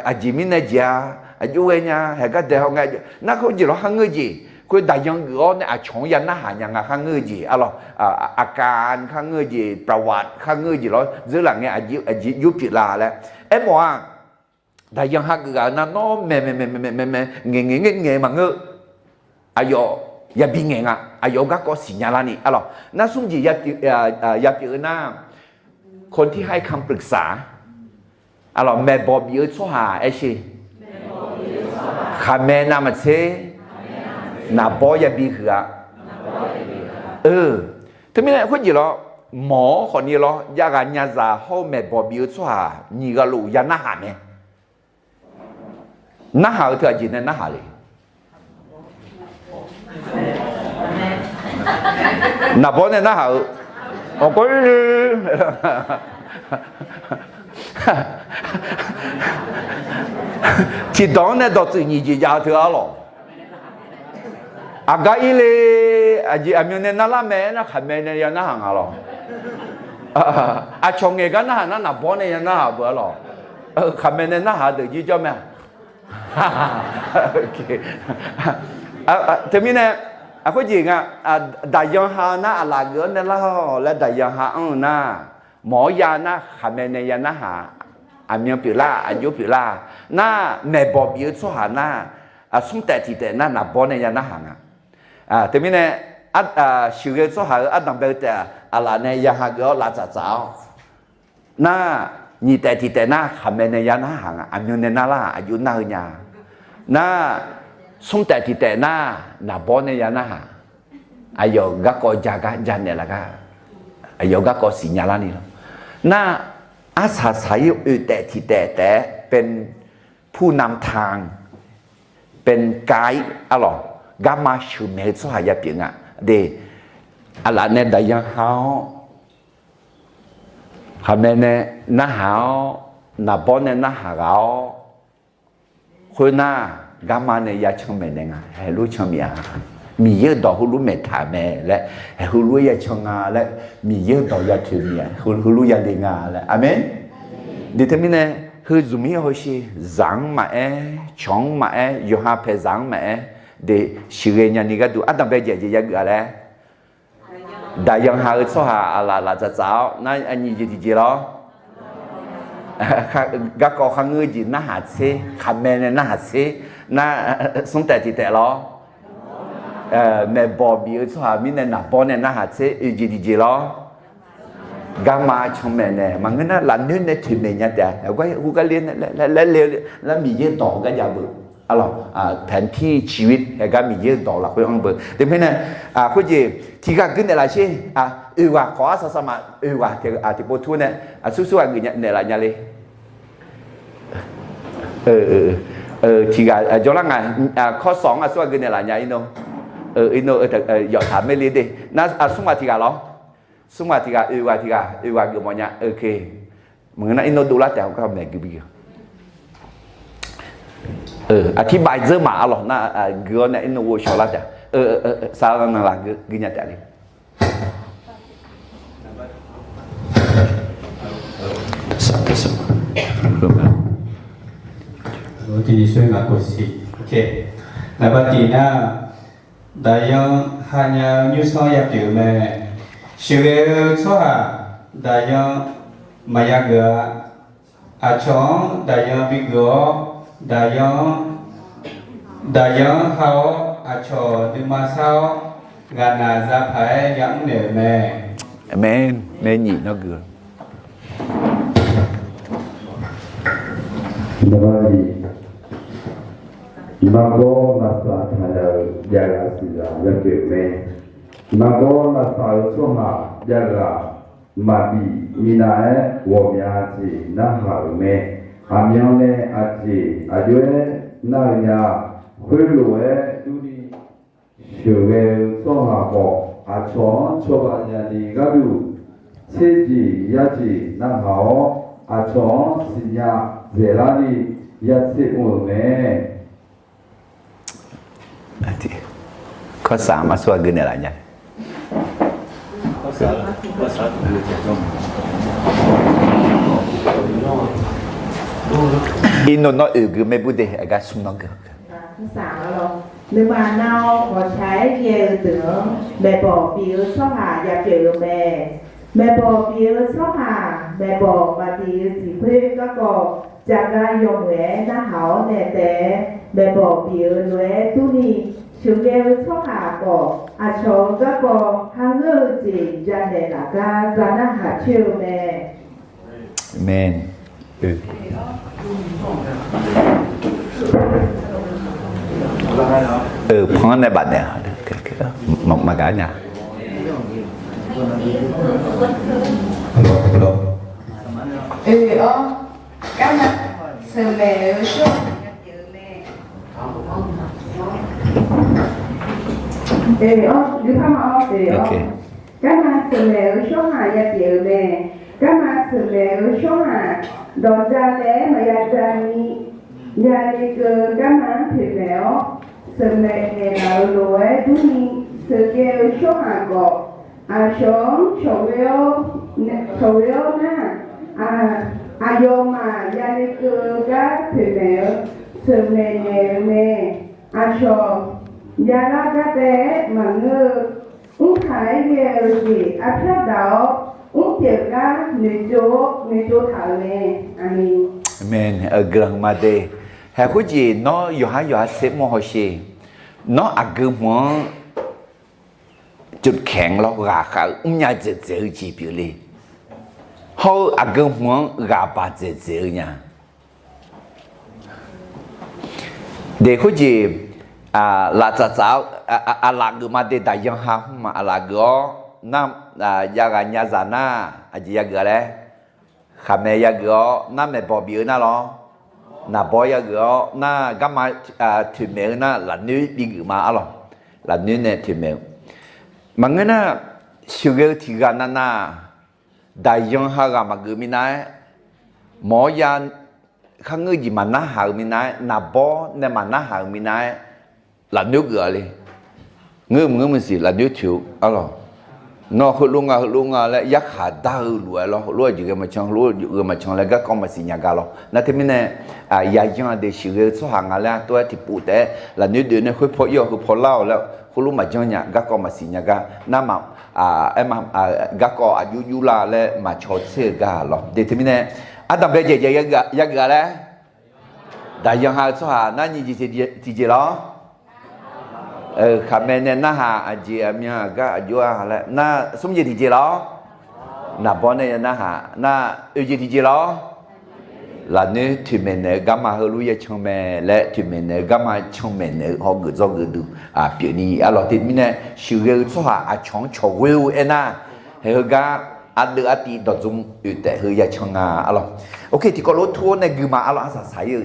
aqjeq mirnae jeq-a, aqjox ghae nya, haegar daeq haw nga, nar khoer jeq lawr kharngeur jeq, khoer daqyan geuf-awr nae aqcawq-anr ya narhaq nya nga kharngeur jeq arlawq. Aqkaq kharngeur jeq, ประวัติ kharngeur jeq lawr dzeurlaf ngae aqjeq jov pyeuflar laer aermawf-a. Daqyan hageuf ghaq-eu nar nawr maeq maeq maeq maeq maeq ngaeq ngaeq ngaeq ngaeq maqngeur. Aqyawf yabi ngaeq nga. Aqyawf-euq garkawv siqnya larni arlawq. Nar smr jeq yapyeuf-eu nar, คนที่ให้คำปรึกษา arlawq, maeqbawq bif-eu tsawrhaq aer sher. Khaqmae navmaqtser naqbawr yabi huiq-a. Teumirnae khoerjeq lawr, หมอ khawfni lawr javghaq nyazaq hawr-eu maeqbawq bif-eu tsawrhaq nyiq ghaq lof ya narhaq mae. Narhaq-eu teu aqjeq nae narhaq le. Naqbawr nae narhaq-eu, awqkawr tiqdawq-anr nae dawqtsuif nyiq jeq jav-eu teu arlawq. Aqgar ir le. Aqjeq aqmyan nae narlar mae aernar, khaqmae nae ya narhaq nga lawq. Aqcawq ngaeq gar narhaq nar, naqbawr nae ya narhaq beu-a lawq. Khaqmae nae narhaq deuq jir jawr mae-a. Teumirnae, khoerjeq nga, daqyan ha nar aqlaf geuf-awr nae lar-awq laer daqyan ha anr-eu nar, mawq-awr ya nar khaqmae nae ya narhaq, aqmyan pyeuflar, aqjox pyeuflar nar, maeqbawq bif-eu tsawrhaq nar, smr taef tiq taef nar naqbawr nae ya narhaq nga. Teumirnae, sheuqghae-eu tsawrhaq-euq ardanq bae-eu taef-aq, aqlaf nae ya hageuf-awr lavtsaf tsaf-awr nar, nyiq taef tiq taef nar khaqmae nae ya narhaq nga, aqmyan nae narlar aqjox nar-eu nya. Nar, smr taef tiq taef nar naqbawr nae ya narhaq. Aqyawf garkawv ja gar ja naeqlaf gar, aqyawf garkawv siqnya larni lawr. Nar, arsaq saq-ir oeq taef tiq taef taef-aer เป็นผู้นำทาง เป็นไกด์ arlawq, garma sheuqmaeq-eu tsawrhaq ya pyeuf nga. De, aqlaf nae daqyan ha-awr, khaqmae nae narhaq-awr, naqbawr nae narhaq ghaq-awr, khoernar, garma nae ya canmaeq naeq nga, haeq lur canmif-a. Miqyaer-euq dawq heulof maeqtaq mae laer, haeq heulof-aer ya can nga laer, Miqyaer-euq dawq ya toeq mif-a, heulof ya le nga laer. Aqmeq. De teumirnae, heu zmq-ir hawsher, zaq-anr maqaer, cawq-anr maqaer, yawqha paeqzaq-anr maqaer, de, sheuqghae nyani gharduq ardanq bae jaeq jeq yageuf-a laer. Daqyan ha-eu tsawrhaq aqlaf laftsaf tsaf-awr nar, aqnyiq jeq tiqjeq lawr. Garkawv kharngeur-eu jeq narhaq tser, khaqmae nae narhaq tser, nar, smr taef tiq taef lawr. Maeqbawq bif-eu tsawrhaq mirnae naqbawr nae narhaq tser, oeq jeq tiqjeq lawr. Garma canmaeq naeq maqngeur nar, lafnoer nae toeqmaeq nya taef-a. Heugar le laer le lar, Miqyaer-euq dawq heugar jav beu. Arlawq, แผนที่ชีวิต haeq gar Miqyaer-euq dawq lafkhoer anr beu. Teumirnae, khoerjeq tiqghaq gui naeqlaf sher. Oeq ghaq khawf arsaq saq ma, oeq ghaq tiqpov tur nae, aqsur sur ghaq gui naeqlaf nya le. Tiqghaq jawrlar nga, kawr sawq-anr aqsur ghaq gui naeqlaf nya ir no. Ir no, yawf taq maer le de. Nar, smr ghaq tiqghaq lawr. Smr ghaq tiqghaq, oeq ghaq tiqghaq, oeq ghaq geufmawf nya. Maqngeur nar ir no dovlar taef-a, heugar maeq gui bi-eu. Aqtirbav dzeur maq arlawq nar, gui-awr nae ir no ghovshaw lar taef-a. Sar nan laf gui nya taef le. Naqbav tiq nar, daqyan hanya-eu nymrsanr yapyeuf-eu mae. Sheuqghae-eu tsawrhaq daqyan maqya geuf-a. Aqcawq-anr daqyan bigeuf-awr, daqyan-anr, daqyan-anr ha-awr, aqcawq nuima sar-awr, ghaqnaq za paq-aer yamr naeq-euq mae. Aqmeq. Maernyiq nawr gui-eu. Iqmargawr lavsav taqya-eu javghaq siqzaq yapyeuf-eu mae. Iqmargawr lavsav-eu tsawrhaq javghaq maqbif minav-aer ghawqmya jeq narhaq-euq mae. Aqmyannae aqjeq aqjox-aer nar-eu nya. Khoerlof-aer durni, sheuqghae-eu tsawrhaq khawf aqcawq-anr cawba nyani gharduq, tserjeq yarjeq narhaq-awr, aqcawq-anr siqnya dzaeqlarni yatser mr-euq mae. Kawrsaq-anr aqsur ghaq gui naeqlaf nya. Irno nawr oeq gui maer bur de, aqgar smr nawr gui. Nuima nar-awr ghawqshaq-aer ghae-eu deuq-anr maeqbawq bif-eu tsawrhaq yapyeuf-eu mae. Maeqbawq bif-eu tsawrhaq maeqbawq maqbif-eu jeq khoer garkawv jav gar yawmuiq-aer narhaq-awr nae taef-aer, maeqbawq bif-eu lof-aer durni, sheuqghae-eu tsawrhaq khawf aqcawq-eu garkawv kharngeur-eu jeq janaeq laf gar za narhaq coer-eu mae. Aqmeq. Panq-anr nae bafnaeq, maqgaq nya. Oe-awr, garma sheuqmaeq-eu tsawrhaq yapyeuf-eu mae. Oe-awr, garma sheuqmaeq-eu tsawrhaq yapyeuf-eu mae. Garma sheuqmaeq-eu tsawrhaq dawqja taef-aer maqya jani, yale keuv garma-anr toeqmaeq-awr, sheuqmaeq naeqlaf-euq lof-aer durni, sheuqghae-eu tsawrhaq khawf, aqcawq-anr cawqghoe-awr, cawqghoe-awr nar, aqyawfmaf yale keuv-eu gar toeqmaeq-eu sheuqmaeq naeq-eu mae. Aqcawq yalar gar taef-aer maqngeur-eu, mrtaq-aer ghae-eu jeq arpyar daq-awr mrpyeuf gar noeqtsov-awr noeqtsov taq-euq mae. Aqmeq. Aqmeq. Guiqlanq huiqma de. Haeq khoerjeq nawr yawqhar yawqha tser mawr hawsher. Nawr aqgeu hmq-anr cuf kaeq lawr ghaqkhav-eu mrnya dzaeqdzaeq-eu jeq pyeufle. Hawr-eu aqgeu hmq-anr ghaq baq dzaeqdzaeq-eu nya. Deq khoerjeq, laftsaf tsaf-awr, aqlaf geufma de daqyan ha hmr ma aqlaf geuf-awr nar, jav ghaq nya zaq nar, aqjeq yageuf-a laer, khaqmae yageuf-awr nar maeqbawq bif-eu nar lawr, naqbawr yageuf-awr nar garma toeqmaeq-eu nar lafnoer bigeuf ma arlawq. Lafnoer nae toeqmaeq-eu. Maqngeur nar, sheuqghae-eu tiq ghaq navnav, daqyan ha ghaq maqgeuf minav-aer, mawq-awr ya kharngeur jeq maqnarhaq-eu minav-aer, naqbawr nae maqnarhaq-euq minav-aer, lafnoer geuf-a le. Ngeur mq ngeur mq siq lafnoer toeq-eu arlawq. Nawr heulof nga heulof nga laer yarkhaq dar-eu lof-aer lawr, heulof-aer jeq ghae maqcan, heulof-aer jeq ghae maqcan laer garkawv maqsiq nya gar lawr. Nar teumirnae, yaqyan-aq deuq sheuqghae-eu tsawrhaq nga laer tov-aer tiqpov taef-aer lafnoer deuq nae khoer paw ir-awq heu paw lar-awq laer khoerlof maqjanr nya garkawv maqsiq nya gar nar ma, aer ma, garkawv aqjox jox la laer maqcaw tser-eu gar lawr. De teumirnae, ardanqbae jaeq jaeq yageuf-a laer, daqyan ha-eu tsawrhaq nar nyiq jeq tiqjeq lawr. Khaqmae nae narhaq aqjeq aqmyan aqgar aqjox-a laer nar smr jeq tiqjeq lawr. Naqbawr nae ya narhaq nar oeq jeq tiqjeq lawr. Lafnoer toeqmaeq naeq-eu garma heulof ya can mae laer toeqmaeq naeq-eu garma canmaeq naeq-eu hawgeuf dzawgeuf duq pyeufni arlawq. Teumirnae sheuqghae-eu tsawrhaq aqcawq-anr cawqghoe-eu aernar, haeq heugar ardeuv artiv dawqdzmr oeq taef heu ya can nga arlawq. Oke, tiqkawv lof tur-awr nae guima arlawq, arsaq saq ir-eu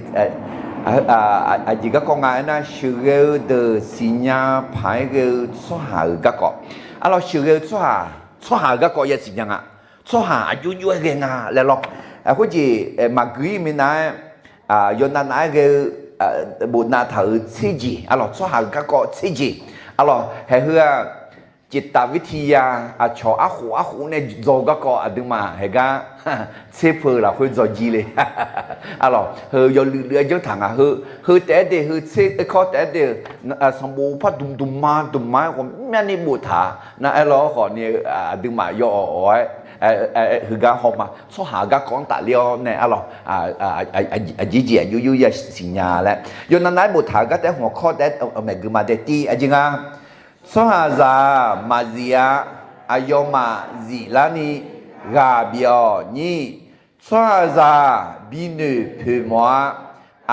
aqjeq garkawv nga aernar, sheuqghae-eu deuq siqnya paq-aer ghae-eu tsawrhaq-euq garkawv. Arlawq, sheuqghae-eu tsawrhaq, tsawrhaq-euq garkawv ya siqnya nga. Tsawrhaq aqjox jox-aer ghae nga laer lawr. Khoerjeq maqgui-ir minav-aer, yawnav nav-aer ghae-eu, bofnav taq-euq tser jeq arlawq, tsawrhaq-euq garkawv tser jeq arlawq. Haeq heu-aq, ceqtaf virtiya aqcawq arkhof arkhof nae dzaw-eu garkawv aqduimaf haeq gar tser peuq-eu lafkhoer dzaw jir le. Arlawq, heu yawluiv luiv-aer janr taq nga heu. Heu taef-aer de, heu tser aerkawr taef-aer de-euq sanqbof par dmq dmq ma dmq ma-aer ghawqmyani boftaq nar aerlawr khawfni, aqduimaf yawawq awq-aer heugar hawma tsawrhaq-euq garkawv-anr tafler-awr nae arlawq, aqjeq jeq aqjox jox ya siqnya laer yawnav nav-aer boftaq-euq gar taef-aer hmq-awq kawr taef-aer maeqgui ma dae tiv aqjeq nga. Tsawrhaqzaq-aq maqzif-a. Aqyawfmaf ziflarni ghaq bif-awq. Nyir, tsawrhaqzaq-aq binoeq poeq mawf-a.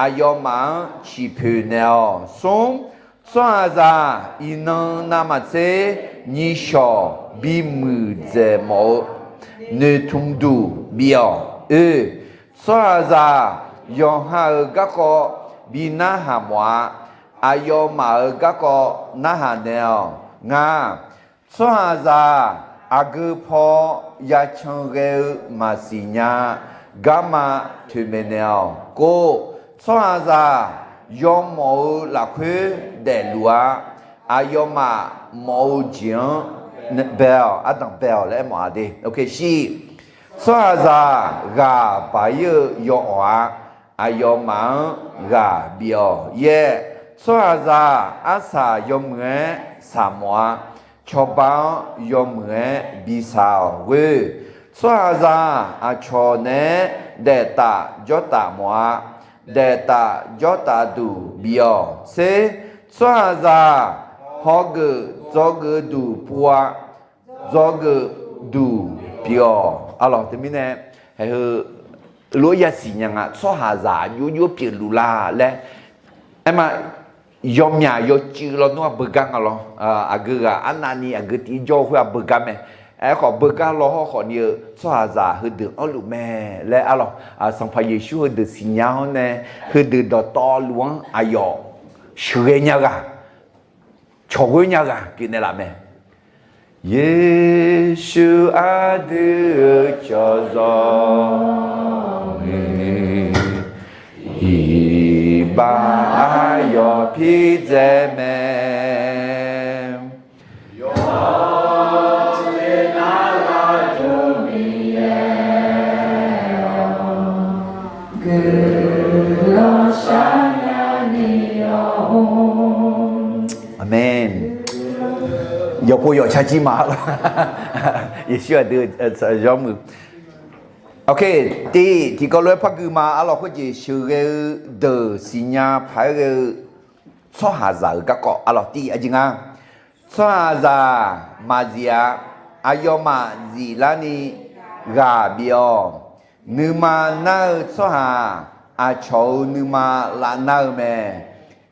Aqyawfmaf-anr ciqpoeq naeq-awq. Smr, tsawrhaqzaq-aq iqnan navmaqtser nyishawq bimuiq dzaeq mawf-eu noeqtmq duq bif-awq. Oe, tsawrhaqzaq-aq yawqha-euq garkawv bi narhaq mawf-a. Aqyawfmaf-euq garkawv narhaq naeq-awq. Nga, tsawrhaqzaq-aq aqgeu paw ya can ghae-eu maqsiq nya-a. Garma toeqmaeq naeq-awq. Kov, tsawrhaqzaq yawmawf-eu lafkhoer daefluf-a. Aqyawfmaf mawf-eu jeq-anr bae-awq, ardanq bae-awq laer aermawf-a de. Shiq, tsawrhaqzaq ghaq baq-ir-eu yawawq-a. Aqyawfmaf-anr ghaq bif-awq. Yaer, tsawrhaqzaq arsaq yawmuiq-aer saq mawf-a. Cawba-anr yawmuiq-aer bi saq-awq. Ghoer, tsawrhaqzaq aqcawq naeq-aer daeftaf jawrtaf mawf-a. Daeftaf jawrtaf duq bif-awq. Tser, tsawrhaqzaq hawgeuf dzawgeuf duq puv-a. Dzawgeuf duq pyeuf-awq. Arlawq, teumirnae haeq heu lof-aer yasiq nya nga, tsawrhaqzaq aqjox jox pyeufluf la laer aerma, yawmyaq yawcuiv lawnmr-aq beugar nga lawr. Aqgeu ghaq arnavni aqgeu tiq jawr-eu khoer-aq beugar mae. Aerkhawf beugar law hawr khawfni-eu tsawrhaqzaq heudeuq anrluf mae laer arlawq. Sanqpaq Yeqsur heudeuq siqnya-awr nae heudeuq dawqtawvluf-anr aqyawf sheuqghae nya ghaq, cawqghoer nya ghaq pyeufnaeq laf mae. Yeqsur aqdui-euq cawqzawq ni iqbax aqyawf pir dzae mae. Pov yawq carjir ma arlawq. Yeqsur aqdui yawmuiq. Tiq, tiqkawv lof-aer par gui ma arlawq. Khoerjeq sheuqghae-eu deuq siqnya paq-aer ghae-eu tsawrhaqzaq-euq garkawv arlawq. Tiq aqjeq nga, tsawrhaqzaq maqzif-a. Aqyawfmaf ziflarni ghaq bif-awq. Nuima nar-eu tsawrhaq aqcawq-euq nuima lavnar-eu mae.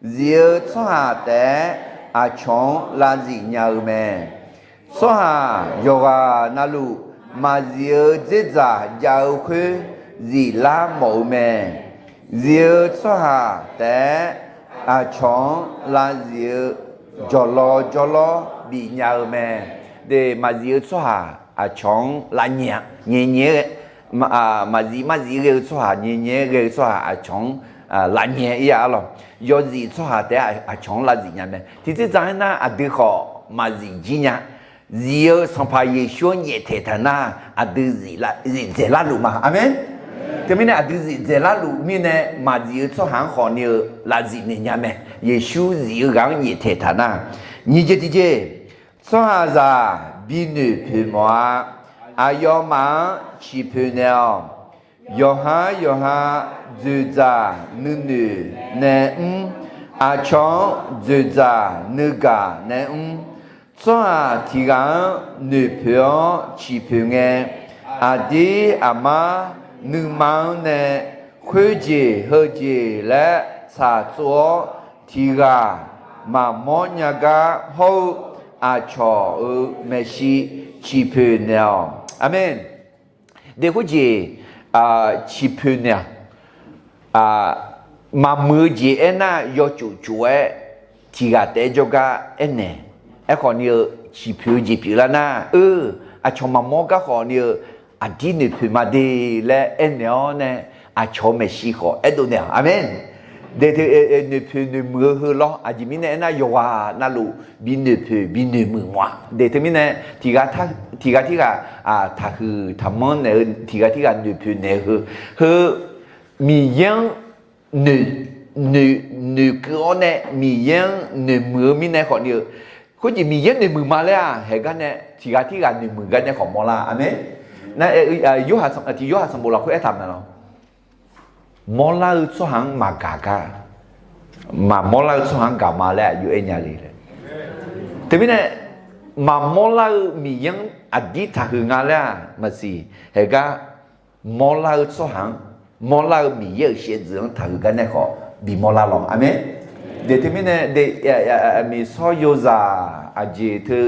Zif-eu tsawrhaq taef-aer aqcawq-anr lavzif nya-eu mae. Tsawrhaq yawqghaq navluf maqzif-eu dzerdzaq jav-eu khoer ziflar mawf-eu mae. Zif-eu tsawrhaq taef-aer aqcawq-anr lavzif-eu jawqlawr jawrlawr bifnya-eu mae. De, maqzif-eu tsawrhaq aqcawq-anr lavnyae-a, nyae nyae-aer, maqzif maqzif ghae-eu tsawrhaq, nyae nyae-aer ghae-eu tsawrhaq aqcawq-anr lavnyae-ir-a arlawq. Yawzif tsawrhaq taef-aer aqcawq-anr lavzif nya mae. Tiqdzerdzaq-aer nar aqdui khawf maqzif jir nya. Zif-eu Sanqpaq Yeqsur-anr nyaeftaeq taq nar, aqdui zifdzaeq larluf ma. Aqmeq. Teumirnae aqdui zifdzaeq larluf mirnae maqzif-eu tsawrhaq-anr khawfni-eu lavzif naeq nya mae. Yeqsur zif-eu ghaq-anr nyaeftaeq taq nar. Nyiq jeq tiqjeq, tsawrhaqzaq binoeq poeq mawf-a. Aqyawfmaf-anr ciqpoeq naeq-awq. Yawqha yawqha dzoeqdzaq nuinoeq nae mr. Aqcawq-anr dzoeqdzaq nuigaq nae mr. Tsawrhaq tiq ghaq-anr noeqpoeq-awr ciqpoeq ngae, aqdir aqmar nuima-anr nae khoerjeq heujeq laer tsaqtsov-awr, tiq ghaq maqmawr nya gar hawr-eu aqcawq-euq maeqshi ciqpoeq naeq-awq. Aqmeq. De, khoerjeq ciqpoeq naeq-aq, maqmuiq-eu jeq aernar, yawtsuf tsuf-aer tiq ghaq taef-aer jawrgar aernaeq. Aerkhawfni-eu ciqpoeq-eu jeq pyeuflar nar, eu, aqcawq maqmawr garkhawfni-eu aqdir noeqpoeq ma de laer aernaeq-awr nae, aqcawq-eu maeqshi khawf aerdov naeq-awq. Aqmeq. De, noeqpoeq noeqmuiq-eu heu lawr. Aqjeq mirnae aernar, yawqghaq navluf binoeqpoeq binoeqmuiq mawf-a. De, teumirnae tiq ghaq tirghaq taqhuiq taqmanr naeq-eu, tiq ghaq tirghaq noeqpoeq naeq-eu heu, heu Miqyaer-anr noeqkeuv-awr nae Miqyaer-anr noeqmuiq-eu mirnae khawfni-eu, khoerjeq Miqyaer noeqmuiq ma laer-aq, haeq gar nae tiq ghaq tirghaq noeqmuiq gar nae khawf mawrlar. Aqmeq. Nar, tiq Yorhaq sanqbof lafkhoer aertaq mae lawr. Mawrlar-eu tsawrhaq-anr maqgaq gar, maqmawrlar-eu tsawrhaq-anr gaq ma laer aqjox aer nya le laer. Teumirnae maqmawrlar-eu Miqyaer-anr aqdir taqhuiq nga laer-aq maqsiq. Haeq gar mawrlar-eu tsawrhaq-anr, mawrlar-eu Miqyaer-euq shaevdzeuf-anr taqhuiq gar nae khawf bimawrlar lawr. Aqmeq. De, teumirnae de, miqsawr yozaq aqjeq teu,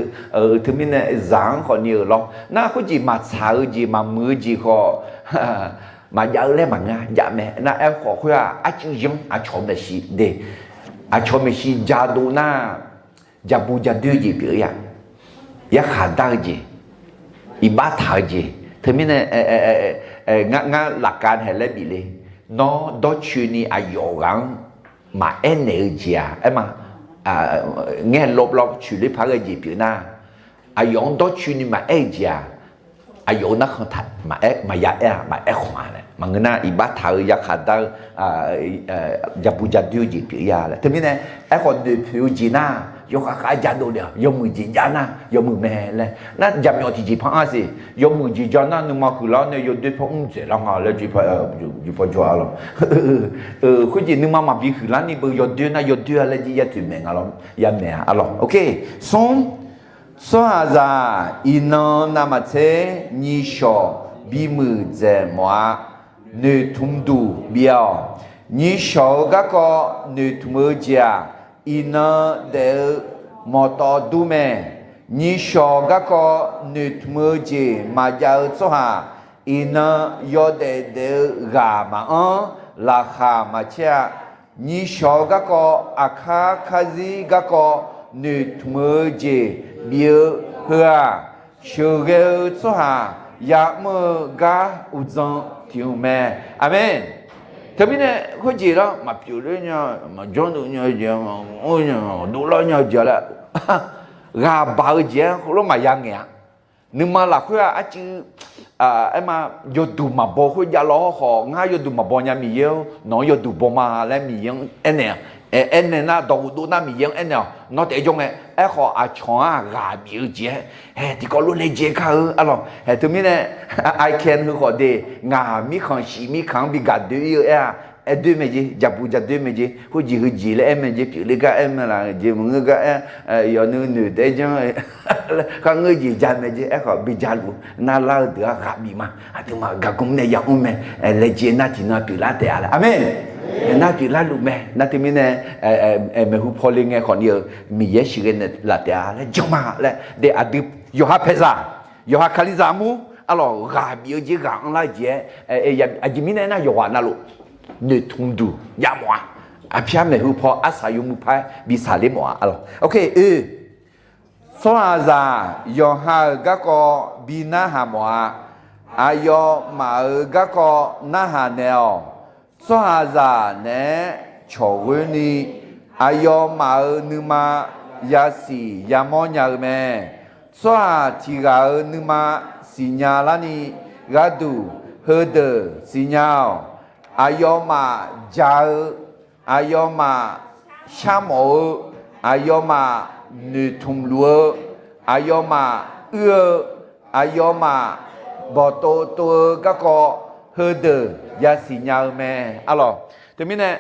teumirnae zaq-anr khawfni-euq lawr. Nar, khoerjeq maqtsaq-eu jeq maqmuiq-eu jeq khawf maqjav-eu laer maqngeur, jav mae. Nar, aerkhawf khoer-aq, arcuiv yanr aqcawq-eu maeqshi de, aqcawq-eu maeqshi jadov nar, jabu jadoer-eu jeq pyeuf-ir-a. Yarkhaq dar-eu jeq, iqbax taq-eu jeq. Teumirnae ngar lafkav nae laer bif le. Nawr dawrcoeni aqyawf ghaq-anr maqaer naeq-eu jeq-aq, aer ma, ngaer lawv lawv coeqler paq-aer ghae jeq pyeuf nar, aqyawf-anr dawrcoeni maqaer-eu jeq-aq, aqyawf-euq narkhan taq maqaer, maqya aer-a, maqaer khanq-a laer. Maqngeur nar, iqbax taq-eu, yarkhaq dar-eu, jabu jadoer-eu jeq pyeuf-ir-a laer. Teumirnae, aerkhawf noeqpoeq-eu jeq nar, yawkhav khav jadov le-awq. Yawmuiq jeq jav nar yawmuiq mae laer. Nar, jaqmyawf tiqjeq par-anr siq, yawmuiq jeq jav nar nuima huiqlar-awr nae yawdoer par mr dzaeqlar nga laer, jir paw jawr-a lawr. Khoerjeq nuima maqbi huiqlar ni beu yawdoer nar yawdoer-a laer jir ya toeq maeq nga lawr, ya maeq-a lawr. Ok, smr, tsawrhaqzaq iqnan navmaqtser nyiqshawq bimuiq dzaeq mawf-a. Noeqtmq duq bif-awq. Nyiqshawq-eu garkawv noeqtmq-eu jeq-aq, iqnan daef-eu mawqtawv dur mae. Nyiqshawq garkawv noeqtmq-eu jeq maqjav-eu tsawrhaq, iqnan yawdaef daef-eu ghaq maqanr, laqkhaq maqcaer-a. Nyiqshawq-eu garkawv, aqkar karzir garkawv noeqtmq-eu jeq bif-eu heu-aq, sheuqghae-eu tsawrhaq ya'mr-eu gar uqdzan tiq hmq mae. Aqmeq. Teumirnae khoerjeq lar maqpyeuf ler nya, maqjawr dov nya jeq, maqmr nya, dovlar nya jeq laer, ghaq baq-eu jeq-anr khoerlof maqya ngaeq-a. Nuima lafkhoer-aq arcuiv, aer ma, yawduq maqbaw khoer jav law hawr khawf, ngar yawduq maqbaw nya Miqyaer-or, nawq-anr yawduq baw ma laer Miqyaer-anr aernaeq-a. aernaeq nar, dawqghofdov nar Miqyaer-anr aernaeq-awq. Nawr taef-aer jawr ngae, aerkhawf aqcawq-anr ghaq bif-eu jeq-aer, haeq tiqkawv lof laejae kar-eu arlawq. Haeq teumirnae, I can heu khawf de, ngaq mirkhanq shif mirkhanq-anr bi gaq doe-ir-eu aer-a. Aer doe mae jeq, jaqbuq jaq doe mae jeq, khoerjeq heujeq laer aer mae jeq, pyeufler gar aer mae laf jeq, maqngeur gar aer, yawqnui noeq taef-aer janr kharngeur jeq ja mae jeq, aerkhawf bi jaluf narlar-eu deuq-anr ghaq bif ma. Aqduimaf gargmr nae yamr mae. Laejae nar tiqnan pyeuflar taef-a laer. Aqmeq. Nar pyeuflar luf mae. Nar teumirnae, maeqhu paw le ngae khawfni-euq Miqyaer sheuqghae naeqlaf taef-a laer janr ma laer de. Aqdui yawqha paeqzaq, yawqha kalizaq armur arlawq, ghaq bif-eu jeq, ghaq anrlar-eu jeq-aer, aqjeq mirnae aernar, yawqghaq navluf noeqtmq duq jav mawf-a. Aqpyar maeqhu paw arsaq yawmuiq par bi saqler mawf-a arlawq. Oe, tsawrhaqzaq yawqha-euq garkawv bi narhaq mawf-a. Aqyawfmaf-euq garkawv narhaq naeq-awq. Tsawrhaqzaq naeq-aer cawqghoer ni, aqyawfmaf-euq nuima yasiq yamawr nya-eu mae. Tsawrhaq tiq ghaq-euq nuima siqnya larni gharduq heudeuq siqnya-awq. Aqyawfmaf ja-eu, aqyawfmaf sharmawf-eu, aqyawfmaf noeqtmq luf-eu, aqyawfmaf uir-eu, aqyawfmaf bawqtov tov-eu garkawv heudeuq yasiq nya-eu mae arlawq. Teumirnae,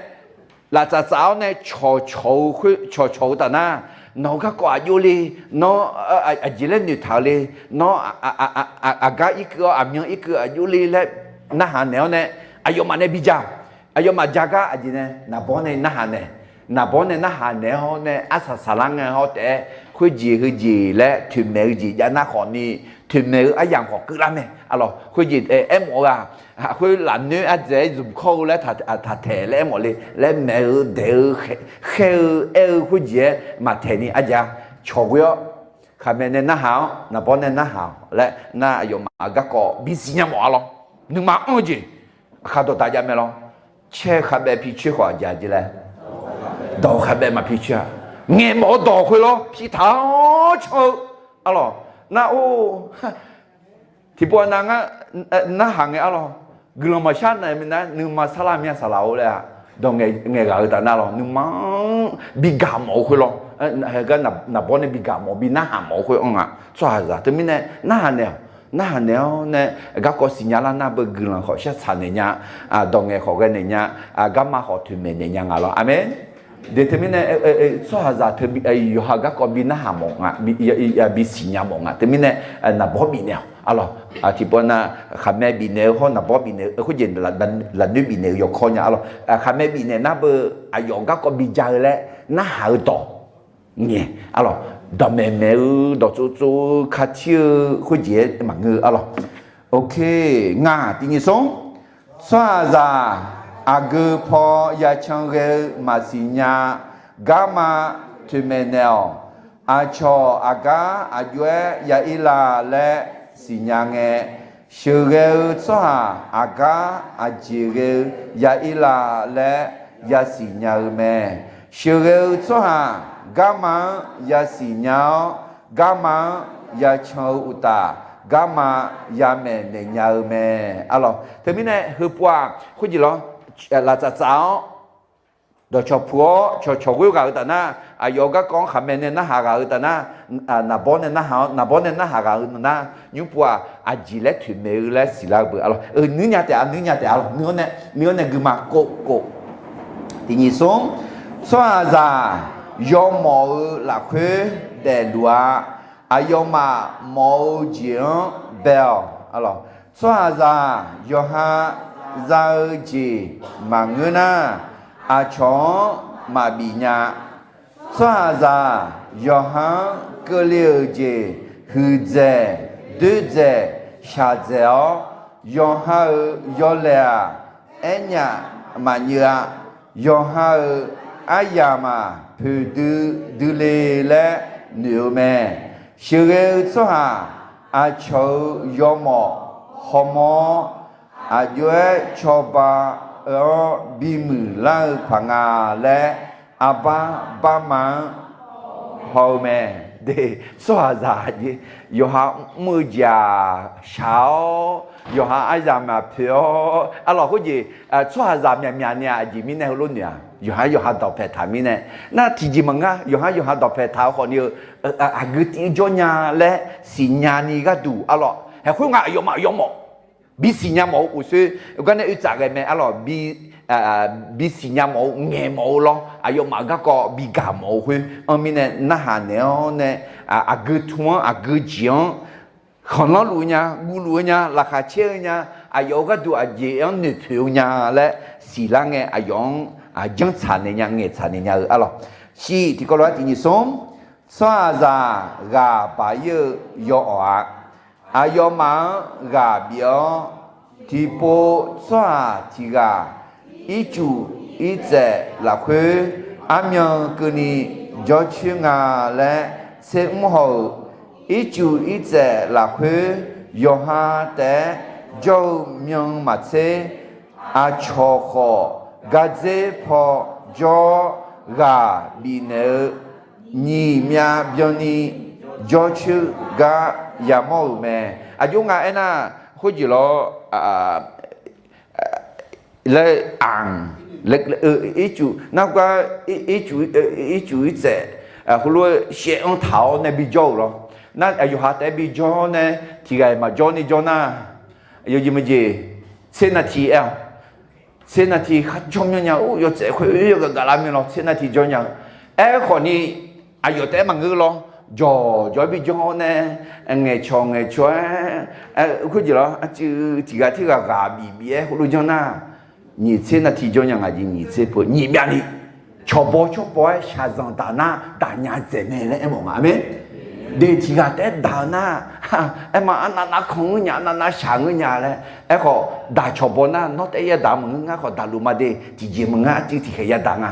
laftsaf tsaf-awr nae cawqcawq-eu khoer cawqcawq-eu taf nar, nawq-eu garkawv aqjox le, nawr aqjeq laer noeqtaq-eu le, nawr aqgar irkeuv-awr aqmyan irkeuv aqjox le laer narhaq naeq-awr nae, aqyawfmaf nae bi ja. Aqyawfmaf ja gar aqjeq nae naqbawr nae narhaq naeq. Naqbawr nae narhaq naeq-awr nae arsaq saqlar ngae hawr taef-aer khoerjeq heujeq laer toeqmaeq-eu jeq jav nar khawfni, toeqmaeq-eu aryamq khawf keuvlar mae arlawq. Khoerjeq aermawf-eu ghaq, khoer lafnoer ardzaeq-aer zmq kawr-eu laer taqtaeq laer aermawf le laer maeq-eu daeq-eu khaer-eu aer-eu khoerjeq-aer maqtaeq ni arja cawqghoer-awr, khaqmae nae narhaq-awr naqbawr nae narhaq-awq laer nar, aqyawfmaf-euq garkawv bisiq nya mawf arlawq. Nuima anr-eu jeq, aqkar dawqdaq jav mae lawr. Caer-eu khaqbaev pi coer khawf aqjeq aqjeq laer, dawq-eu khaqbaev maq pi coer-a. Ngaeq mawf-eu dawq khoer lawr, pi taq-awr can-eu arlawq. Nar-or, tiqpov nav ngar narhaq ngae arlawq, guiqlanq maqshar naeq minav nuima sarlar mya saqlaq-or laer-a. Dawq ngaeq ghaq-eu taf nar lawq, nuima-anr bi gaq mawf-eu khoer lawr, heugar naqbawr nae bi gaq mawf bi narhaq mawf-eu khoer anr nga. Tsawrhaqzaq teumirnae narhaq naeq-awq. Narhaq naeq-awr nae garkawv siqnya lar nar beu guiqlanq khawf shar tsaq naeq nya, dawq ngaeq khawf ghae naeq nya, garma khawf toeqmaeq naeq nya nga lawr. Aqmeq. De teumirnae, tsawrhaqzaq teu yawqha garkawv bi narhaq mawf nga, bisiq nya mawf nga. Teumirnae, naqbawr bifnaeq-awq arlawq. Tiqpov nav khaqmae bifnaeq-eu hawr naqbawr bifnaeq-eu khoerjeq lafnoer bifnaeq-eu yawkawr nya arlawq. Khaqmae bifnaeq nar beu aqyawf garkawv bi ja-eu laer narhaq-eu dawq ngae arlawq. Dawqmaeq maeq-eu dawqtsov tsov-eu katir-eu khoerjeq-aer maqngeur arlawq. Oke, ngaq tiq nyiq smr. Tsawrhaqzaq aqgeu paw yacan ghae-eu maqsiq nya. Garma toeqmaeq naeq-awq. Aqcawq aqgar aqjox-aer ya ir la laer siqnya ngae, sheuqghae-eu tsawrhaq aqgar aqjeq ghae-eu ya ir la laer yasiq nya-eu mae. Sheuqghae-eu tsawrhaq garma-anr yasiq nya-awr, garma-anr yacan-eu uqtaf, garma yamaeq naeq nya-eu mae. Arlawq, teumirnae heupov-aq khoerjeq lawr, laftsaf tsaf-awr dawqcawq puq-awr cawqcawq ghoer ghaq-eu taf nar, aqyawf garkawv-anr khaqmae nae narhaq ghaq-eu taf nar, naqbawr nae narhaq-awr naqbawr nae narhaq ghaq-eu nar, nymr pov-aq aqjeq laer toeqmaeq-eu laer siqlar-eu beu arlawq. Nuir nya taef-a, nuir nya taef-a arlawq. Nuir-awr nae, nuir-awr nae guima kov kov. Tiq nyiq smr. Tsawrhaqzaq yawmawf-eu lafkhoer daefluf-a. Aqyawfmaf mawf-eu jeq-anr bae-awq. Tsawrhaqzaq yawqha za-eu jeq maqngeur nar, aqcawq-anr maqbif nya. Tsawrhaqzaq yawqha-anr keuvle-euq jeq huiqdzaeq doerdzaeq shaqdzaeq-awr, yawqha-euq yawlaeq-aq, aernyaf maqnyeuv-a. Yawqha-euq aryamq-aq, poeqdui dui le laer noeq-eu mae. Sheuqghae-eu tsawrhaq aqcawq-euq yawmawf hawmawr-awr, aqjox-aer cawba-eu-anr bimuiq lar-eu paq nga laer, arbar barma-anr haw-eu mae. De, tsawrhaqzaq aqjeq, yawqha mr-eu jeq-aq shaq-awr, yawqha aryamq maq poeq-awr, arlawq khoerjeq, tsawrhaqzaq myaqmyaq ni-aq aqjeq mirnae heulof noeq-aq, yawqha yawqha dawqpaeq taq mirnae, nar tiqjeq maqngeur, yawqha yawqha dawqpaeq taq-eu khawfni-eu, aqgeu tiv-eu jawr nya laer siqnya ni gharduq arlawq, haeq khoer nga aqyawfmaf yawmawf bisiq nya mawf-eu uqsoer, gar nae oetsaf ghae mae arlawq, bisiq nya mawf-eu ngaeq mawf-eu lawr, aqyawfmaf garkawv bigaq mawf-eu khoer anr mirnae narhaq naeq-awr nae, aqgeu tm-anr aqgeu jeq-anr khanqlanr luf-eu nya, guv luf-eu nya, laqkhaq caer-eu nya, aqyawf-euq gharduq aqjeq-anr noeqpoeq-eu nya laer siqlar ngae aqyawf-anr janrtsaq naeq nya, ngaeqtsaq naeq nya-eu arlawq. Shiq tiqkawv lof-aer tiq nyiq smr, tsawrhaqzaq ghaq baq-ir-eu yawawq-a. Aqyawfmaf-anr ghaq bif-awr, tiqpov tsawrhaq tiq ghaq ircuf irtsaev lafkhoer armyan keuvni jawrcoer nga laer tser mr haw-euq. Ircuf irtsaev lafkhoer yawqha taef-aer jawr-eu myan maqtser, aqcawq khawf gardzer paw jawr-awr ghaq bifnaeq-eu nyiq myav byanni jawrcoer gar yamawr-euq mae. Aqjox nga aernar, khoerjeq lawr, laer aq, ircuf nargar, ircuf irtsaev heulof-aer shaev anr taq-awr nae bijawr-euq lawr. Nar aqyawf ha taef-aer bijawr nae tiq ghaq-iq maqjawr ni jawr nar, yawjeq maqjeq, tser navtiq aer-awq. Tser navtiq kharjawr myanr nya-eu yawtsaf khoer yawgaq gaqlar myanr lawr, tser navtiq jawr nya-eu. Aerkhawfni aqyawf taef-aer maqngeur lawr, jawqjawq-aer bijawr-awr nae, ngaeqcawq ngaeqcawq-aer, khoerjeq lawr, arcuiv tiq ghaq tirghaq ghaq bif bif-aer heulof janr nar, nyiq tser navtiq jawr nya nga jeq, nyiq tser peuq nyiq myavni cawqbaw cawrbaw-aer shaqzanq daq nar daq nya dzaeq mae laer aermawf nga. Aqmeq. De tiq ghaq taef-aer daq-eu nar, aerma arnav nav kanq ngeur nya, arnav nav shaq ngeur nya laer. Aerkhawf daq cawqbaw nar nawr taef-aer yadaq maqngeur, ngar khawf daqluf ma de, tiqjeq maqngeur, arcuiv tiqkhaeq yadaq nga,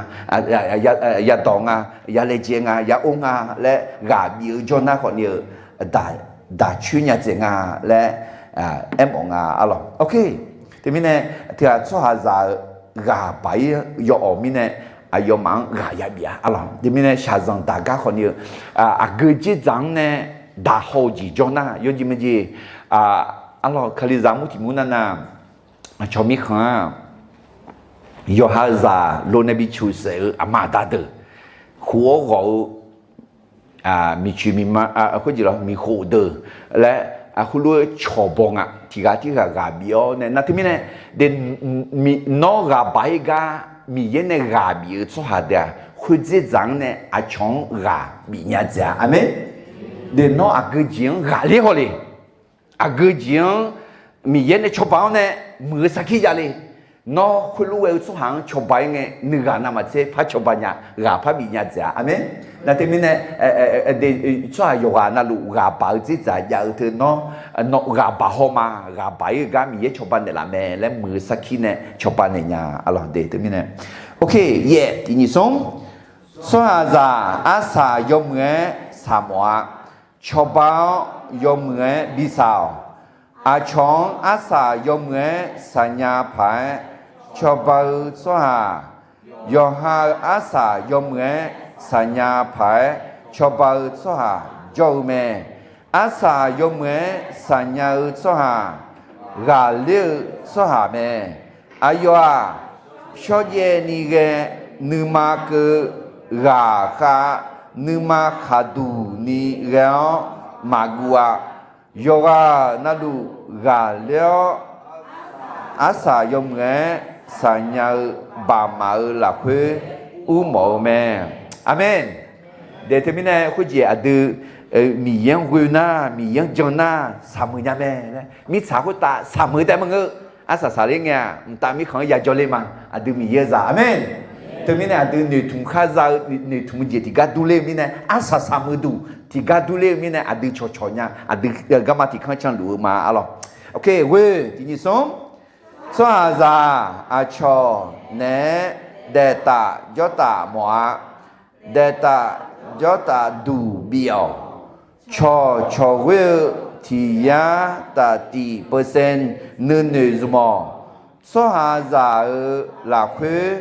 yadawq nga, yalaejae nga, ya or nga laer ghaq bif-eu jawr nar khawfni-eu daq coer nya dzaeq nga laer aermawf nga arlawq. Teumirnae tiq ghaq tsawrhaqzaq-eu ghaq baq-ir yawawq mirnae aqyawfmaf-anr ghaq yabif-a arlawq. Teumirnae shaqzanq daq gar khawfni-eu aqgeu dzerdzaq-anr nae daq haw-eu jeq jawr nar yawjeq maqjeq, arlawq kalizaq mur tiq mur nar nar, aqcawq mirkhanq-aq yawqha zaq lo nae bi coqsaef-eu aqma aqda deuq, khof-awr ghawq-eu miqcoeq miqma, khoerjeq lawr miqkhof deuq laer, khoerlof-aer cawqbaw nga. Tiq ghaq tirghaq ghaq bif-awr nae nar teumirnae, de, nawr ghaq baq-ir gar Miqyaer nae ghaq bif-eu tsawrhaq deuq-aq khoerdzer dzaq-anr nae aqcawq-anr ghaq bif nya dzaeq-a. Aqmeq. De nawr aqgeu jeq-anr ghaqler haw le. Aqgeu jeq-anr Miqyaer nae cawba-awr nae muiq-eu sarkir jav le. Nawr khoerlof ghae-eu tsawrhaq-anr cawba-ir ngae nuighaq navmaqtser par cawba nya, ghaq par bif nya dzaeq-a. Aqmeq. Nar teumirnae, tsawrhaq yawqghaq navluf ghaq baq-eu dzerdzaq jav-eu teu nawr, nawr ghaq baq haw ma, ghaq baq-ir-eu gar Miqyaer cawba naeqlaf mae laer muiq-eu sarkir nae cawba naeq nya. Arlawq de teumirnae, ok, yaef tiq nyiq smr, tsawrhaqzaq arsaq yawmuiq-aer saqmawf-a. Cawba-awr yawmuiq-aer bisaq-awq. Aqcawq-anr arsaq yawmuiq-aer saqnya paq-aer cawba-eu tsawrhaq, yawqha-euq arsaq yawmuiq-aer saqnya paq-aer cawba-eu tsawrhaq jawr-eu mae. Arsaq yawmuiq-aer saqnya-eu tsawrhaq, ghaqler-eu tsawrhaq mae. Aqyawf-aq, shawrjaev ni ghae, nuima keuv, ghaq khav, nuima khaqduq ni ghae-awr maqguv-a. Yawqghaq navluf ghaqler-awr, arsaq yawmuiq-aer saqnya-eu baqmaf-eu lafkhoer urmawf-eu mae. Aqmeq. De teumirnae khoerjeq aqdui Miqyaer-anr ghoe nar, Miqyaer-anr jan nar saqmuiq nya mae laer, mirtsaq khoertav saqmuiq taef maqngeur. Arsaq saqler ngae-aq mqtav mirkhanq-anr yajawr ler ma. Aqdui Miqyaer-eu zaq. Aqmeq. Teumirnae aqdui noeqtmq khar za-eu noeqtmq jeq tiqgar durler-eu mirnae, arsaq saqmuiq duq tiqgar durler-eu mirnae aqdui cawqcawq nya, aqdui garma tiq kanr canluf-eu ma arlawq. Ok, ghoe tiq nyiq smr, tsawrhaqzaq aqcawq naeq-aer daeqtaf jawrtaf mawf-a. Daeqtaf jawrtaf duq bif-awq. Cawqcawq ghoer-eu tiq yar taf tiq percent nuinoeq zmq-awq. Tsawrhaqzaq-euq lafkhoer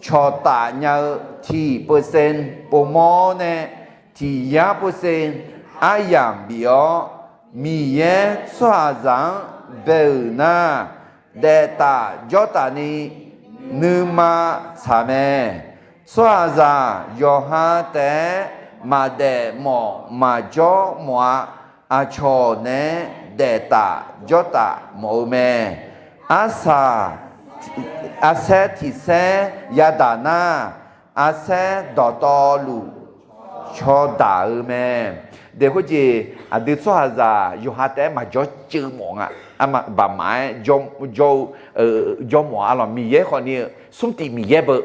cawqtaf nya-eu tiq percent povmawr nae, Iqyar povsev aryamq bif-awr, Miqyaer tsawrhaqzaq-anr bae-euq nar, daef taf jawr taf ni nuima tsaq mae. Tsawrhaqzaq yawqha taef-aer maqdaef mawf maqjawr mawf-a. Aqcawq naeq-aer daef taf jawr taf mawf-eu mae. Arsaq, arsaer tiq saer yadaq nar, arsaer dawqtawvluf caw daq-eu mae. Daef khoerjeq aqdui tsawrhaqzaq yawqha taef-aer maqjawr ceuv mawf nga. Baqmaf-aer jawr-eu, jawr mawf-a lawq. Miqyaer khawf ni-eu smrtif Miqyaer beu.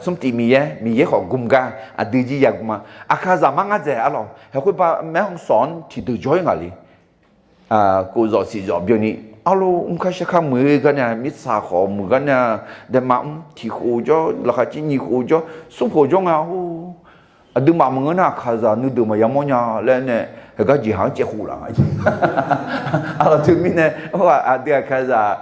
Smrtif Miqyaer, Miqyaer khawf gm gar aqdui jir ya gm-a. Aqkaqzaq mar ngar dzaeq-a lawq. Haeqkhoer ba maer hawsawq-anr tiqdeuq jawr-ir ngaq le. Kov zawq siq zawq byanni, arlor mr kar shar kar muiq-eu gar nya, mirtsaq khawf muiq gar nya, daema mr tiq khof jawr, laqkhaq caer nyiq khof jawr, smr khof jawr nga-or. Aqduimaf maqngeur nar aqkaqzaq nuideuq maqya mawr nya laer nae, heugar jeqhaq-anr caev khof laf nga. Arlawq teumirnae, aqdui aqkaqzaq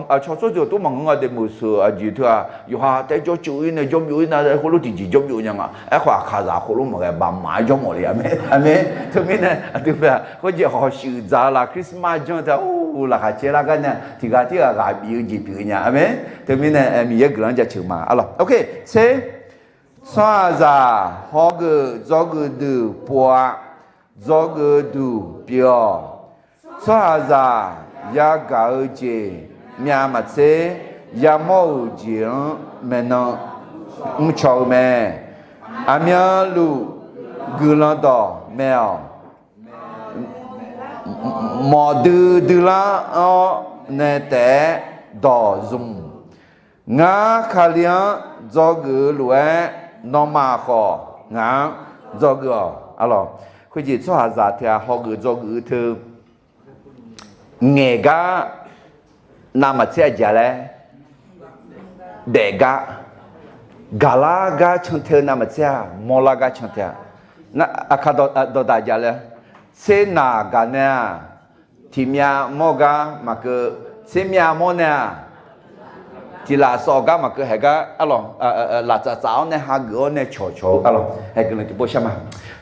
aqcawq tsawrjeuq tov maqngeur nga daef meuq seuq aqjeq teu-aq, yawqha taef-aer jawr ceuv-ir nae jawr byov-ir nar, khoerlof tiqjeq jawr byov nya nga. Aerkhawf aqkaqzaq khoerlof maqghae baqmaf-aer jawr mawf le-a mae. Aqmeq. Teumirnae aqdui khoer-aq khoerjeq hawq shuif dzaq-eu laf Christmas janr teu-aq, laqkhaq caer lar gar nya tiq ghaq tirghaq ghaq bif-eu jeq pyeuf nya-a mae. Teumirnae Miqyaer guiqlanq-anr jaceuq ma. Arlawq, ok, tser. Tsawrhaqzaq hawgeuf dzawgeuf duq pov-a. Dzawgeuf duq pyeuf-awq. Tsawrhaqzaq yagaq-eu jeq myavmaqtser yamawr-euq jeq-anr maeqnan mrcaw-eu mae. Aqmyanluf guiqlanq dawq mae-awq. Mawf duidui lar-awr nae taef-aer dawq zmq. Ngar Kali-anr dzawgeuf-eu lof-aer nawmaf khawf ngaq-anr dzawgeuf-awq. Arlawq, khoerjeq tsawrhaqzaq teu-aq hawgeuf dzawgeuf-eu teu ngaeq gar navmaqtser-aq jaq laer daef gar, gaqlar gar cantae-eu navmaqtser-aq mawrlar gar cantae-a. Aqkaq dawqdaq jaq laer, tser naq gaq nae-aq tiqmyav mawr gar maqkeuv, tser myav mawr nae-aq tiqlaf sawf gar maqkeuv haeq gar arlawq, laftsaf tsaf-awr nae hageuf-awr nae cawqcawq-eu arlawq, haeq guiqlanq tiqpov shar ma.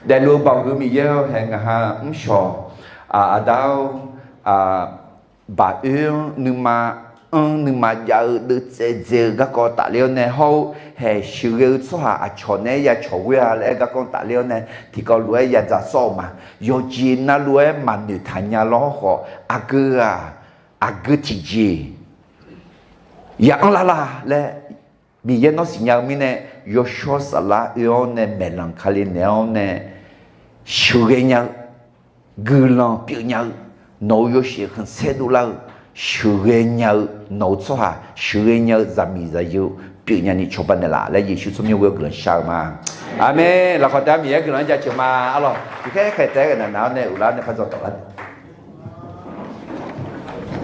Daefluf-eu Baoq huiq-eu Miqyaer-or, haeq ngaq ha mrshawq, aqda-or, baq oer-anr nuima anr nuima jav-eu deuvtsaev dzae-eu garkawv tafler-awr nae hawr-eu haeq sheuqghae-eu tsawrhaq aqcawq naeq-aer ya cawq ghoer-a laer aer garkawv tafler-awr nae tiqkawv lof-aer ya dzaq sawr-eu ma. Yawqjeq navluf-aer maqnoeq taq nya lawr khawf aqgeu-aq, aqgeu tiqjeq ya anr lar la laer Miqyaer nawr siqnya-eu mirnae, yawshawr saflar oe-awr nae maeqlanq Kali naeq-awr nae sheuqghae nya-eu, guiqlanq pyeuf nya-eu, nawq-euq yawshaef khanqsaer dovlar-eu, sheuqghae nya-eu nawq-euq tsawrhaq, sheuqghae nya-eu zaqmiq zaqyo pyeuf nyani cawba naeqlaf laer Yeqsur tsawrmyanr ghoer-awr guiqlanq shar-eu ma. Aqmeq. Lafkhawf taef-aer Miqyaer guiqlanq-anr jaceuq ma. Arlawq, tiqkhaer khaeq taef-aer ghae naq naq-awr nae uqlar nae par dzaw tawq lar